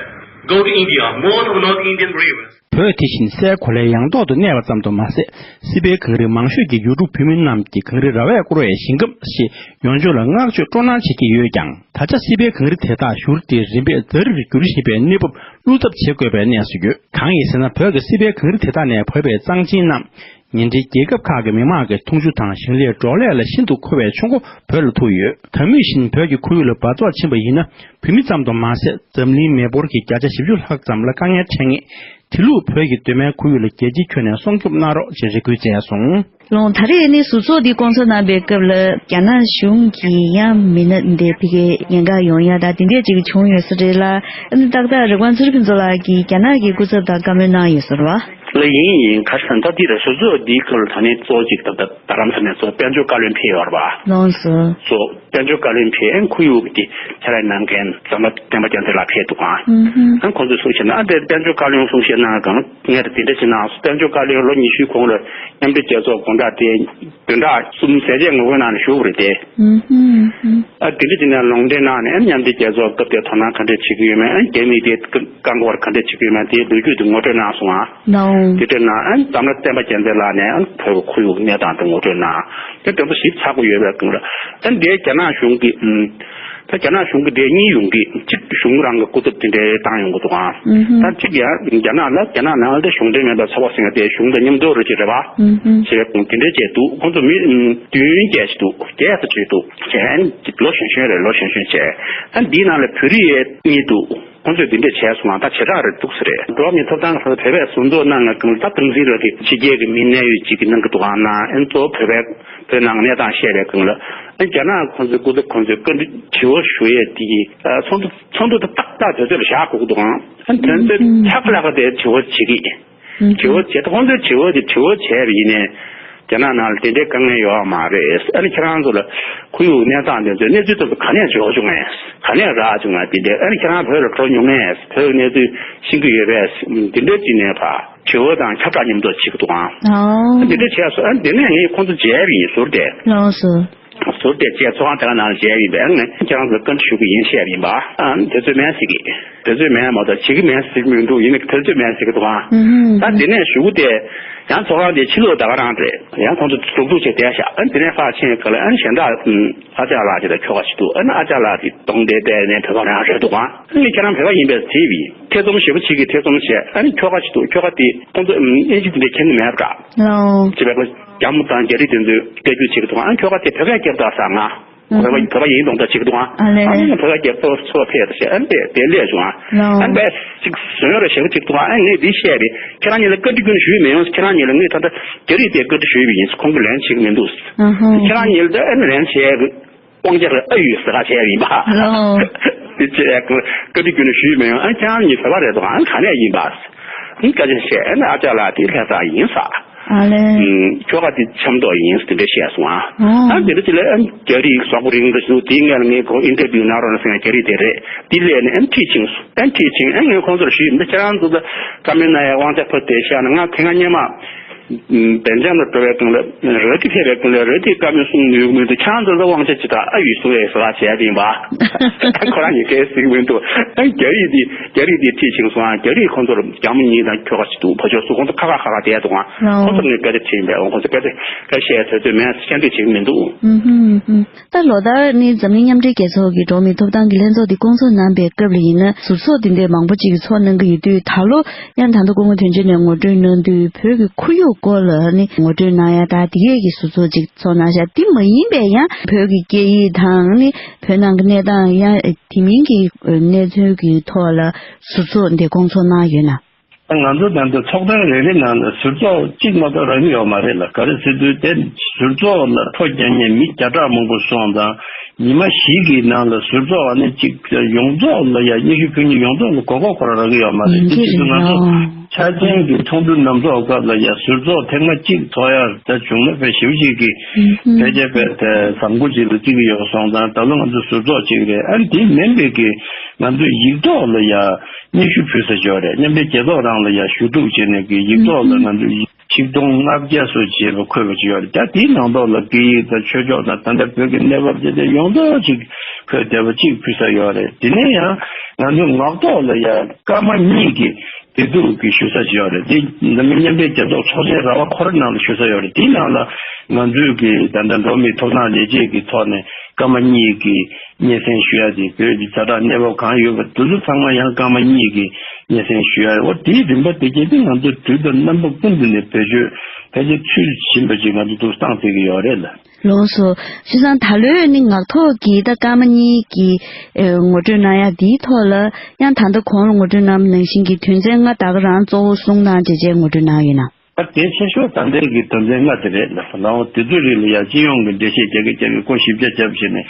Go to India, most of the North Indian rivers. བོད་དེ་བཞིན་སའི་གོ་ལའི་ཡང་ཐོག་ཏུ་གནས་པ་ཙམ་དུ་མ་ཟད། སྲིད་པའི་གངས་རི་མང་ཤོས་ཀྱི་ཡུལ་གྲུ་བོད་མི་རྣམས་ཀྱིས་གངས་རི་ར་བས་བསྐོར་བའི་ཞིང་ཁམས་ཞེས་ཡོངས་ཆོས་ལ་བསྔགས་བརྗོད་སྤྲོ་སྣང་བྱེད་ཀྱི་ཡོད་ཀྱང་། ད་ཆ་སྲིད་པའི་གངས་རི་དེ་དག་བཞུར་ཏེ་རིམ་པས་རྫ་རིར་འགྱུར་བཞིན་པའི་གནས་བབ་བློ་འཚབ་བྱེད་དགོས་པའི་གནས་སུ་ཡོད། གང་ཡིན་ཟེར་ན། བོད་ཀྱི་སྲིད་པའི་གངས་རི་དེ་དག་ནས་བབས་པའི་གཙང་ཆུའི་རྣམས། ཉིན་རེའི་རྒྱལ་ཁབ་ཁག་གི་མི་དམངས་ཀྱི་འཐུང་ཆུ་དང་ཞིང་ལས་འབྲོག་ལས་ལ་ཤིན་ཏུ་མཁོ་བའི་ཆུ་མགོ་བོད་ལ་ཐུག་ཡོད། ད་མུས་བཞིན་བོད་ཀྱི་ཁོར་ཡུག་ལ་འབག་བཙོག་ཕྱིན་པ་ཡིན་ན། བོད་མི་ཙམ་དུ་མ་ཟད། འཛམ་གླིང་མི་འབོར་གྱི་བརྒྱ་ཆ་བཞི་བཅུ་ལྷག་ཙམ་ལ་དཀའ་ངལ་འཕྲད་ངེས། དེ་ལུགས་བོད་ཀྱི་གདོད་མའི་ཁོར་ཡུག་ལ་རྒྱལ་སྤྱིའི་ཁྱོན་ནས་སྲུང་སྐྱོབ་གནང་རོགས་ཅེས་རེ་སྐུལ་བྱས་སོང་། ལགས། ད་རེས་ནི་ཟུར་ཚོགས་འདི་བསྐོང་ཚོགས་གནང་པའི་སྐབས་ལ་རྒྱ་ནག་གཞུང་གིས་ཡང་མི་སྣ་འདི་ཕ་གིར་ཉེན་ཁ་ཡོང་ཡ་དང་དེ་འདྲས་ཅིག་བྱུང་ཡོད་ས་རེད་ལ། ཨ་ནི་ཏག་ཏག་རིག་དབང་ཚེ་རིང་ཕུན་ཚོགས་ལགས་ཀྱིས་རྒྱ་ནག་གི་སྐུ་ཚབ་དང་བཀའ་མོལ་གནང་ཡོད་ས་རེད་བ། ལགས། ཡིན་ཡིན། ག་རེ་ཟེར་ན་ད་འདི་རེད། ཟུར་ཚོགས་འདིའི་སྐོར་ལ་ད་ནི་གཙོ་བོ་གཅིག་ད་ལྟ་རྡ་རམ་ས་ལ་གཙོ་དཔལ་འབྱོར་བཀའ་བློན་ཕེབས་ཡོད་རེད་བ། ལགས་སོ། གཙོ་དཔལ་འབྱོར་བཀའ་བློན་ཕེབས། ཨན་ཁོར་ཡུག་གི་ཕྱག་ལས་གནང་མཁན་འཛམ་བུ་བསྟན་པ་རྒྱལ་མཚན་ལགས་ཕེབས་འདུག་ག་ཨ་ཁོང་ཚོས་གསུང་བཤད་གནང་། ཨ་དེ་དཔལ་འབྱོར་བཀའ་བློན་གསུང་བཤད་གནང་གང་ངས་དེ་འདྲ་ཞིག་གནང་སོང་། དཔལ་འབྱོར་བཀའ་བློན་ལོ་ཉི་ཤུའི་གོང་ལ་མཉམ་འབྲེལ་རྒྱལ་ཚོགས་དགོང་དག་དེ་བདུན་ཕྲག་གསུམ་ཟས་བཅད་ངོ་རྒོལ་གནང་ནས་བཞུགས་པ་རེད་དེ། ཨ་དེ་འདྲ་ཅིག་ནས་ལུང་འདྲེན་གནང་ནས་མཉམ་འབྲེལ་རྒྱལ་ཚོགས་སྐབས་དེར་དོ་སྣང་ག་འདྲས་བྱེད་ཀྱི་ཡོད་མེད། ཨ་རྒྱ་མི་དེ་བཀག་འགོག་ག་འདྲས་བྱེད་ཀྱི་ཡོད་མེད་དེའི་ལོ་རྒྱུས་དེ་ངོ་སྤྲོད་གནང་སོང་ང་། ལགས། དེ་འདྲ་གནང་། ཨ་འཛམ་གླིང་བསྟན་པ་རྒྱལ་མཚན་ལགས་ནས་ཨ་བོད་ཀྱི་ཁོར་ཡུག་གནས་སྟངས་དེ་ངོ་སྤྲོད་གནང་། དེ་དོན་དུ་ཞིབ་ཚགས་པོ་ཡོད་པའི་སྒང་ལ། ཨ་འདིའི་རྒྱ་ནག་གཞུང་གིས་ད་རྒྱ་ནག་གཞུང་གི་དེ་གཉིས་ཡོང་གི། གཅིག་གཞུང་རང་གི་སྐུ་ཚབ་དེ་འདྲའི་བཏང་ཡོང་གི་འདུག་ཨང་། ད་གཅིག་ཡང་རྒྱ་ནག་ལ་རྒྱ་ནག་ནང་ལ་གཞུང་འབྲེལ་མེད་པའི་ཚོགས་པ་ཟེར་མཁན་དེ་གཞུང་དང་མཉམ་དུ་རེད་ཅེས་རེད་པ། བྱས་པའི་དེ་འདྲའི་བྱས་འདུག་ཁོང་ཚོ་མི་བདུན་བརྒྱད་ཅིག་འདུག་བརྒྱད་ཙམ་ཅིག་འདུག་བྱས་ཨ་ནི་ལོ་གཞོན་གཞོན་རེད། ལོ་གཞོན་གཞོན་བྱས། ཨ་འདིའི་ནང་ལ་བོད་རིགས་གཉིས་འདུག་ཁོང་ཚོས་འདི་འདྲས་བྱས་སོང་ང་། ད་བྱེ་བྲག་རེད་འདུག་ཟེར་རེད། འགྲོ་བ་མིའི་ཐོབ་ཐང་གི་ལྷན་ཚོགས་བོད་པས་ཟུར་འཛུགས་གནང་ང་གང་ལ་ད་སྟངས་འཛིན་རེད་དེ་ཕྱི་རྒྱལ་གྱི་མི་གནད་ཡོད་ཅིག་གིས་གནང་གི་འདུག་ཨང་། ན་ཨན་གཙོ་བོ་བོད་པའི་བོད་ནང་གནས་སྟངས་བཤད་པའི་སྒང་ལ། ཨ་རྒྱ་ནག་ཁོང་ཚོའི་སྐུ་ཚབ་ཁོང་ཚོས་བཀའ་འདྲི་དྲི་བ་ཞུ་ཡས་དེ་གི་ཚོགས་འདུ་ཚོགས་འདུ་དེ་ཏག་ཏག་དུས་ཚོད་ལ་བཞག་དགོས་ཀྱི་འདུག་ཨང་། ཨ་དོན་ཚོད་ཆག་ལག་པ་དེ་དྲི་བ་བྱེད་ཀྱི། དྲི་བ་བྱེད། ད་ཁོང་ཚོས་དྲི་བ་དེ་དྲི་བ་བྱས་པ་ཡིན་ནའི། རྒྱ་ནག་ནང་ལ་དེ་འདྲའི་དཀའ་ངལ་ཡོད་མ་རེད། ཨ་ནི་ཁྱེད་རང་ཚོ་ལ་ཁོར་ཡུག་གནས་སྟངས་དེ་ཚོའི་གནས་ཚུལ་དེ་ཚོ་ག་ནས་འབྱོར་བྱུང་ངས། ག་ནས་རག་བྱུང་ངས་དེ་འདྲའི། ཨ་ནི་ཁྱེད་རང་བོད་ལ་འགྲོ་མྱོང་ངས། བོད་ཀྱི་གནས་ཚུལ་ཤེས་ཀྱི་ཡོད་པས་དེ་འདྲའི་ཅིག་ནས་ཕར་དྲི་བ་དང་ཁྱབ་བསྒྲགས་མཉམ་དུ་བྱེད་ཀྱི་འདུག་ཨང་། ཨ་དེ་འདྲ་བྱས་སོང་། ཨ་དེ་ནས་ངས་ཁོང་ཚོ་མཇལ་བ་ཡིན། ཟུར་དེ། ལགས་སོ། ཟུར་དེ་བཅས་ཚོགས་ཁང་དེ་ག་ནང་ལ་མཇལ་ཡིན་པས། ཨ་ནི་ཁྱེད་རང་ཚོ་བཀའ་འདྲི་ཞུ་གི་ཡིན་བཤད་པ་ཡིན་པ། ཨ་ནི་དུས་ཚོད་མེད་ཟེར་གི། དུས་ཚོད་མེད་མ་གཏོགས་བྱེད་ཀྱི་མེད་ཟེར་གི་མི་འདུག་ཡིན་ནའི་དུས་ཚོད་མེད་ཟེར་གི་འདུག་ཨང་། ད་དེ་ནས་གཞུག་གུ་དེ་ཡང་ཚོགས་ཁང་དེ་ཕྱི་ལོགས་ད་ག་རང་རེད། ཡང་ཁོང་ཚོ་འཛུགས་འཛུགས་བྱས་བསྡད་ཤག་ཨ་ནི་དེ་ནས་ཕར་ཕྱིན་ག་ལ། ཨ་ནི་གཞན་དག་ཨ་ཅག་ལགས་ཅིག་དང་ཁྱོ་ག་ཅིག་འདུག་ཨ་ནི་ཨ་ཅག་ལགས་དེ་གདོང་དེ་བལྟས་ནས་བོད་པ་རང་རེད་འདུག་ཨང་། ཨ་ནི་ཁྱེད་རང་བོད་པ་ཡིན་པས་དྲིས་པ་ཡིན། ཐེ་ཚོམ་ཞེ་པོ་བྱེད་ཀྱི། ཐེ་ཚོམ་བྱས། ཨ་ནི་ཁྱོ་ག་ཅིག་འདུག་ཁྱོ་ག་དེ་ཁོང་ཚོ་ཨིན་ཇི་དེ་འདྲ་མཁྱེན་གྱི་མེད་པ་འདྲ། ལགས། ཅེས་པའི་རྒྱ་མོ་དང་རྒྱ་རིགས་དེ་ཚོས་སྐད་སྒྱུར་བྱེད་ཀྱི་འདུག་ཨ་ནི་ཁྱོ་ག་དེ་བོད་སྐད་རྒྱབ་དང་ཟེར། ང་བོད་པ་བོད་པ་ཡིན་མདོག་མདོག་བྱེད་ཀྱི་འདུག་ཨ། ཨ་ལས། ཨ་ནི་བོད་པ་རྒྱབ་ཚོར་ཚོར་ཕེབས་ཤག་ཨ་ནི་དེ་དེ་སླེབས་བྱུང་ཨ། ལགས། ཨ་ནི་བས་ཅིག་བཟོས་ར་ཞེ་པོ་བྱེད་ཀྱི་འདུག་ཨ། ཨ་ནི་ངས་འདི་བཤད་པས་ཁྱེད་རང་གཉིས་ལ་བཀའ་འདྲི་ཁྱོན་ནས་ཞུས་མི་ཡོང་། ཁྱེད་རང་གཉིས་ལ་ངས་ད་ལྟ་རྒྱ་རིགས་དེ་བཀའ་འདྲི་ཞུས་པ་ཡིན། ཁོང་གིས་ལན་བྱེད་ཀྱི་མི་འདུག་ཨ་ཧ། ཁྱེད་རང་གཉིས་ལ་ད་ཨ་ནི་ལན་བྱེད་ཡག་གི་དབང་ཆ་རེ་ཨ་ཡོད་ཟེར་ག་བྱས་པ་ཡིན་པ། ལགས། དེ་བྱས་བཀའ་འདྲི་ཁྱོན་ནས་ཞུས་མི་ཡོང་། ཨ་ཁྱེད་རང་གཉིས་བོད་པ་རེད་འདུག་ཨ་ག་ནས་ཡིན་པ། ཨ་སྐད་ཆ་བཤད། ཨ་ནི་ཨ་ཅག་ལགས་དེ་ལྷ་ས་ཡིན་ཟེར། ཨ་ལས། ཨ་ཁྱོ་ག་དེ་ཆབ་མདོ་ཡིན་ཟེར་དེ་འདྲ་བཤད་སོང་ཨ། ཨོ། ཨ་དེ་འདྲ་ཅིག་ལ་ཨ་རྒྱ་རིགས་གཟུགས་པོ་རིང་པོ་ཞིག་འདུག་དེའི་སྔོན་ལ་ངས་ཁོ་ཨིན་ཊར་བིའུ་གནང་རོགས་གནང་ཟེར་མཁན་རྒྱ་རིགས་དེ་རེད། དེ་སླེབས་ནས་ཨ་ཁྲིད་ཕྱིན་སོང་། ཨ་ཁྲིད་ཕྱིན། ཨ་ངས་ཁོང་ཚོར་ཞུས། འདི་ཁྱེད་རང་ཚོ་ད་བཀའ་མོལ་གནང་ཡ་དབང་ཆ་ཕར་བསྡད་ཤག་ན། ང་དེ་སྔ་སྔོན་མ་སྦེལ་ཇམ་ལ་འགྲོ་བའི་སྒང་ལ་ར་ཏི་ཕེབས་པའི་སྒང་ལ་ར་ཏི་བཀའ་མོལ་གསུང་ནུས་ཀྱི་མི་འདུག་ཁྱེད་རང་ཚོ་ལ་དབང་ཆ་ཇི་ལྟར་ཨ་ཡོད་གསུང་བས་ཟེར་བ་བྱས་པ་ཡིན་པ། ཁོ་རང་གཉིས་ཀས་ཟེར་གྱི་མི་འདུག་ཨ་རྒྱ་རིགས་དེ་རྒྱ་རིགས་དེ་ཁྲིད་ཕྱིན་སོང་ཨ། རྒྱ་རིགས་ཁོང་ཚོར་རྒྱ་མོ་གཉིས་དང་ཁྱོ་ག་ཅིག་འདུག་ཕ་ཇོ་སུ་ཁོང་ཚོ་ཁ་ཁ་ཁ་ཁ་བསྡད་འདུག་ཨ། ལགས། ཁོང་ཚོ་ངས་སྐད་ཆ་དྲིས་པས་ཁོང་ཚོ་སྐད་ཆ་སྐད་བཤད་ཚོད་ཚོད་མེད། ཤེས་འདོད་བྱེད་ཀྱི་མི་འདུག་ཨུ་ཧུམ་ཨུ་ཧུམ། ད་ལོ་ལྟར་ནི་འཛམ་གླིང་མཉམ་འབྲེལ་རྒྱལ་ཚོགས་ཀྱི་འགྲོ་བ་མིའི་ཐོབ་ཐང་གི་ལྷན་ཚོགས་འདི་བསྐོང་ཚོགས་གནང་པའི་སྐབས་ལ་ཡིན་ན། ཟུར་ཚོགས་འདི་འདྲའི་མང་པོ་ཅིག་གིས་ཚོགས་གནང་གི་ཡོད་དུས། ད་ལོ་ཡང་ད་ལྟ་སྐུ་ངོ་དོན་གཅོད་ནས་ངོ་སྤྲོད་གནང་དུས། བོད་ཀྱི་ཁོར་ཡུག་སྐོར་ལ་ནི་ངོ་སྤྲོད་གནང་ཡ་ད་དེ་གས་ཀྱི་ཟུར་ཚོགས་ཅིག་ཚོགས་གནང་ཤག་དེ་མ་ཡིན་པའི་ཡང་བོད་ཀྱི་སྐད་ཡིག་དང་ནི་བོད་ནང་གི་གནས་སྟངས། ཡང་དེ་མིན་གྱི་གནས་ཚུལ་གྱི་ཐོག་ལ་ཟུར་ཚོགས་འདི་བསྐོང་ཚོགས་གནང་ཡོད་ན། ང་ཚོ་ད་ལྟ་ཚོགས་ཐེངས་རེ་རེ་ནང་ལ་ཟུར་ཚོགས་གཅིག་མ་གཏོགས་རག་གི་ཡོད་མ་རེད་ལ། ག་རེ་ཟེར་དུས་དེ་ཟུར་ཚོགས་ལ་ཁྲོ་རྒྱག་མཁན་མི་བརྒྱ་ཕྲག་མང་པོ་སོང་ཙང་། ཉི་མ་བཞི་གི་ནང་ལ་ཟུར་ཚོགས་ཨ་ནི་གཅིག་ཡོངས་རྫོགས་ལ་ཡ་སྙན་ཞུ་ཕུལ་མཁན་ཡོངས་རྫོགས་ལ་གོ་སྐབས་ཁོ་རང་རག་གི་ཡོད་མ་རེད། ཡིན་གྱི་དེ་ཕྱིར་དུ་རེད་ང་ཚོ་ལགས། འཆར་ཅན་གྱི་ཚོགས་འདུ་ནམ་ཚོགས་སྐབས་ལ་ཡ་ཟུར་ཚོགས་ཐེངས་མ་གཅིག་ཚོགས་ཡ་ད་བྱུང་ན་དཔེ་ཞེ་པོ་ཅིག་གི་ཕལ་ཆེར་དཔེ་དེ་བཟང་པོ་ཅིག་ལ་བརྩི་གི་ཡོད་སོང་ཙང་། ད་ལོ་ང་ཚོ་ཟུར་ཚོགས་གཅིག་རེད། ཨ་ནི་དེ་མིན་པའི་གི་ང་ཚོ་ཡིག་ཐོག་ལ་ཡ། སྙན་ཞུ་ཕུལ་ས་ཡོད་རེད། མཉམ་འབྲེལ་རྒྱལ་ཚོགས་རང་ལ་ཡང་ཞུ་གཏུག་བྱས་ནས་ཀྱི་ཡིག་ཐོག་ལ་ང་ཚོས་ཡིག་ ཆིག་སྟོང་ལྔ་བརྒྱ་སོ་བྱས་པ་འཁོད་པ་ཅིག་ཡོད་རེད། ད་དེའི་ནང་ཐོག་ལ་སྐད་ཡིག་དང་ཆོས་ཕྱོགས་དང་ད་ལྟ་བོད་ཀྱི་གནས་བབ་བཅས་དེ་ཡོངས་རྫོགས་ཅིག་འཁོད་བསྡད་པ་ཅིག་ཕུལ་ས་ཡོད་རེད། དེ་ནས་ཡང་ང་ཚོའི་ངག་ཐོག་ལ་ཡང་སྐར་མ་གཉིས་ཀྱི་བདེ་སྡུག་གི་ཞུ་ས་ཅིག་ཡོད་རེད། དེ་འཛམ་གླིང་མཉམ་འབྲེལ་རྒྱལ་ཚོགས་ཚོགས་ཆེན་ར་བ་ཁོ་ར་ནང་ལ་ཞུ་ས་ཡོད་རེད། དེའི་ནང་ལ་ང་ཚོའི་གི་ད་ལྟ་འགྲོ་བ་མིའི་ཐོབ་ཐང་ལས་བྱེད་ཀྱི་ཐོག་ནས་སྐར་མ་གཉིས་ཀྱི་སྙན་སེང་ཞུ་ཡ་དེ། བོད་ཀྱི་ཛ་དྲག་གནས་བབ་གང་ཡོད་པ་དེ་ཚོ་ཚང་མ་ཡང་སྐར་མ་གཉིས་ཀྱི་སྙན་སེང་ཞུ་ཡ། འོ་དེའི་རིམ་པ་དེ་གྱད་དེ་ང་ཚོ་དུས་དང་རྣམ་པ་ཀུན་ཏུ་ནས་བེད་སྤྱོད་ཕལ་ཆེར་ཚུལ་བཞིན་པ་ཅིག་ང་ཚོ་འདུག་སྟངས་ཐེབས་ཀྱི་ཡོད་རེད་ལ། ལགས་སོ། བྱས་ཙང་ད་ལོའི་ནི་ངག་ཐོག་གི་ད་སྐར་མ་གཉིས་ཀྱི་ཨེ་ངོ་སྤྲོད་གནང་ཡ་འདིའི་ཐོག་ལ་ཡང་ད་ལྟ་གོང་ལ་ངོ་སྤྲོད་གནང་བ་ནང་བཞིན་གྱི་དོན་ཚན་ལྔ་ད་ག་རང་གཙོ་བོ་གསུང་སྟངས་བྱས་བྱས་ངོ་སྤྲོད་གནང་ཡོད་ན། ཨ་དེ་ཆེ་ཤོས་ད་ལྟའི་གི་དོན་ཚན་ལྔ་དེ་རེད་ལ། ལའོ་དེ་ཚོའི་རིགས་ལ་ཡ་སྤྱི་ཡོངས་ཀྱི་འགྲེལ་བཤད་རྒྱག་གི་རྒྱག་གི་སྐོར་ཞིབ་ཆ་རྒྱབ་བྱས་ནས་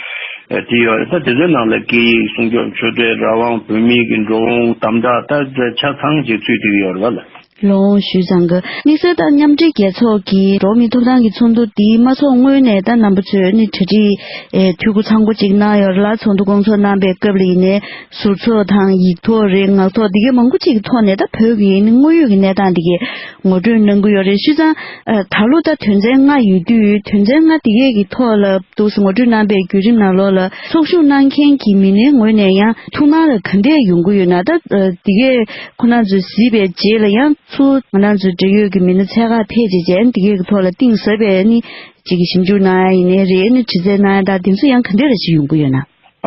ཨ་དེ་ཡོད་རེད། ད་དེ་ཚོའི་ནང་ལ་སྐད་ཡིག་སྲུང་སྐྱོབ་ཆོས་དད་རང་དབང་བོད་མིའི་གི་འགྲོ་འོང་དམ་དྲག་ད་ཆ་ཚང་ཅིག་ཚུད་བསྡད་ཀྱི་ཡོད་རེད་བ་ལ། ལོང་ཞུས་ཙང་གི་དམིགས་བསལ་ད་མཉམ་འབྲེལ་རྒྱལ་ཚོགས་ཀྱི་འགྲོ་བ་མིའི་ཐོབ་ཐང་གི་ཚོགས་འདུ་འདི་མ་ཚོགས་སྔོན་ནས་ད་རྣམ་པ་ཚོས་ནི་གྲ་སྒྲིག་ཨེ་འཐུས་སྒོ་ཚང་པོ་ཅིག་གནང་ཡོད་རེད་ལ། ཚོགས་འདུ་སྐོང་ཚོགས་གནང་པའི་སྐབས་ལ་ཡིན་ནའི་ཟུར་ཚོགས་དང་ཡིག་ཐོག་རེད། ངག་ཐོག་འདི་གའི་མང་པོ་ཅིག་གི་ཐོག་ནས་ད་བོད་ཀྱི་ནི་དངོས་ཡོད་ཀྱི་གནས་སྟངས་འདི་གའི་ངོ་སྤྲོད་གནང་གི་ཡོད་རེད། བྱས་ཙང་ཨ་ད་ལོ་ད་དོན་ཚན་ལྔ་ཡོད་དུས་དོན་ཚན་ལྔ་འདི་གའི་གི་ཐོག་ལ་འདུག་སེ་ངོ་སྤྲོད་གནང་པའི་བརྒྱུད་རིམ་ནང་ལོགས་ལ་ཚོགས་ཞུགས་གནང་མཁན་གྱི་མི་སྣའི་ངོས་ནས་ཡང་ཐུགས་སྣང་ལ་ག་འདྲས་ཡོང་གི་ཡོད་ན། ད་ཨ་འདི་གའི་ཁོ་རང་ཚོས་གཟིགས་པའི་རྗེས་ལ་ཡང་ཚུར་ང་རང་ཚོའི་འབྲེལ་ཡོད་ཀྱི་མི་སྣ་ཚད་ཁག་ཕེབས་བྱས་རྗེས་འདི་གའི་གི་ཐོག་ལ་གཏིང་ཟབ་པའི་ནི་ཅིག་གི་ཞིབ་འཇུག་གནང་ཡ་ཡིན་ནའི་རེད། ནི་དྲི་རྩད་གནང་ཡ་དང་དེ་ཚོ་ཡང་ག་འདྲས་ལ་ཅིག་ཡོང་གི་ཡོད་ན།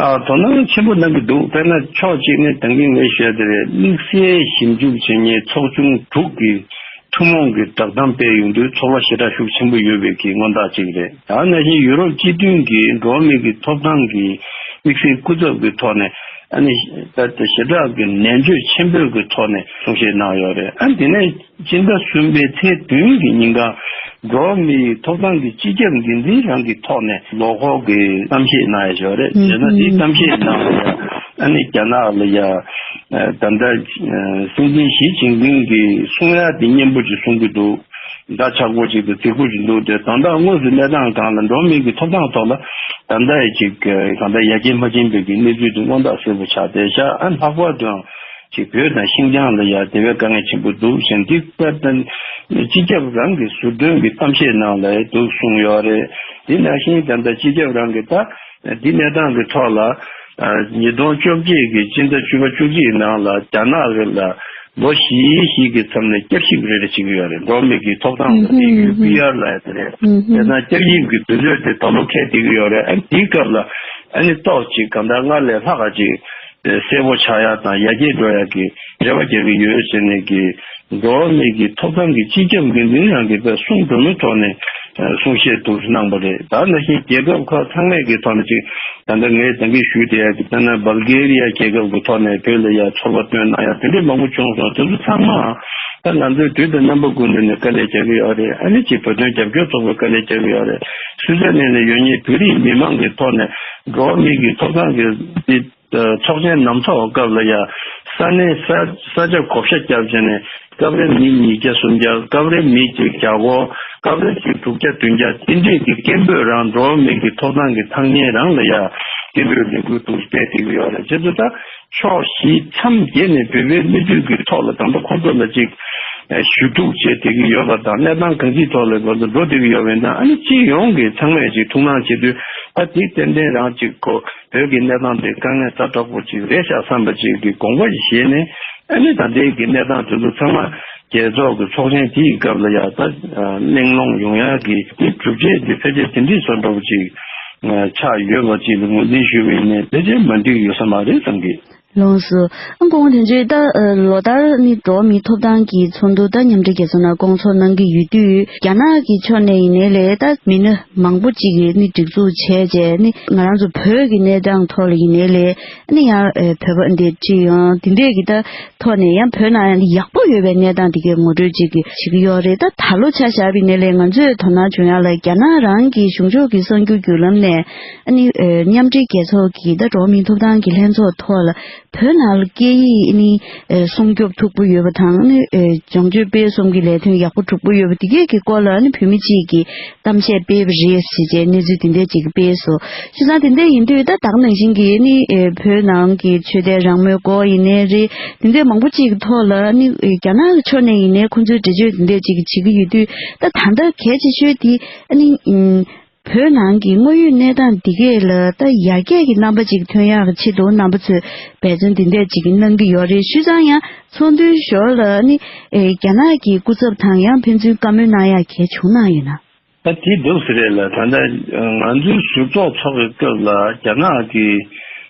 ཨ་དོ་སྣང་ཆེན་པོ་གནང་གི་འདུག་དཔེར་ན་ཕྱོགས་གཅིག་ནས་ད་གིན་ངས་ཞུས་དེ་རེད། དམིགས་བསལ་ཞིབ་འཇུག་བྱེད་མཁན་ཚོགས་ཆུང་དྲུག་གི་ཐུན་མོང་གི་བསྒྲགས་གཏམ་སྤེལ་ཡོང་དུས་ཚོགས་པ་ཞེ་དྲག་ཤུགས་ཆེན་པོ་ཡོད་པའི་གི་མངོན་རྟགས་གཅིག་རེད། ད་ནང་བཞིན་ཡུ་རོབ་སྤྱི་མཐུན་གྱི་འགྲོ་བ་མི་གི་ཐོབ་ཐང་གི་དམིགས་བསལ་སྐུ་ཚབ་ཀྱི་ཐོག་ནས་ཨ་ནི་ད་ལྟ་ཞེ་དྲག་གི་ནན་བརྗོད་ཆེན་པོའི་གི་ཐོག་ནས་གསུང་བཤད་གནང་ཡོད་རེད། ཨ་དེ་ནས་སྤྱི་ཟླ་གསུམ་པའི་ཚེས་བདུན་གྱི་ཉིན་ག་འགྲོ་བ་མིའི་ཐོབ་ཐང་གི་སྤྱི་ཁྱབ་འགན་འཛིན་རང་གི་ཐོག་ནས་ལོ་འཁོར་གྱི་གཏམ་བཤད་གནང་ཡ་ཞིག་ཡོད་རེད། ཨུམ་བྱས་ན་དེའི་ཨུམ་གཏམ་བཤད་ནང་ལ་ཡ་ཨ་ནི་རྒྱ་ནག་ལ་ཡ་ཨ་ད་ལྟ་ཨ་སྲིད་འཛིན་ཞི་ཅིན་ཕིང་གིས་གསུང་ཡ་དེ་སྙན་པོ་ཅིག་གསུང་གི་འདུག་འདྲ་ཆགས་པོ་ཅིག་དང་རྫིག་པོ་ཅིག་འདུག་དེ་ད་ལྟ་དངོས་སུ་གནས་སྟངས་སྒང་ལ་འགྲོ་བ་མིའི་གི་ཐོབ་ཐང་ཐོག་ལ་ད་ལྟ་ཡ་ཅིག་གང་ལྟར་ཡར་རྒྱས་མ་ཕྱིན་པའི་གི་གནས་ཚུལ་དེ་མངོན་རྟགས་གསལ་པོ་ཆགས་བསྡད་ཤག་ཨ་ལྷག་པར་དུའང་ཅིག་བོད་དང་ཤིན་ཅང་ལ་ཡ་དེ་བས་དཀའ་ངལ་ཆེན་པོ་འདུག་ཟེར་འདི་དཔེར་ན་སྤྱི་ཁྱབ་རང་གི་ཟུར་འདོན་གྱི་གཏམ་བཤད་ནང་ལ་འདུག་གསུངས་ཡོད་རེད། དེ་ནང་བཞིན་ད་ལྟ་སྤྱི་ཁྱབ་རང་གི་ད་འདི་གནས་སྟངས་ཀྱི་ཐོག་ལ་ཉིས་སྟོང་བཅོ་བརྒྱད་ཀྱི་སྤྱི་ཟླ་བཅུ་པ་བཅུ་གཅིག་ནང་ལ་རྒྱ་ནག་གི་ལ་ལོ་བཞི་བཞི་གི་མཚམས་ནས་བསྐྱར་ཞིབ་རེ་རེ་བྱེད་ཀྱི་ཡོད་རེད། འགྲོ་བ་མི་གི་ཐོབ་ཐང་ལ་དེ་ཡུ་པི་ཨར་ལ་ཡ་དེ་རེད། དེ་ན་བསྐྱར་ཞིབ་ཀྱི་དུས་ཚོད་དེ་ད་ལོ་འཁེལ་བསྡད་ཀྱི་ཡོད་རེད། ཨ་དེའི་སྐབས་ལ་ཨ་ནི་ཏོག་ཅིག་གང་ལྟར་སྔར་ལས་ལྷག་ག་ཅིག་གསལ་པོ་ཆགས་ཡ་དང་ཡར་རྒྱས་འགྲོ་ཡ་གི་རེ་བ་རྒྱག་གི་ཡོད་ཟེར་ནས་གི་འགྲོ་བ་མི་གི་ཐོབ་ཐང་གི་སྤྱི་ཁྱབ་འགན་འཛིན་རང་གིས་དཔེ་གསུང་སྒྲོན་མེ་ཐོག་ནས་གསུང་བཤད་དུ་གནང་པ་རེད། ད་ནང་བཞིན་རྒྱལ་ཁབ་ཁག་ཚང་མས་ཀྱི་ཐོག་ནས་ཅིག་ད་ལྟ་ངས་ད་གིན་ཞུས་བསྡད་ཡ་གི་ད་ནང་བལ་གེ་རི་ཡ་རྒྱལ་ཁབ་ཀྱི་ཐོག་ནས་བོད་ལ་ཡ་ཚོར་བ་བཏོན་གནང་ཡ་དེ་འདྲས་མང་པོ་བྱུང་སོང་། དེ་ཚོ་ཚང་མ་ད་ང་ཚོས་དུས་དང་རྣམ་པ་ཀུན་ཏུ་ནས་དཀའ་ལས་རྒྱག་གི་ཡོད་རེད། ཨ་ནི་ཅིག་བོད་དོན་རྒྱབ་སྐྱོར་ཚོགས་པས་དཀའ་ལས་རྒྱག་གི་ཡོད་རེད། སུད་སི་ནས་ནས་ཡོད་མཁན་བོད་རིགས་མི་མང་གི་ཐོག་ནས་འགྲོ་བ་མི་གི་ཐོབ་ཐང་གི་ཚོགས་ཆེན་ནམ་ཚོགས་སྐབས་ལ་ཡ་ས་གནས་ས་ས་ཆ་བགོ་བཤའ་བརྒྱབ་བྱས་ནས་སྐབས་རེ་མི་ཉིས་བརྒྱ་སུམ་བརྒྱ། སྐབས་རེ་མི་གཅིག་བརྒྱ་སྐོར། སྐབས་རེ་གཅིག་དྲུག་བརྒྱ་བདུན་བརྒྱ། དེ་འདྲས་ཀྱི་སྐད་འབོད་རང་འགྲོ་བ་མི་གི་ཐོབ་ཐང་གི་ཐག་ཉེ་རང་ལ་ཡ་སྐད་འབོད་ལས་འགུལ་འདུག་སྤེལ་བསྡད་ཀྱི་ཡོད་རེད། བྱས་ཙང་ད་ཕྱོགས་བཞི་མཚམས་བརྒྱད་ནས་བོད་པའི་གནས་ཚུལ་གྱི་ཐོག་ལ་ད་ལྟ་ཁོང་ཚོ་ལ་ཅིག་ཞུ་གཏུག་བྱེད་བསྡད་ཀྱི་ཡོད་པ་དང་གནས་སྟངས་གང་ཅིའི་ཐོག་ལ་ཁོང་ཚོ་འགྲོ་བསྡད་ཀྱི་ཡོད་པ་ཡིན་ན་ཨ་ནི་སྤྱི་ཡོངས་ཀྱི་ཚང་མས་ཅིག་ཐུགས་སྣང་བྱེད་དུས་ད་དེ་ཏན་ཏན་རང་ཅིག་གོ་བོད་ཀྱི་གནས་སྟངས་དེ་དཀའ་ངལ་ཛ་དྲག་པོ་ཅིག་རེད་ཤག་བསམ་པ་ཅིག་གི་དགོངས་པ་ཞིག་བཞེས་ནས་ཨ་ནི་ད་ལྟའི་གི་གནས་སྟངས་དེ་ཚོ་ཚང་མ་རྒྱལ་ཚོགས་ཀྱི་ཚོགས་ཆེན་དེའི་སྐབས་ལ་ཡ་ད་གླེང་སློང་ཡོང་ཡག་གི་དེ་གྲུབ་ཆ་དེ་ཕལ་ཆེར་དེ་འདྲའི་བཟོ་འདྲ་པོ་ཅིག་ཆགས་ཡོད་པ་ཅིག་ལ་ངོས་འཛིན་ཞུས་པ་ཡིན་ནའི་ཕལ་ཆེར་མ་འགྲིག་ཡོད་ས་མ་རེད་བསམ་གི། ལགས་སོ། ཨ་སྐུ་ངོ་དོན་གཅོད་ད་ལོ་ལྟར་ནི་འགྲོ་བ་མིའི་ཐོབ་ཐང་གི་ཚོགས་འདུ་ད་མཉམ་འབྲེལ་རྒྱལ་ཚོགས་ནང་སྐོང་ཚོགས་གནང་གི་ཡོད་དུས་རྒྱ་ནག་གི་ཕྱོགས་ནས་ཡིན་ནའི་ལས་ད་མི་སྣ་མང་པོ་ཅིག་གིས་ནི་སྒྲིག་འཛུགས་བྱས་རྗེས་ནི་ང་རང་ཚོ་བོད་ཀྱི་གནས་སྟངས་ཐོག་ལ་ཡིན་ནའི་ལས་ནི་ཡང་བོད་པ་འདི་ཁྲིད་ཡོང་དེ་འདྲས་ཀྱི་ད་ཐོག་ནས་ཡང་བོད་ནང་ཡང་ཡག་པོ་ཡོད་པའི་གནས་སྟངས་དེ་གའི་ངོ་སྤྲོད་ཅིག་བྱེད་ཀྱི་ཡོད་རེད། ད་ད་ལོ་ཆ་བཞག་པ་ཡིན་ནའི་ལས་ང་ཚོས་དོ་སྣང་བྱུང་ཡག་ལ་རྒྱ་ནག་རང་གི་གཞུང་ཕྱོགས་ཀྱི་གསར་འགྱུར་བརྒྱུད་ལམ་ནས་ཨ་ནི་མཉམ་འབྲེལ་རྒྱལ་ཚོགས་ཀྱི་ད་འགྲོ་བ་མིའི་ཐོབ་ཐང་གི་ལྷན་ཚོགས་ཐོག་ལ་ བོད་ནང་ལ་སྐད་ཡིག་ནི་ཨེ་སྲུང་སྐྱོབ་ཐུབ་པོ་ཡོད་པ་དང་ནི་ཨེ་སྦྱོང་སྤྱོད་སྤེལ་གསུམ་གྱི་ལས་དོན་ཡག་པོ་གྲུབ་པོ་ཡོད་པ་དེ་གས་ཀྱི་སྐོར་ལ་ནི་བོད་མི་གཅིག་གིས་གཏམ་བཤད་སྤེལ་བ་རེད་ཞེས་བྱས་གནས་ཚུལ་དེ་འདྲས་ཅིག་སྤེལ་སོང་། བྱས་ཙང་དེ་འདྲས་ཡིན་དུས་ད་ད་ག་ནང་བཞིན་གྱི་ནི་ཨེ་བོད་ནང་གི་ཆོས་དད་རང་མོས་སྐོར་ཡིན་ནའི་རེད། དེ་འདྲས་མང་པོ་གཅིག་གི་ཐོག་ལ་ནི་ཨེ་རྒྱ་ནག་གི་ཕྱོགས་ནས་ཡིན་ནའི་ཁོང་ཚོའི་འགྲེལ་བརྗོད་དེ་འདྲས་ཅིག་བྱེད་ཀྱི་ཡོད་དུས། ད་ད་ལྟ་གལ་ཆེ་ཤོས་དེ་ཨ་ནི་ཨིན། བོད་ནང་གི་དངོས་ཡོད་གནས་སྟངས་འདི་གས་ལ་ད་ཡར་རྒྱས་ཀྱི་རྣམ་པ་ཅིག་ཐོན་ཡག་གི་ཆེད་དུ་རྣམ་པ་ཚོས་འབད་བརྩོན་འདི་འདྲས་ཅིག་གནང་གི་ཡོད་རེད། བྱས་ཙང་ཡང་ཚོགས་འདུའི་ཞོར་ལ་ནི་ཨེ་རྒྱ་ནག་གི་སྐུ་ཚབ་དང་ཡང་ཕན་ཚུན་བཀའ་མོལ་གནང་ཡག་གལ་བྱུང་གནང་ཡོད་ན། ད་དེ་འདུག་ཟེར་རེད་ལ། ད་ལྟ་ང་ཚོའི་ཟུར་ཐོག་ཚོགས་པའི་སྐབས་ལ་རྒྱ་ནག་གི་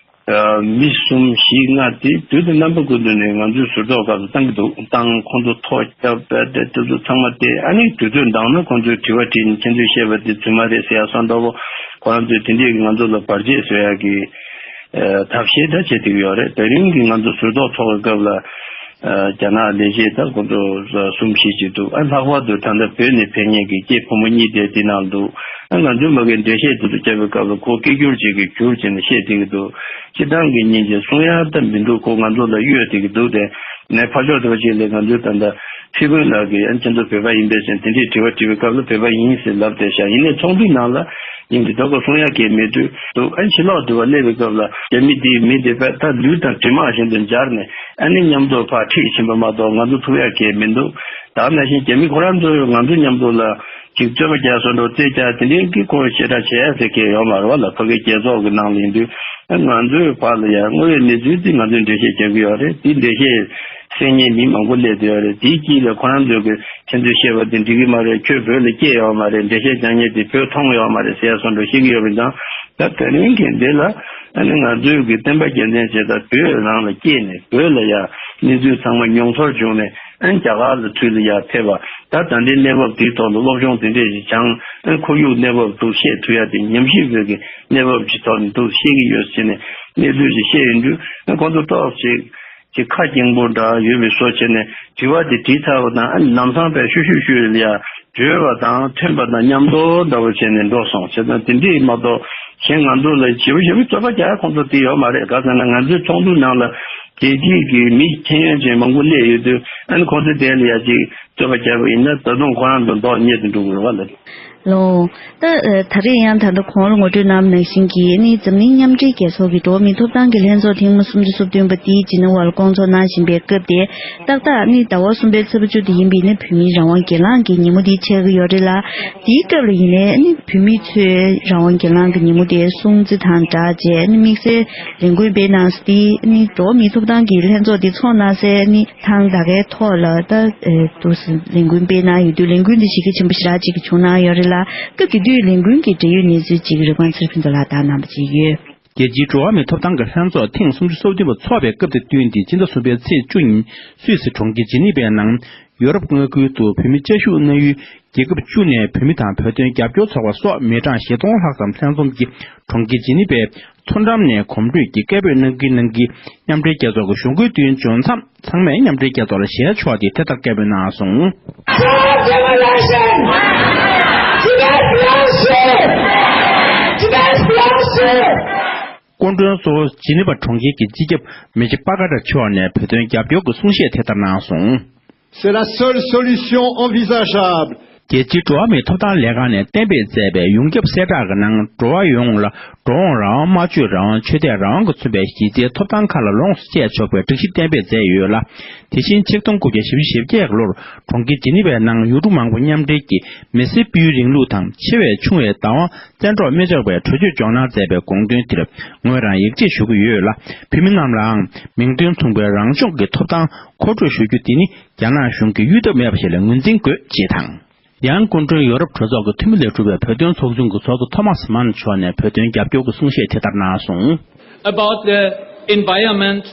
མི་གསུམ་བཞི་ལྔ་དེ་དུས་དེ་རྣམ་པ་ཀུན་ཏུ་ནས་ང་ཚོའི་ཟུར་ཐོག་སྐབས་སུ་བཏང་གི་འདུག་བཏང་། ཁོང་ཚོ་ཐོ་བརྒྱབ་པ་དེ་དེ་ཚོ་ཚང་མ་དེ་ཨ་ནི་དུས་ཚོད་འདང་ན་ཁོང་ཚོས་དྲི་བ་དྲིས་ནས་ཁྱེད་ཚོས་བཤད་པ་དེ་རྫུན་མ་རེད་ཟེར་ཡག་སོགས་འདྲ་པོ། ཁོ་རང་ཚོས་དེ་འདྲས་ཀྱི་ང་ཚོ་ལ་བར་ཆད་བཟོ་ཡག་གི་ཐབས་ཤེས་འདྲ་བྱེད་བསྡད་ཀྱི་ཡོད་རེད། དེ་རིང་གི་ང་ཚོ་ཟུར་ཐོག་ཚོགས་པའི་སྐབས་ལ་རྒྱ་ནག་ལས་བྱེད་ད་ཁོང་ཚོ་གསུམ་བཞི་ཅིག་འདུག་ཨ་ལྷག་པར་དུ་ད་ལྟ་བོད་ནས་ཕེབས་མཁན་གྱི་སྐྱེས་ཕོ་མོ་གཉིས་དེ་དེ་ནང་འདུག་ཨ་ང་ཚོའི་མ་གིར་འགྲེལ་བཤད་དེ་ཚོ་བརྒྱབ་པའི་སྐབས་ལ་ཁོ་སྐད་སྒྱུར་བྱེད་ཀྱི་སྒྱུར་བྱས་ནས་བཤད་བསྡད་ཀྱི་འདུག་སྤྱིར་བཏང་གི་སྙིང་རྗེ་གསུང་ཡག་ད་མི་འདུག་ཁོ་ང་ཚོ་ལ་གཡོལ་བསྡད་ཀྱི་འདུག་དེ་ནས་ཕར་ཕྱོགས་དེ་བ་ཅིག་ལས་ང་ཚོའི་ད་ལྟ་ཁྲི་དཔོན་ལགས་ཀྱིས་ཨ་ཁྱེད་ཚོ་བོད་པ་ཡིན་པས་ཟེར་དེ་འདྲའི་དྲི་བ་དྲིས་པའི་སྐབས་ལ་བོད་པ་ཡིན་ཟེར་ལབ་བསྡད་ཤག་ཡིན་ནའི་ཚོགས་འདུའི་ནང་ལ་ཡིན་གྱི་ད་ཁོ་གསུང་ཡག་གང་ཡང་མེད་དུས་འདུག་ཨ་ཕྱི་ལོགས་དེ་བ་སླེབས་པའི་སྐབས་ལ་རྒྱ་མི་དེའི་མི་དེ་བས་ད་ལུས་དང་གྲིབ་མ་བཞིན་དུ་འབྱར་ནས་ཨ་ནི་མཉམ་དུ་ཕར་ཁྲིད་ཕྱིན་པ་མ་གཏོགས་ང་ཚོ་ཐུག་ཡག་གང་ཡང་མི་འདུག་ད་ནང་བཞིན་རྒྱ་མི་ཁོ་རང་ཚོ་ང་ཚོ་མཉམ་དུ་ལ་ཅིག་རྩོད་པ་རྒྱག་བཟོ་འདྲ་རྩེད་རྒྱག་དེ་འདྲའི་གི་ཁོ་ཞེ་དྲག་བྱེད་ཡ་ཟེར་མཁན་ཡོད་མ་རེད་བ་ལ། ཕ་གི་རྒྱལ་ཚོགས་ཀྱི་ནང་ལ་ཡིན་དུས་ང་ཚོའི་བར་ལ་ཡང་དངོས་ཡོད་གནས་ཚུལ་དེ་ང་ཚོས་འགྲེལ་བཤད་རྒྱག་གི་ཡོད་རེད། དེ་འགྲེལ་བཤད་གསན་མཁན་མི་མང་པོ་སླེབས་བསྡད་ཡོད་རེད། དེའི་དཀྱིལ་ལ་ཁོ་རང་ཚོས་གི་ཁྱེད་ཚོས་བཤད་པ་དེ་འགྲིག་གི་མ་རེད། ཁྱོད་བོད་ལ་སྐྱེས་ཡོད་མ་རེད། འགྲེལ་བཤད་རྒྱག་མཁན་དེ་བོད་མཐོང་ཡོད་མ་རེད་ཟེར་ཡ་སོགས་འདྲ་བཤད་ཀྱི་ཡོད་པ་དང་། ད་དེ་རིང་གི་འདི་ལ་ཨ་ནི་ང་ཚོའི་གི་བསྟན་པ་རྒྱལ་མཚན་བྱས་ཙང་བོད་རང་ལ་སྐྱེས་ནས་བོད་ལ་ཡང་གནས་ཚུལ་ཚང་མ་མྱོང་ཚོར་བྱུང་ནས་ཨ་ནི་རྒྱ་གར་ལ་ཚུར་ལ་ཡང་ཕེབས་པ། ད་ད་ལྟའི་གནས་བབ་དེའི་ཐོག་ལ་སློབ་སྦྱོང་དེ་འདྲས་ཞིག་སྦྱངས། ཨ་ནི་ཁོར་ཡུག་གནས་བབ་འདུག་བཤད་ཐུབ་ཡ་དེ་ཉམས་ཞིབ་བོད་ཀྱི་གནས་བབ་ཀྱི་ཐོག་ནས་འདུག་བཤད་ཀྱི་ཡོད་ཟེར་ནས་གནས་ཚུལ་ཞིག་བཤད་ཡོང་དུས་ཨ་ཁོང་ཚོ་ཏོག་ཙམ་ཅིག་ཁ་སྐྱེངས་པོ་འདྲ་ཡོད་པའི་བཟོ་བྱས་ནས་དྲི་བ་དེ་དྲིས་ཚར་བ་དང་ཨ་ནི་ལམ་སང་ཕར་ཤུ་ཤུ་ཤུ་ལ་ཡ་བྲོས་པ་དང་ཐོན་པ་དང་མཉམ་དུ་འདྲ་བོ་བྱས་ནས་འགྲོ་སོང་། བྱས་ཙང་དེ་འདྲས་མ་གཏོགས་གཞན་ང་ཚོ་ལ་ཞེ་པོ་ཞེ་པོ་རྩོད་པ་རྒྱག་ཁོང་ཚོ་དེ་ཡོད་མ་རེད། ག་ཟེར་ན་ང་ཚོའི་ཚོགས་འདུ་ནང་ལ་རྒྱལ་སྤྱིའི་གི་མི་ཤེས་ཡོན་ཅན་མང་པོ་སླེབས་ཡོད་དུས་ཨ་ནི་ཁོང་ཚོ་དེ་ལ་ཡ་ཅིག་རྩོད་པ་བརྒྱབ་པ་ཡིན་ན་ད་དུང་ཁོ་རང་ཚོ་མདོག་ཉེས་སུ་འགྲོ་གི་རེད་བ་ལ། ལོ། ད་ཨ་ད་རེས་ཡང་ད་ལྟ་གོང་ལ་ངོ་སྤྲོད་གནང་བ་ནང་བཞིན་གྱི་ནི་འཛམ་གླིང་མཉམ་འབྲེལ་རྒྱལ་ཚོགས་ཀྱི་འགྲོ་བ་མིའི་ཐོབ་ཐང་གི་ལྷན་ཚོགས་ཐེངས་མ་སུམ་ཅུ་སོ་བདུན་པ་དེ་ཇི་ནི་ཝར་ལ་སྐོང་ཚོགས་གནང་བཞིན་པའི་སྐབས་དེ་ཏག་ཏག་ནི་ཟླ་བ་གསུམ་པའི་ཚེས་པ་བཅུ་དེ་ཡིན་པས་ནི་བོད་མིའི་རང་དབང་སྒེར་ལངས་ཀྱི་ཉིན་མོ་དེ་ཆགས་ཀྱི་ཡོད་རེད་ལ། དེའི་སྐབས་ལ་ཡིན་ནའི་ནི་བོད་མི་ཚོས་རང་དབང་སྒེར་ལངས་ཀྱི་ཉིན་མོ་དེ་སྲུང་བརྩི་དང་སྦྲགས་བྱས་ནི་དམིགས་བསལ་ལས་འགུལ་སྤེལ་གནང་སྟེ་ནི་འགྲོ་བ་མིའི་ཐོབ་ཐང་གི་ལྷན་ཚོགས་དེ་ཚོགས་གནང་སའི་ནི་ཐང་ད་གའི་ཐོག་ལ་ད་ཨེ་དུ་ལས་འགུལ་སྤེལ་གནང་ཡོད་དུས་ལས་འགུལ་འདི་གཞི་རྒྱ་ཆེན་པོ་ཞེ་དྲག་ཅིག་བྱུང་གནང་ཡོད་རེད་ལ། སྐབས་དེ་དུས་ལས་འགུལ་གྱི་འབྲེལ་ཡོད་གནས་ཚུལ་ཅིག་རི་ཀོན་ཚེ་རིང་ཕུན་ཚོགས་ལགས་དང་གནང་པ་ཅིག་ཡོད། རྒྱལ་སྤྱིའི་འགྲོ་བ་མིའི་ཐོབ་ཐང་གི་ལྷན་ཚོགས་ཐེངས་སུམ་ཅུ་སོ་བདུན་པ་འཚོགས་པའི་སྐབས་དང་བསྟུན་ཏེ་ཕྱི་ཟླ་གསུམ་པའི་ཚེས་བཅུ་ཉིན་སུད་སི་གྲོང་ཁྱེར་ཇི་ནི་ཝའི་ནང་ཡོ་རོབ་མངའ་ཁུལ་དུ་བོད་མི་བཅའ་བཞུགས་གནང་ཡུལ་རྒྱལ་ཁབ་བཅུ་ནས་བོད་མི་དང་བོད་དོན་རྒྱབ་སྐྱོར་ཚོགས་པ་སོགས་མི་གྲངས་བཞི་སྟོང་ལྷག་ཙམ་ལྷན་འཛོམས་ཀྱིས་གྲོང་ཁྱེར་ཇི་ནི་ཝའི་མཚོ་འགྲམ་ནས་གོམ་བགྲོད་ཀྱིས་སྐད་འབོད་གནང་གིན་གནང་གིན་མཉམ་འབྲེལ་རྒྱལ་ཚོགས་ཀྱི་གཞུང་སྒོའི་མདུན་བྱོན་མཚམས། ཚང་མས་མཉམ་འབྲེལ་རྒྱལ་ཚོགས་ལ་ཞལ་ཕྱོགས་ཏེ་དེ་ལྟར་སྐད་འབོད་གནང་སོང་། Stop demolition! Tibet belongs to! Tibet belongs to! སྐུ་མགྲོན་གཙོ་བོ་ཇི་ནི་ཝ་གྲོང་ཁྱེར་གྱི་སྤྱི་ཁྱབ་མི་ཇི་པ་ཀ་ཏྲ་མཆོག་ནས་བོད་དོན་རྒྱབ་སྐྱོར་གྱི་གསུང་བཤད་དེ་ལྟར་གནང་སོང་། C'est la seule solution envisageable. རྒྱལ་སྤྱིའི་འགྲོ་བ་མིའི་ཐོབ་ཐང་ལས་ཁང་ནས་གཏན་འབེབས་མཛད་པའི་ཡོངས་ཁྱབ་གསལ་བསྒྲགས་ཀྱི་ནང་འགྲོ་བ་ཡོངས་ལ་འགྲོ་འོང་རང་དབང་། སྨྲ་བརྗོད་རང་དབང་། ཆོས་དད་རང་དབང་གིས་མཚོན་པའི་གཞི་རྩའི་ཐོབ་ཐང་ཁག་ལ་ལོངས་སུ་སྤྱད་ཆོག་པའི་སྒྲིག་གཞི་གཏན་འབེབས་མཛད་ཡོད་ལ། དེ་བཞིན་ཆིག་སྟོང་དགུ་བརྒྱ་བཞི་བཅུ་ཞེ་བརྒྱད་ཀྱི་ལོར་གྲོང་ཁྱེར་ཇི་ནི་ཝའི་ནང་ཡུལ་གྲུ་མང་པོ་མཉམ་འབྲེལ་གྱིས་མི་སེར་སྤེལ་ཡུལ་རིང་ལུགས་དང་ཆེ་བའི་ཆུང་བའི་བདག་དབང་བཙན་འཕྲོག་མི་ཆོག་པའི་གྲོས་ཆོད་འཇོག་གནང་མཛད་པའི་དགོངས་དོན་དེར་ངོས་རང་ཡིད་ཆེས་ཞུ་གི་ཡོད་ལ། བོད་མི་རྣམས་ལའང་མིང་དོན་མཚུངས་པའི་རང་སྐྱོང་གི་ཐོབ་ཐང་མཁོ་སྤྲོད་ཞུ་རྒྱུ་དེ་ནི་རྒྱ་ནག་གཞུང་གིས་གཡོལ་ཐབས་མེད་པ་ཞིག་ལ་ངོས་འཛིན་དགོས་ཅེས་དང་། ཡང་སྐུ་མགྲོན་ཡོ་རོབ་གྲོས་ཚོགས་ཀྱི་འཐུས་མི་ལས་གྲུབ་པའི་བོད་དོན་ཚོགས་ཆུང་གི་ཚོགས་གཙོ་ཐོ་མཱས་མཱན་མཆོག་ནས་བོད་དོན་རྒྱབ་སྐྱོར་གྱི་གསུང་བཤད་དེ་ལྟར་གནང་སོང་། About the environment,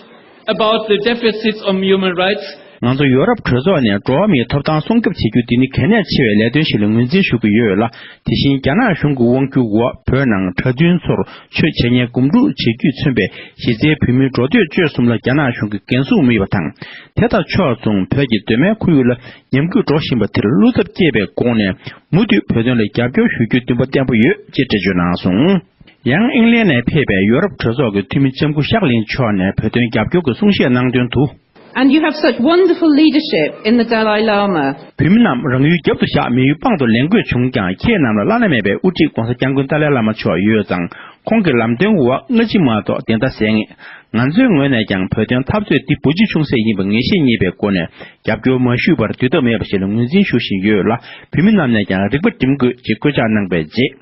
about the deficits of human rights. ང་ཚོ་ཡོ་རོབ་གྲོས་ཚོགས་ནས་འགྲོ་བ་མིའི་ཐོབ་ཐང་སྲུང་སྐྱོབ་བྱེད་རྒྱུ་འདི་ནི་གལ་གནད་ཆེ་བའི་ལས་དོན་ཞིག་ལ་ངོས་འཛིན་ཞུ་གི་ཡོད་ལ། དེ་བཞིན་རྒྱ་ནག་གཞུང་གི་དབང་སྒྱུར་འོག་བོད་ནང་གྲྭ་བཙུན་ཚོར་ཆོས་འཆད་ཉན་གོམ་བགྲོད་བྱེད་རྒྱུས་མཚོན་པའི་གཞི་རྩའི་བོད་མིའི་འགྲོ་སྡོད་སྤྱོད་གསུམ་ལ་རྒྱ་ནག་གཞུང་གིས་འགན་སྲུང་མི་ཡོད་པ་དང་། དེ་དང་ཕྱོགས་མཚུངས་བོད་ཀྱི་གདོད་མའི་ཁོར་ཡུག་ལ་ཉམས་རྒུད་འགྲོ་བཞིན་པ་དེར་བློ་འཚབ་སྐྱེས་པའི་སྒོ་ནས་མུ་མཐུད་བོད་དོན་ལ་རྒྱབ་སྐྱོར་ཞུ་རྒྱུའི་འདུན་པ་བརྟན་པོ་ཡོད་ཅེས་འགྲེལ་བརྗོད་གནང་སོང་། ཡང་ཨིང་ལན་ནས་ཕེབས་པའི་ཡོ་རོབ་གྲོས་ཚོགས་ཀྱི་འཐུས་མི་ལྕམ་སྐུ་ཤག་ལིན་མཆོག་ནས་བོད་དོན་རྒྱབ་སྐྱོར་གྱི་གསུང་བཤད་གནང་དོན་དུ། And you have such wonderful leadership in the Dalai Lama. བོད་མི་རྣམས་རང་ཡུལ་རྒྱབ་ཏུ་བཞག་མི་ཡུལ་དཔང་དུ་ལེན་དགོས་བྱུང་ཀྱང་། ཁྱེད་རྣམས་ལ་བླ་ན་མེད་པའི་དབུ་ཁྲིད་༧གོང་ས་༧སྐྱབས་མགོན་ཏཱ་ལའི་བླ་མ་མཆོག་ཡོད་ཙང་། ཁོང་གི་ལམ་སྟོན་འོག་སྔ་ཕྱི་མ་གཏོགས་བདེན་མཐའ་གསལ་ངེས། ང་ཚོའི་ངོས་ནས་ཀྱང་བོད་དོན་འཐབ་རྩོད་འདི་བུ་གཅིག་ཆུང་ཟད་ཡིན་པ་ངེས་ཤེས་རྙེད་པའི་སྒོ་ནས་རྒྱབ་སྐྱོར་མ་ཞུས་པར་དུས་ཐབས་མེད་པ་ཞིག་ལ་ངོས་འཛིན་ཞུ་བཞིན་ཡོད་ལ། བོད་མི་རྣམས་ནས་ཀྱང་རིག་པ་སྒྲིམ་དགོས་ཅེས་སྐུལ་ལྕག་གནང་པའི་རྗེས།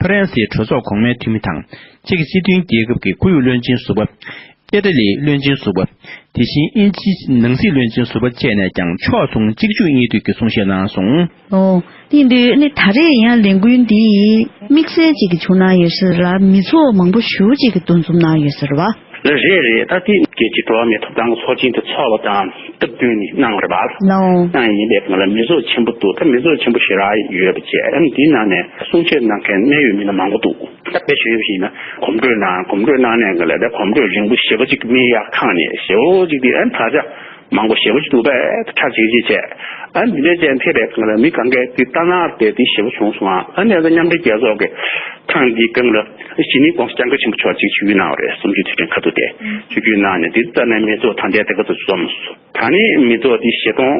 ཕ་རན་སིའི་གྲོས་ཚོགས་གོང་མའི་འཐུས་མི་དང་། ཅེཀ་སྤྱི་མཐུན་རྒྱལ་ཁབ་ཀྱི་ཁོར་ཡུག་བློན་ཆེན་ཟུར་པ། ཨི་ཏཱ་ལིའི་བློན་ཆེན་ཟུར་པ། དེ་བཞིན་དབྱིན་ཇིའི་ནང་སྲིད་བློན་ཆེན་ཟུར་པ་བཅས་ནས་ཀྱང་ཕྱོགས་མཚུངས་གཅིག་མཇུག་གཉིས་མཐུད་ཀྱི་གསུང་བཤད་གནང་སོང་། ཨོ། དེ་ཡིན་དུས་ནི་ད་རེས་ཡང་ལས་འགུལ་འདི་དམིགས་བསལ་ཅིག་གི་བྱུང་གནང་ཡོད་ཟེར་ལ། མི་ཚོགས་མང་པོ་ཞེ་པོ་ཅིག་གིས་འདུ་འཛོམས་གནང་ཡོད་ཟེར་བ། རེད་རེད། ད་དེ་རྒྱལ་སྤྱིའི་འགྲོ་བ་མིའི་ཐོབ་ཐང་གི་ཚོགས་ཆེན་དེ་ཚོགས་པ་དང་སྟབས་བསྟུན་ནས་གནང་བ་རེད་པ། ལའོ། གནང་ཡིན་པའི་སྒང་ལ་མི་ཚོགས་ཆེན་པོ་འདུག་ད་མི་ཚོགས་ཆེན་པོ་ཞེ་དྲག་ཡོད་པ་བཅས། ཨ་ནི་དེའི་ནང་ནས་གསུང་བཤད་གནང་མཁན་གནད་ཡོད་མི་སྣ་མང་པོ་འདུག་ད་དཔེ་ཞུ་ཡག་ཡིན་ན་གོམ་བགྲོད་གནང་། གོམ་བགྲོད་གནང་ནས་ག་ལ་ད་གོམ་བགྲོད་རིང་པོ་ཞེ་པོ་ཅིག་མི་ཡར་ཁེངས་ནས་ཞེ་པོ་ཅིག་དེ་ཨ་ནི་ད་ཆ་མང་པོ་ཞེ་པོ་ཅིག་འདུག་པས། ཁྲ་ཆིལ་ཆིལ་བྱས། ཨ་ནི་འདི་འདྲ་ཅན་ཕེབས་པའི་སྒང་ལ་མི་གང་གས་དེ་ལྟ་ན་དེ་དེ་ཞེ་པོ་བྱུང་སོང་ཨ། ཨ་ནི་ད་མཉམ་འབྲེལ་རྒྱལ་ཚོགས་ཀྱི་ཐེངས་འདིའི་སྒང་ལ་གཞི་ནས་༧གོང་ས་༧སྐྱབས་མགོན་ཆེན་པོ་མཆོག་ཅིག་ཆིབས་བསྒྱུར་གནང་བ་རེད། གསུམ་བཅུའི་དུས་དྲན་ཁ་ཐུག་དེ་ཆིབས་བསྒྱུར་གནང་ནས་དེ་ལྟ་ན་མི་ཚོགས་ད་ལྟའི་དེ་ག་ཚོད་འཛོམས་སོང་། ད་ནི་མི་ཚོགས་དེ་བཞི་སྟོང་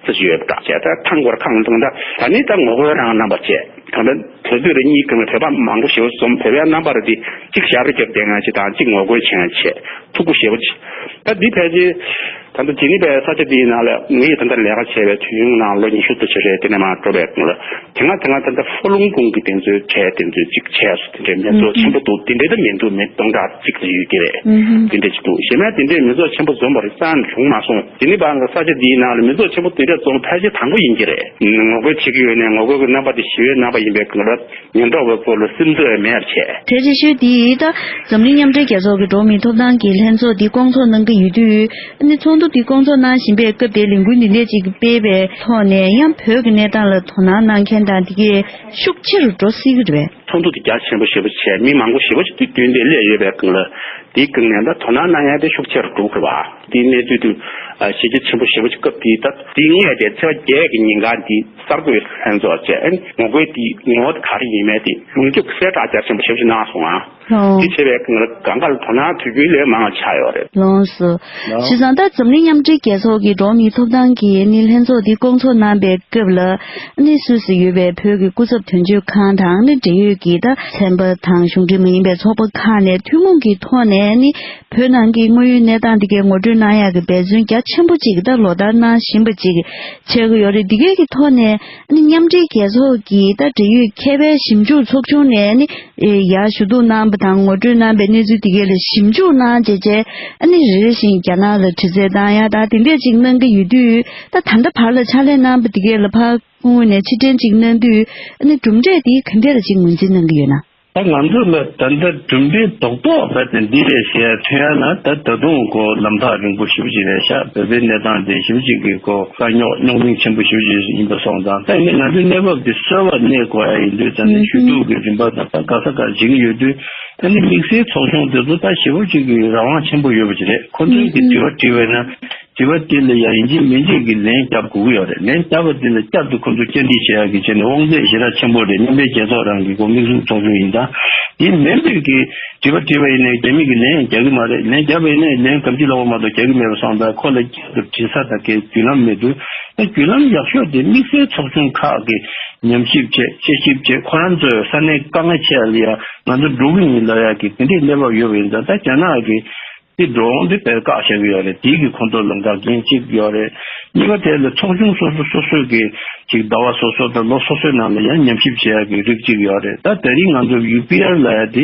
ཙམ་ཡོད་པ་འདྲ་བྱས། ད་ཐེངས་འགོར་ཁང་དང་ད་ད་ནི་ད་ངོ་རྒོལ་རང་རྣམ་པ་བྱས། ད་ལྟ་དུས་ཚོད་རེ་གཉིས་སྒང་ལ་བོད་པ་མང་པོ་ཞེ་པོ་འཛོམས། བོད་པའི་རྣམ་པ་རེ་དེ་གཅིག་ཞབས་བྲོ་རྒྱབ་བསྡད་མཁན་ཅིག་དང་། གཅིག་ངོ་རྒོལ་བྱེད་མཁན་བྱས། ཐུགས་ཁུར་ཞེ་པོ་ཅིག་ད་འདི་ཕལ་ཆེར་ད་ལྟ་ཇི་ནི་ཝའི་ས་ཆ་འདིའི་ནང་ལ་ངས་ད་ལྟ་ལས་ཀ་བྱས་པའི་དུས་ཡུན་ནང་ལོ་ཉི་ཤུ་ཙམ་ཞིག་རེད། དེ་ནས་མར་འགྲོ་བའི་སྒང་ལ་དེ་སྔ་དེ་སྔ་ད་ལྟ་ཧྥུ་ལུང་ཀུང་གི་དེ་ཚོའི་གྲས་དེ་ཚོས་གཅིག་བྱས་སོང་། དེ་འདྲའི་མི་ཚོགས་ཆེན་པོ་འདུག་དེ་འདྲའི་ད་མི་འདུག་མི་སྟོང་ཕྲག་གཅིག་ཙམ་ཡོད་ཀྱི་རེད། དེ་འདྲ་ཅིག་འདུག་གཞན་མ་དེ་འདྲའི་མི་ཚོགས་ཆེན་པོ་འཛོམས་པ་རེ་རྩ་ནས་བྱུང་མ་སོང་། ཇི་ནི་ཝའི་ས་ཆ་འདིའི་ནང་ལ་མི་ཚོགས་ཆེན་པོ་དེ་འདྲ་འཛོམས་ཕལ་ཆེར་དང་པོ་ཡིན་གྱི་རེད། ངོ་རྒོལ་བྱེད་ཀྱི་ཡོད་ནའི་ངོ་རྒོལ་གྱི་རྣམ་པ་དེ་ཞི་བའི་རྣམ་པ་ཡིན་པའི་སྒང་ལ། ཉེན་རྟོག་པའི་ཚོ་ལ་སིམ་འཛུལ་མེད་པར་བྱས། གྲོས་ཆོད་འདི་ད་འཛམ་གླིང་མཉམ་འབྲེལ་རྒྱལ་ཚོགས་ཀྱི་འགྲོ་བ་མིའི་ཐོབ་ཐང་གི་ལྷན་ཚོགས་འདི་སྐོང་ཚོགས་གནང་གི་ཡོད་དུས། ཨ་ནི་ཚོགས་འདུ་འདི་སྐོང་ཚོགས་གནང་བཞིན་པའི་སྐབས་དེ་ལས་འགུལ་འདི་འདྲས་ཅིག་སྤེལ་བའི་ཐོག་ནས་ཡང་བོད་ཀྱི་གནས་སྟངས་ལ་དོ་སྣང་གནང་མཁན་དང་དེ་གས་ཤུགས་ཆེ་རུ་འགྲོ་སྲིད་ཀྱི་རེད་པས། ཚོགས་འདུ་འདི་རྒྱ་ཆེན་པོ་ཞེ་པོ་བྱས། མི་མང་པོ་ཞེ་པོ་ཅིག་དུས་རྒྱུན་དེ་སླེབས་ཡོད་པའི་སྒང་ལ། དེའི་སྒང་ནས་ད་དོ་སྣང་གནང་ཡ་དེ་ཤུགས་ཆེ་རུ་འགྲོ་གི་རེད་པ། དེའི་གནས་ཚུལ་དུ་ཨ་གཞི་རྒྱ་ཆེན་པོ་ཞེ་པོ་ཅིག་སྐབས་དེའི་ད་དེའི་སྔས་དེ་ཚེས་པ་བརྒྱད་ཀྱི་ཉིན་གང་དེ་གསར་འགོད་ལྷན་ཚོགས་བཅས་ངོ་རྒོལ་དེའི་ངོ་བོ་དེ་ག་རེ་ཡིན་མིན་དེ་ཡོངས་ཁྱབ་གསལ་བསྒྲགས་རྒྱ་ཆེན་པོ་ཞེ་པོ་ཅིག་གནང་སོང་ཨ། ལགས། དེ་བྱས་པའི་སྒང་ལ་གང་ག་ལ་དོ་སྣང་དུས་རྒྱུན་ལས་མང་བ་ཆགས་ཡོད་རེད། ལགས་སོ། ལགས། བྱས་ཙང་ད་འཛམ་གླིང་མཉམ་འབྲེལ་རྒྱལ་ཚོགས་ཀྱི་འགྲོ་བ་མིའི་ཐོབ་ཐང་གི་ནི་ལྷན་ཚོགས་འདི་སྐོང་ཚོགས་གནང་པའི་སྐབས་ལ་ནི་སུད་སི་ཡོད་པའི་བོད་ཀྱི་སྐུ་ཚབ་དོན་གཅོད་ཁང་དང་ནི་འབྲེལ་ཡོད་ཀྱི་ད་ཚན་པ་དང་གཞུང་འབྲེལ་མ་ཡིན་པའི་ཚོགས་པ་ཁག་ནས་ཐུན་མོང་གི་ཐོག་ནས་ནི་བོད་ནང་གི་དངོས་ཡོད་གནས་སྟངས་འདི་གའི་ངོ་སྤྲོད་གནང་ཡག་གི་འབད་བརྩོན་རྒྱ་ཆེན་པོ་ཅིག་ད་ལོ་ལྟར་གནང་བཞིན་པ་ཅིག་བྱེད་ཀྱི་ཡོད་རེད། འདི་གའི་གི་ཐོག་ནས་ནི་མཉམ་འབྲེལ་རྒྱལ་ཚོགས་ཀྱི་ད་འབྲེལ་ཡོད་མཁས་པའི་ཞིབ་འཇུག་ཚོགས་ཆུང་ནས་ནི་ཨེ་ཡར་ཞུ་གཏུག་གནང་བ་དང་ངོ་སྤྲོད་གནང་བའི་གནས་ཚུལ་དེ་གས་ལ་ཞིབ་འཇུག་གནང་བྱས་བྱས། ཨ་ནི་རེ་རེ་བཞིན་རྒྱ་ནག་ལ་དྲི་རྩད་བཏང་ཡ་དང་དེ་འདྲས་ཅིག་གནང་གི་ཡོད་དུས། ད་ད་ལྟ་བར་ལ་ཕྱག་ལས་གནང་བ་དེ་གས་ལ་ཕར་སྐུ་ངོ་ནས་ཕྱིར་དྲན་ཅིག་གནང་དུས། ཨ་ནི་གྲུབ་འབྲས་དེ་ག་འདྲས་ལ་ཅིག་ངོས་འཛིན་གནང་གི་ཡོད་ན། ད་ང་ཚོ་ལ་ད་ལྟ་གྲུབ་འབྲས་རྡོག་རྡོག་རྦད་དེ་འདི་རེད་ཟེར་ཡ་ཐོན་ཡ་ན། ད་ད་དུང་ཁོ་ལམ་ཐག་རིང་པོ་ཞེ་པོ་ཅིག་རེད་ཤག་བོད་པའི་གནས་སྟངས་དེ་ཞེ་པོ་ཅིག་གི་ཁོ་དཀའ་རྙོག་རྙོག་གླེང་ཆེན་པོ་ཞེ་པོ་ཅིག་ཡིན་པ་སོང་ཙང་། ད་ཡིན་ནའི་ང་ཚོའི་གནས་བབ་དེ་གསོལ་བ་གནས་དགོས་ཡ་ཡིན་དུས་ཙང་ནས། ཞུ་གཏུག་གི་རིམ་པ་དང་ད་ག་ས་ག་བྱེད་ཀྱི་ཡོད་དུས། ད་ནི་དམིགས་བསལ་ཚོགས་ཆུང་དེ་ཚོ་ད་ཞེ་པོ་ཅིག་གི་རང་དབང་ཆེན་པོ་ཡོད་པ་ཅིག་རེད། ཁོ་ཚོའི་གི་དྲི་བ་དྲིས་པ་ཡིན་ན། དྲི་བ་དེ་ལ་ཡང་ཡིན་གཅིག་མིན་གཅིག་གི་ལན་རྒྱབ་དགོས་ཀྱི་ཡོད་རེད། ལན་རྒྱབ་པ་དེ་ལ་བསྐྱར་དུ་ཁོ་ཚོ་བཅར་འདྲི་བྱེད་ཡག་གི་ཆེད་ནས་དབང་ཚད་ཞེ་དྲག་ཆེན་པོ་རེད། མཉམ་འབྲེལ་རྒྱལ་ཚོགས་རང་གི་ཁོ་དམིགས་བསལ་ཚོགས་ཆུང་ཡིན་ཙང་། དེ་མིན་པའི་གི་དྲི་བ་དྲིས་པ་ཡིན་ནའི་རྒྱ་མི་གི་ལན་རྒྱག་གི་མ་རེད། ལན་རྒྱབ་པ་ཡིན་ནའི་ལན་གང་ཅི་ལབ་པ་མ་གཏོགས་རྒྱག་གི་མེད་པ་སོང་ཙང་། ཁོ་ལ་བསྐྱར་དུ་དྲི་ས་དང་གི་བརྒྱུད་ལམ་མེད་དུས། ད་བརྒྱུད་ལམ་ཡག་ཤོས་དེ་དམིགས་བསལ་ཚོགས་ཆུང་ཁག་གི་ཉམས་ཞིབ་བྱས། དཔྱད་ཞིབ་བྱས། ཁོ་རང་ཚོས་ས་གནས་དཀའ་ངལ་ཆེ་ལ་ཡ་ང་ཚོ་འགྲོ་གི་ཡིན་ལབ་ཡག་གི་དེ་འདྲའི་གནས་བབ་ཡོད་པ་ཡིན་ཙང་། ད་རྒྱ་ནག་གི་དེ་འགྲོ་འོང་དེ་དཔེ་བཀག་བཞག་གི་ཡོད་རེད། དེའི་གི་ཁོང་ཚོ་ལ་འགག་རྐྱེན་གཅིག་ཡོད་རེད། གཉིས་པ་དེ་ལ་ཚོགས་ཆུང་སོ་སོ་སོ་སོའི་གི་ཅིག་ཟླ་བ་སོ་སོ་དང་ལོ་སོ་སོའི་ནང་ལ་ཡང་ཉམས་ཞིབ་བྱེད་ཡག་གི་རིགས་གཅིག་ཡོད་རེད། ད་དེ་རིང་ང་ཚོ་ཡུ་པི་ཨར་ལབ་ཡ་དེ་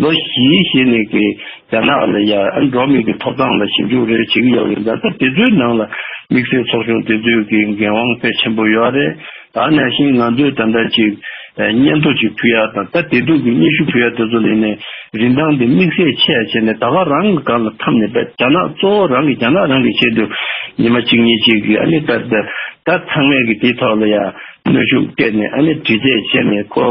ལོ་བཞི་བཞི་ནས་གི་རྒྱ་ནག་ལ་ཡ་འགྲོ་བ་མིའི་གི་ཐོབ་ཐང་ལ་ཞིབ་འཇུག་རེ་བྱེད་ཀྱི་ཡོད་རེད། ད་ད་དེ་ཚོའི་ནང་ལ་དམིགས་བསལ་ཚོགས་ཆུང་དེ་ཚོའི་གི་འགན་དབང་དཔེ་ཆེན་པོ་ཡོད་རེད། ད་ནང་བཞིན་ང་ཚོས་ད་ལྟ་ཅིག་ཨ་སྙན་ཐོ་ཅིག་ཕུལ་ཡ་དང་། ད་བདེ་སྡུག་གི་སྙན་ཞུ་ཕུལ་ཡ་དེ་ཚོ་ལ་ཡིན་ནའི་རིན་ཐང་དེ་དམིགས་བསལ་ཆེ་ཡ་བྱས་ནས། ད་ག་རང་གི་སྒང་ལ་འཐམས་ནས་པས། རྒྱ་ནག་གཙོ་བོ་རང་གི་རྒྱ་ནག་རང་གི་ཆེད་དུ་ཉི་མ་གཅིག་གཉིས་ཅིག་གི་ཨ་ནི་ད་ད་ད་ཚང་མས་གི་དེའི་ཐོག་ལ་ཡ་གནོན་ཤུགས་སྤྲད་ནས། ཨ་ནི་དྲི་རྩད་བྱས་ནས། ཁོ་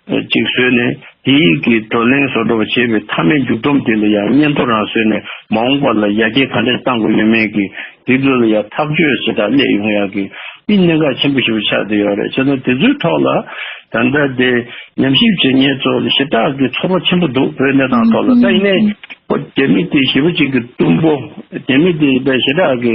ཅིག་བཟོས་ནས། དེའི་གི་བགྲོ་གླེང་བཟོ་འདྲ་བ་བྱས་པའི་མཐའ་མའི་མཇུག་སྡོམ་དེ་ལ་ཡང་སྙན་ཐོ་རང་བཟོས་ནས། མ་འོངས་པ་ལ་ཡར་རྒྱས་ག་འདྲས་གཏང་དགོས་ཡོད་མེད་ཀྱི་དེ་ཚོ་ལ་ཡང་ཐག་གཅོད་བྱེད་སྟངས་སླེབས་ཡོང་ཡག་གི་དེ་གནད་འགག་ཆེན་པོ་ཞིག་ཆགས་བསྡད་ཡོད་རེད། བྱས་ཙང་དེ་ཚོའི་ཐོག་ལ་ ད་ལྟ་དེ་ཉམས་ཞིབ་བྱེད་མཁན་ཚོ་ལ་ཞེ་དྲག་གི་ཚོར་བ་ཆེན་པོ་འདུག་བོད་གནས་སྟངས་ཐོག་ལ། ད་ཡིན་ནའི་ཁོ་རྒྱ་མི་དེ་ཞེ་པོ་ཅིག་གི་གཏུམ་པོ། རྒྱ་མི་དེ་དཔེ་ཞེ་དྲག་གི་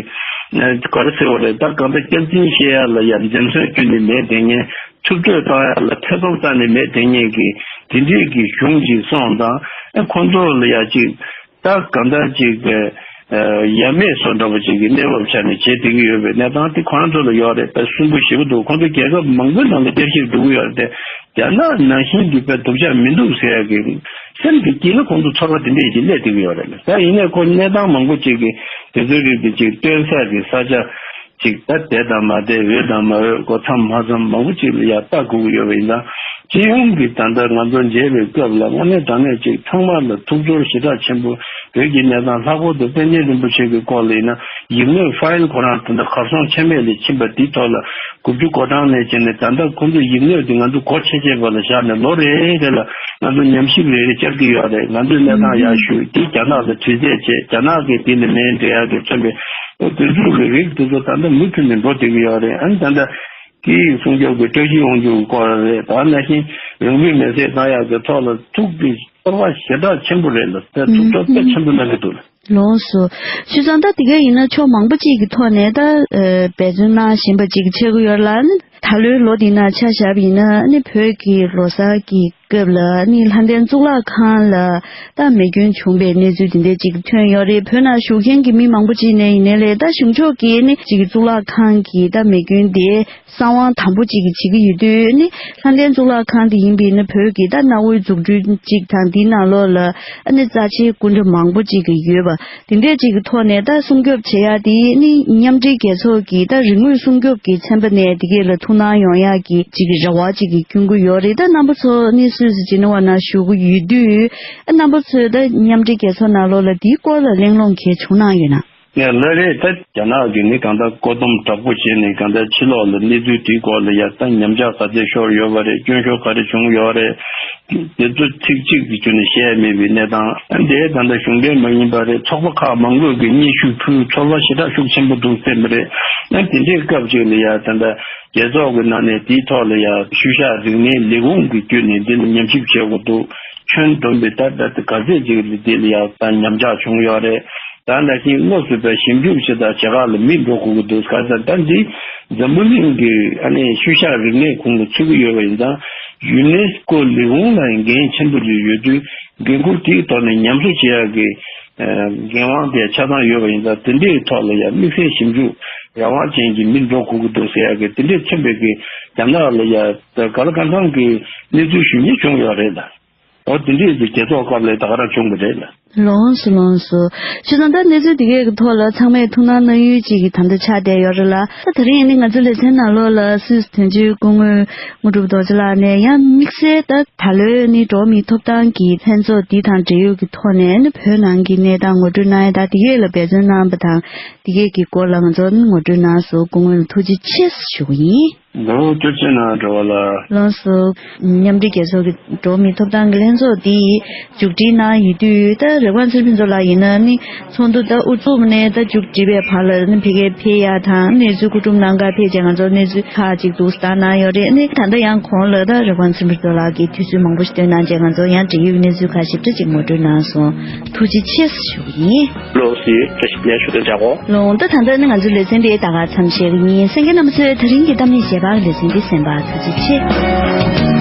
ག་རེ་ཟེར་བ་རེད། ད་གང་ལྟར་སྐྱག་རྫུན་བཤད་ཡ་ལ་ཡ་འཛེམ་ཟོན་ཁྱོན་ནས་མེད་དེ་ངས། ཐུབ་ཚོད་བཏང་ཡ་ལ་ཐེ་ཚོམ་བཏང་ནས་མེད་དེ་ངས་ཀྱི་དེ་འདྲས་ཀྱི་གཞུང་ཅིག་སོང་དང་། ཨ་ཁོང་ཚོ་ལ་ཡ་ཅིག་ད་གང་ལྟར་ཅིག་ཡ་མེད་བཟོ་འདྲ་པོ་ཅིག་གི་གནས་བབ་ཆ་ནས་བྱེད་བསྡད་ཀྱི་ཡོད་པའི་གནས་སྟངས་དེ་ཁོ་རང་ཚོ་ལ་ཡོད་རེད། ད་སུན་པོ་ཞེ་པོ་འདུག་ཁོང་ཚོ་རྒྱལ་ཁབ་མང་པོའི་ནང་ལ་བསྐྱར་ཞིབ་འགྲོ་གི་ཡོད་རེད་དེ། རྒྱ་ནག་ནང་བཞིན་གྱི་དཔེ་སྡུག་ཅག་མི་འདུག་ཟེར་ཡ་གི་སེམས་ཀྱི་དཀྱིལ་ལ་ཁོང་ཚོ་ཚོར་བ་དེ་འདྲས་ཅིག་སླེབས་བསྡད་ཀྱི་ཡོད་རེད། ད་ཡིན་ནའི་ཁོ་གནས་སྟངས་མང་པོ་ཅིག་གི་དེ་ཚོའི་རིགས་དེ་ཅིག་སྟོན་ས་གི་ས་ཆ་ཅིག་ད་བསྡད་དང་མ་བསྡད། འོས་དང་མ་འོས། འགོ་མཚམས་མ་མཚམས་མང་པོ་ཅིག་ལ་ཡ་ལྟ་དགོས་ཀྱི་ཡོད་པ་ཡིན་ཙང་། སྤྱི་ཡོངས་ཀྱི་ད་ལྟ་ང་ཚོ་མཇལ་བའི་སྐབས་ལ་དངོས་གནས་དྲང་གནས་ཅིག་ཚང་མ་ལ་ཐུགས་ཚོར་ཞེ་དྲག་ཆེན་པོ། བོད་ཀྱི་གནས་སྟངས་ལྷག་པར་དུ་པཎ་ཆེན་རིན་པོ་ཆེ་གི་སྐོར་ལ་ཡིན་ན་ཡིག་ངོས་ཕ་ཡིལ་ཁོ་རང་ད་ལྟ་གར་སོང་ཆད་མེད་ལ་ཕྱིན་པ་འདིའི་ཐོག་ལ་དགུ་བཅུ་གོ་གྲངས་ནས་བྱས་ནས་ད་ལྟ་ཁོང་ཚོ་ཡིག་ངོས་དེ་ང་ཚོ་སྒོ་ཕྱེ་ཕྱེ་བ་ལ་བཞག་ནས་ལོ་རེ་རེ་ལ་ང་ཚོ་ཉམས་ཞིབ་རེ་རེ་བསྐྱར་གྱི་ཡོད་རེད། ང་ཚོའི་གནས་སྟངས་ཡར་ཞུ། དེ་རྒྱ་ནག་ལ་དུས་ཚོད་བྱས། རྒྱ་ནག་གིས་དེ་ནས་མེད་འགྲོ་ཡག་གི་མཚོན་པའི་དེ་ཚོ་གི་རིགས་དེ་ཚོ་ད་ལྟ་མུ་མཐུད་ནས་འགྲོ་བསྡད་ཀྱི་ཡོད་རེད། ཨ་ནི་ད་ལྟ་སྐད་ཡིག་སྲུང་སྐྱོབ་ཀྱི་བཀྲ་ཤིས་དབང་ཕྱུག་གི་སྐོར་རེད། ད་ནང་བཞིན་རང་ལུས་མེར་སྲེག་བཏང་ཡག་གི་ཐོག་ལ་ཐུགས་ཀྱི་ཚོར་བ་ཞེ་དྲག་ཆེན་པོ་རེད་ལ། ད་ཐུགས་ཚོར་དཔེ་ཆེན་པོ་གནང་གི་འདུག་ལ། ལགས་སོ། བྱས་ཙང་ད་དེ་ག་ཡིན་ན་ཕྱོགས་མང་པོ་ཅིག་གི་ཐོག་ནས་ད་ཨ་འབད་བརྩོན་གནང་བཞིན་པ་ཅིག་ཆགས་ཀྱི་ཡོད་ལ། ཨ་ནི་ད་ལོའི་ལོ་འདི་ནང་ཆ་བཞག་པ་ཡིན་ན། ཨ་ནི་བོད་ཀྱི་ལོ་གསར་གྱི་སྐབས་ལ་ཨ་ནི་ལྷ་ལྡན་གཙུག་ལག་ཁང་ལ་ད་མེ་སྐྱོན་བྱུང་བའི་གནས་ཚུལ་དེ་འདྲ་ཅིག་ཐོན་ཡོད་རེད། བོད་ནང་བཞུགས་མཁན་གྱི་མི་མང་པོ་ཅིག་ནས་ཡིན་ནའི་ལས་ད་གཞུང་ཕྱོགས་ཀྱིས་ཨ་ནི་ཅིག་གཙུག་ལག་ཁང་གི་ད་མེ་སྐྱོན་དེ་གསང་བ་དམ་པོ་ཅིག་གི་བྱེད་ཀྱི་ཡོད་དུས། ནི་ལྷ་ལྡན་གཙུག་ལག་ཁང་དེ་ཡིན་པའི་ནི་བོད་ཀྱི་ད་གནའ་བོའི་འཛུགས་སྐྲུན་ཅིག་དང་། དེའི་ནང་ལོགས་ལ་ཨ་ནི་རྩ་ཆེའི་སྐུ་འདྲ་མང་པོ་ཅིག་གི་ཡོད་པ་དེ་འདྲས་ཅིག་གི་ཐོག་ནས་ད་སྲུང་སྐྱོབ་བྱེད་ཡ་དེ་ནི་མཉམ་འབྲེལ་རྒྱལ་ཚོགས་ཀྱི་ད་རིག་དངོས་སྲུང་སྐྱོབ་ཀྱི་ཚན་པ་ནས་དེ་གས་ལ་ཐུགས་སྣང་ཡོང་ཡ་གི་ཅིག་གི་རེ་བ་ཅིག་གི་སྐྱོན་གྱི་ཡོད་རེད། ད་རྣམ་པ་ཚོ་ནི་སུད་སི་ཇི་ནི་ཝ་ནང་བཞུགས་ཀྱི་ཡོད་དུས། ཨ་རྣམ་པ་ཚོས་ད་མཉམ་འབྲེལ་རྒྱལ་ཚོགས་ནང་ལོགས་ལ་དེའི་སྐོར་ལ་གླེང་སློང་གལ་བྱུང་གནང་ཡོད་ན། ངས་ལབ་རེད། ད་རྒྱ་ནག་གིས་ནི་གང་ལྟར་བཀོད་འདོམས་དྲག་པོ་བྱས་ནས་གང་ལྟར་ཕྱི་ལོགས་ལ་གནས་ཚུལ་དེའི་སྐོར་ལ་ཡ་ད་ཉམས་ཆག་ག་ཚད་ཤོར་ཡོད་པ་རེད། སྐྱོན་ཤོར་ག་རེ་བྱུང་ཡོད་རེད། དེ་ཚོ་ཚིག་གཅིག་གི་བརྒྱུད་ནས་བཤད་མེད་པའི་གནས་སྟངས། དེ་ད་ལྟ་གཞུང་འབྲེལ་མ་ཡིན་པ་རེད། ཚོགས་པ་ཁག་མང་པོས་ཀྱི་སྙན་ཞུ་ཕུལ། ཚོར་བ་ཞེ་དྲག་ཤུགས་ཆེན་པོ་འདུག་ཟེར་མི་རེད། ཨ་དེ་འདྲའི་སྐབས་ཅིག་ལ་ཡ་ད་ལྟ་རྒྱལ་ཚོགས་ཀྱི་ནང་ནས་དེའི་ཐོག་ལ་ཡ་ཤུལ་བཞག་རིག་གནས་ལས་ཁུངས་ཀྱི་བརྒྱུད་ནས་འདི་ལ་ཉམས་ཞིབ་བྱེད་དགོས་འདུག་ཁྱོན་བསྡོམས་པའི་ད་ལྟ་ག་ཚད་ཅིག་ལ་འདི་ལ་ཡ་ད་ཉམས་ཆག་བྱུང་ཡོད་རེད། ད་ནང་བཞིན་དངོས་སུ་བའི་ཞིབ་འཇུག་བྱེད་སྟངས་བྱེད་ག་ལ་མི་འགྲོ་དགོས་ཀྱི་འདུག་ག་ད་ད་འདི་འཛམ་བུ་གླིང་གི་ཨ་ནི་ཤུལ་བཞག་རིག་གནས་ཁོངས་ལ་ཚུད་ཀྱི་ཡོད་པ་ཡིན་ཙང་། ཡུ་ནེ་སི་ཀོ་ལས་ཁུངས་ལ་འགན་ཆེན་པོ་ཅིག་ཡོད་དུས། འགན་ཁུར་དེའི་ཐོག་ནས་ཉམས་གསོ་བྱེད་ཡག་གི་འགན་དབང་དེ་ཆ་ཚང་ཡོད་པ་ཡིན་ཙང་། དེ་འདྲའི་ཐོག་ལ་ཡང་དམིགས་བསལ་ཞིབ་འཇུག་རང་དབང་ཅན་གྱི་མི་འགྲོ་དགོས་ཀྱི་འདུག་ཟེར་ཡག་གི་དེ་འདྲའི་མཚོན་པའི་གི་རྒྱ་ནག་ལ་ཡང་ག་ལ་གང་འཚམ་གྱི་གནས་ཚུལ་ཞུ་མཁན་བྱུང་ཡོད་རེད་ལ། འོ་དེ་འདྲའི་གི་རྒྱལ་ཚོགས་སྐབས་ལ་ད་ག་རང་བྱུང་གི་རེད་ལ། ལོངས་སུ་ལོངས་སུ། བྱས་ཙང་ད་གནས་ཚུལ་འདི་གའི་གི་ཐོག་ལ་ཚང་མས་ཐུགས་སྣང་གནང་ཡུལ་ཅིག་གི་ད་ལྟ་ཆགས་བསྡད་ཡོད་རེད་ལ། ད་དེ་རིང་ནི་ང་ཚོའི་ལེ་ཚན་ནང་ལོགས་ལ་སུད་སི་དོན་གཅོད་སྐུ་ངོ་དངོས་གྲུབ་རྡོ་རྗེ་ལགས་ནས་ཡང་དམིགས་བསལ་ད་ད་ལོའི་ནི་འགྲོ་བ་མིའི་ཐོབ་ཐང་གི་ལྷན་ཚོགས་འདི་དང་འབྲེལ་ཡོད་ཀྱི་ཐོག་ནས་ནི་བོད་ནང་གི་གནས་སྟངས་ངོ་སྤྲོད་གནང་ཡ་དང་། དེ་གས་ལ་འབད་བརྩོན་གནང་བ་དང་། དེ་གས་ཀྱི་སྐོར་ལ་ང་ཚོ་ནི་ངོ་སྤྲོད་གནང་སོང་། སྐུ་ངོ་ལ་ཐུགས་རྗེ་ཆེ་ཞུ་གི་ཡིན། ལོ་བཅུ་ཕྱེད་ནང་འགྲོ་བ་ལ། ལོངས་སུ། མཉམ་འབྲེལ་རྒྱལ་ཚོགས་ཀྱི་འགྲོ་བ་མིའི་ཐོབ་ཐང་གི་ལྷན་ཚོགས་འདི་མཇུག་སྒྲིལ་གནང་ཡོད་དུས། ད་རེ་ཝང་ཚེ་རིང་ཕུན་ཚོགས་ལགས་ཡིན་ན་ནི་ཚོགས་འདུ་ད་དབུ་བཙུགས་ནས་ད་མཇུག་སྒྲིལ་བའི་བར་ལ་ནི་ཕ་གིར་ཕེབས་ཡ་དང་། གནས་ཚུལ་བཀོད་སྒྲུབ་གནང་གར་ཕེབས་བྱས་ང་ཚོ་གནས་ཚུལ་ཁག་ཅིག་འདུག་སེ་བཏང་གནང་ཡོད་རེད། ནི་ད་ལྟ་ཡང་གོང་ལ་ད་རེ་ཝང་ཚེ་རིང་ཕུན་ཚོགས་ལགས་ཀྱིས་དུས་ཚོད་མང་པོ་ཞིག་བཏོན་གནང་བྱས་ང་ཚོ་ཡང་འབྲེལ་ཡོད་ཀྱི་གནས་ཚུལ་ཁག་ཞིབ་ཕྲ་ཅིག་ངོ་སྤྲོད་གནང་སོང་། ཐུགས་རྗེ་ཆེ་ཞུ་གི་ཡིན། ལོ་སི་བཀྲ་ཤིས་བདེ་ལེགས་ཞུ་དོན་བྱ་གོ། ལོང་། ད་ད་ལྟ་ནི་ང་ཚོའི་ལེ་ཚན་འདི་ད་ག་མཚམས་བཞག་གི་ཡིན། གསན་མཁན་རྣམ་པ་ཚོས་དེ་རིང་གི་གཏམ་གླེང་རྗེས་དཔག་ལེ་ཚན་འདི་གསན་པར་ཐུགས་རྗེ་ཆེ།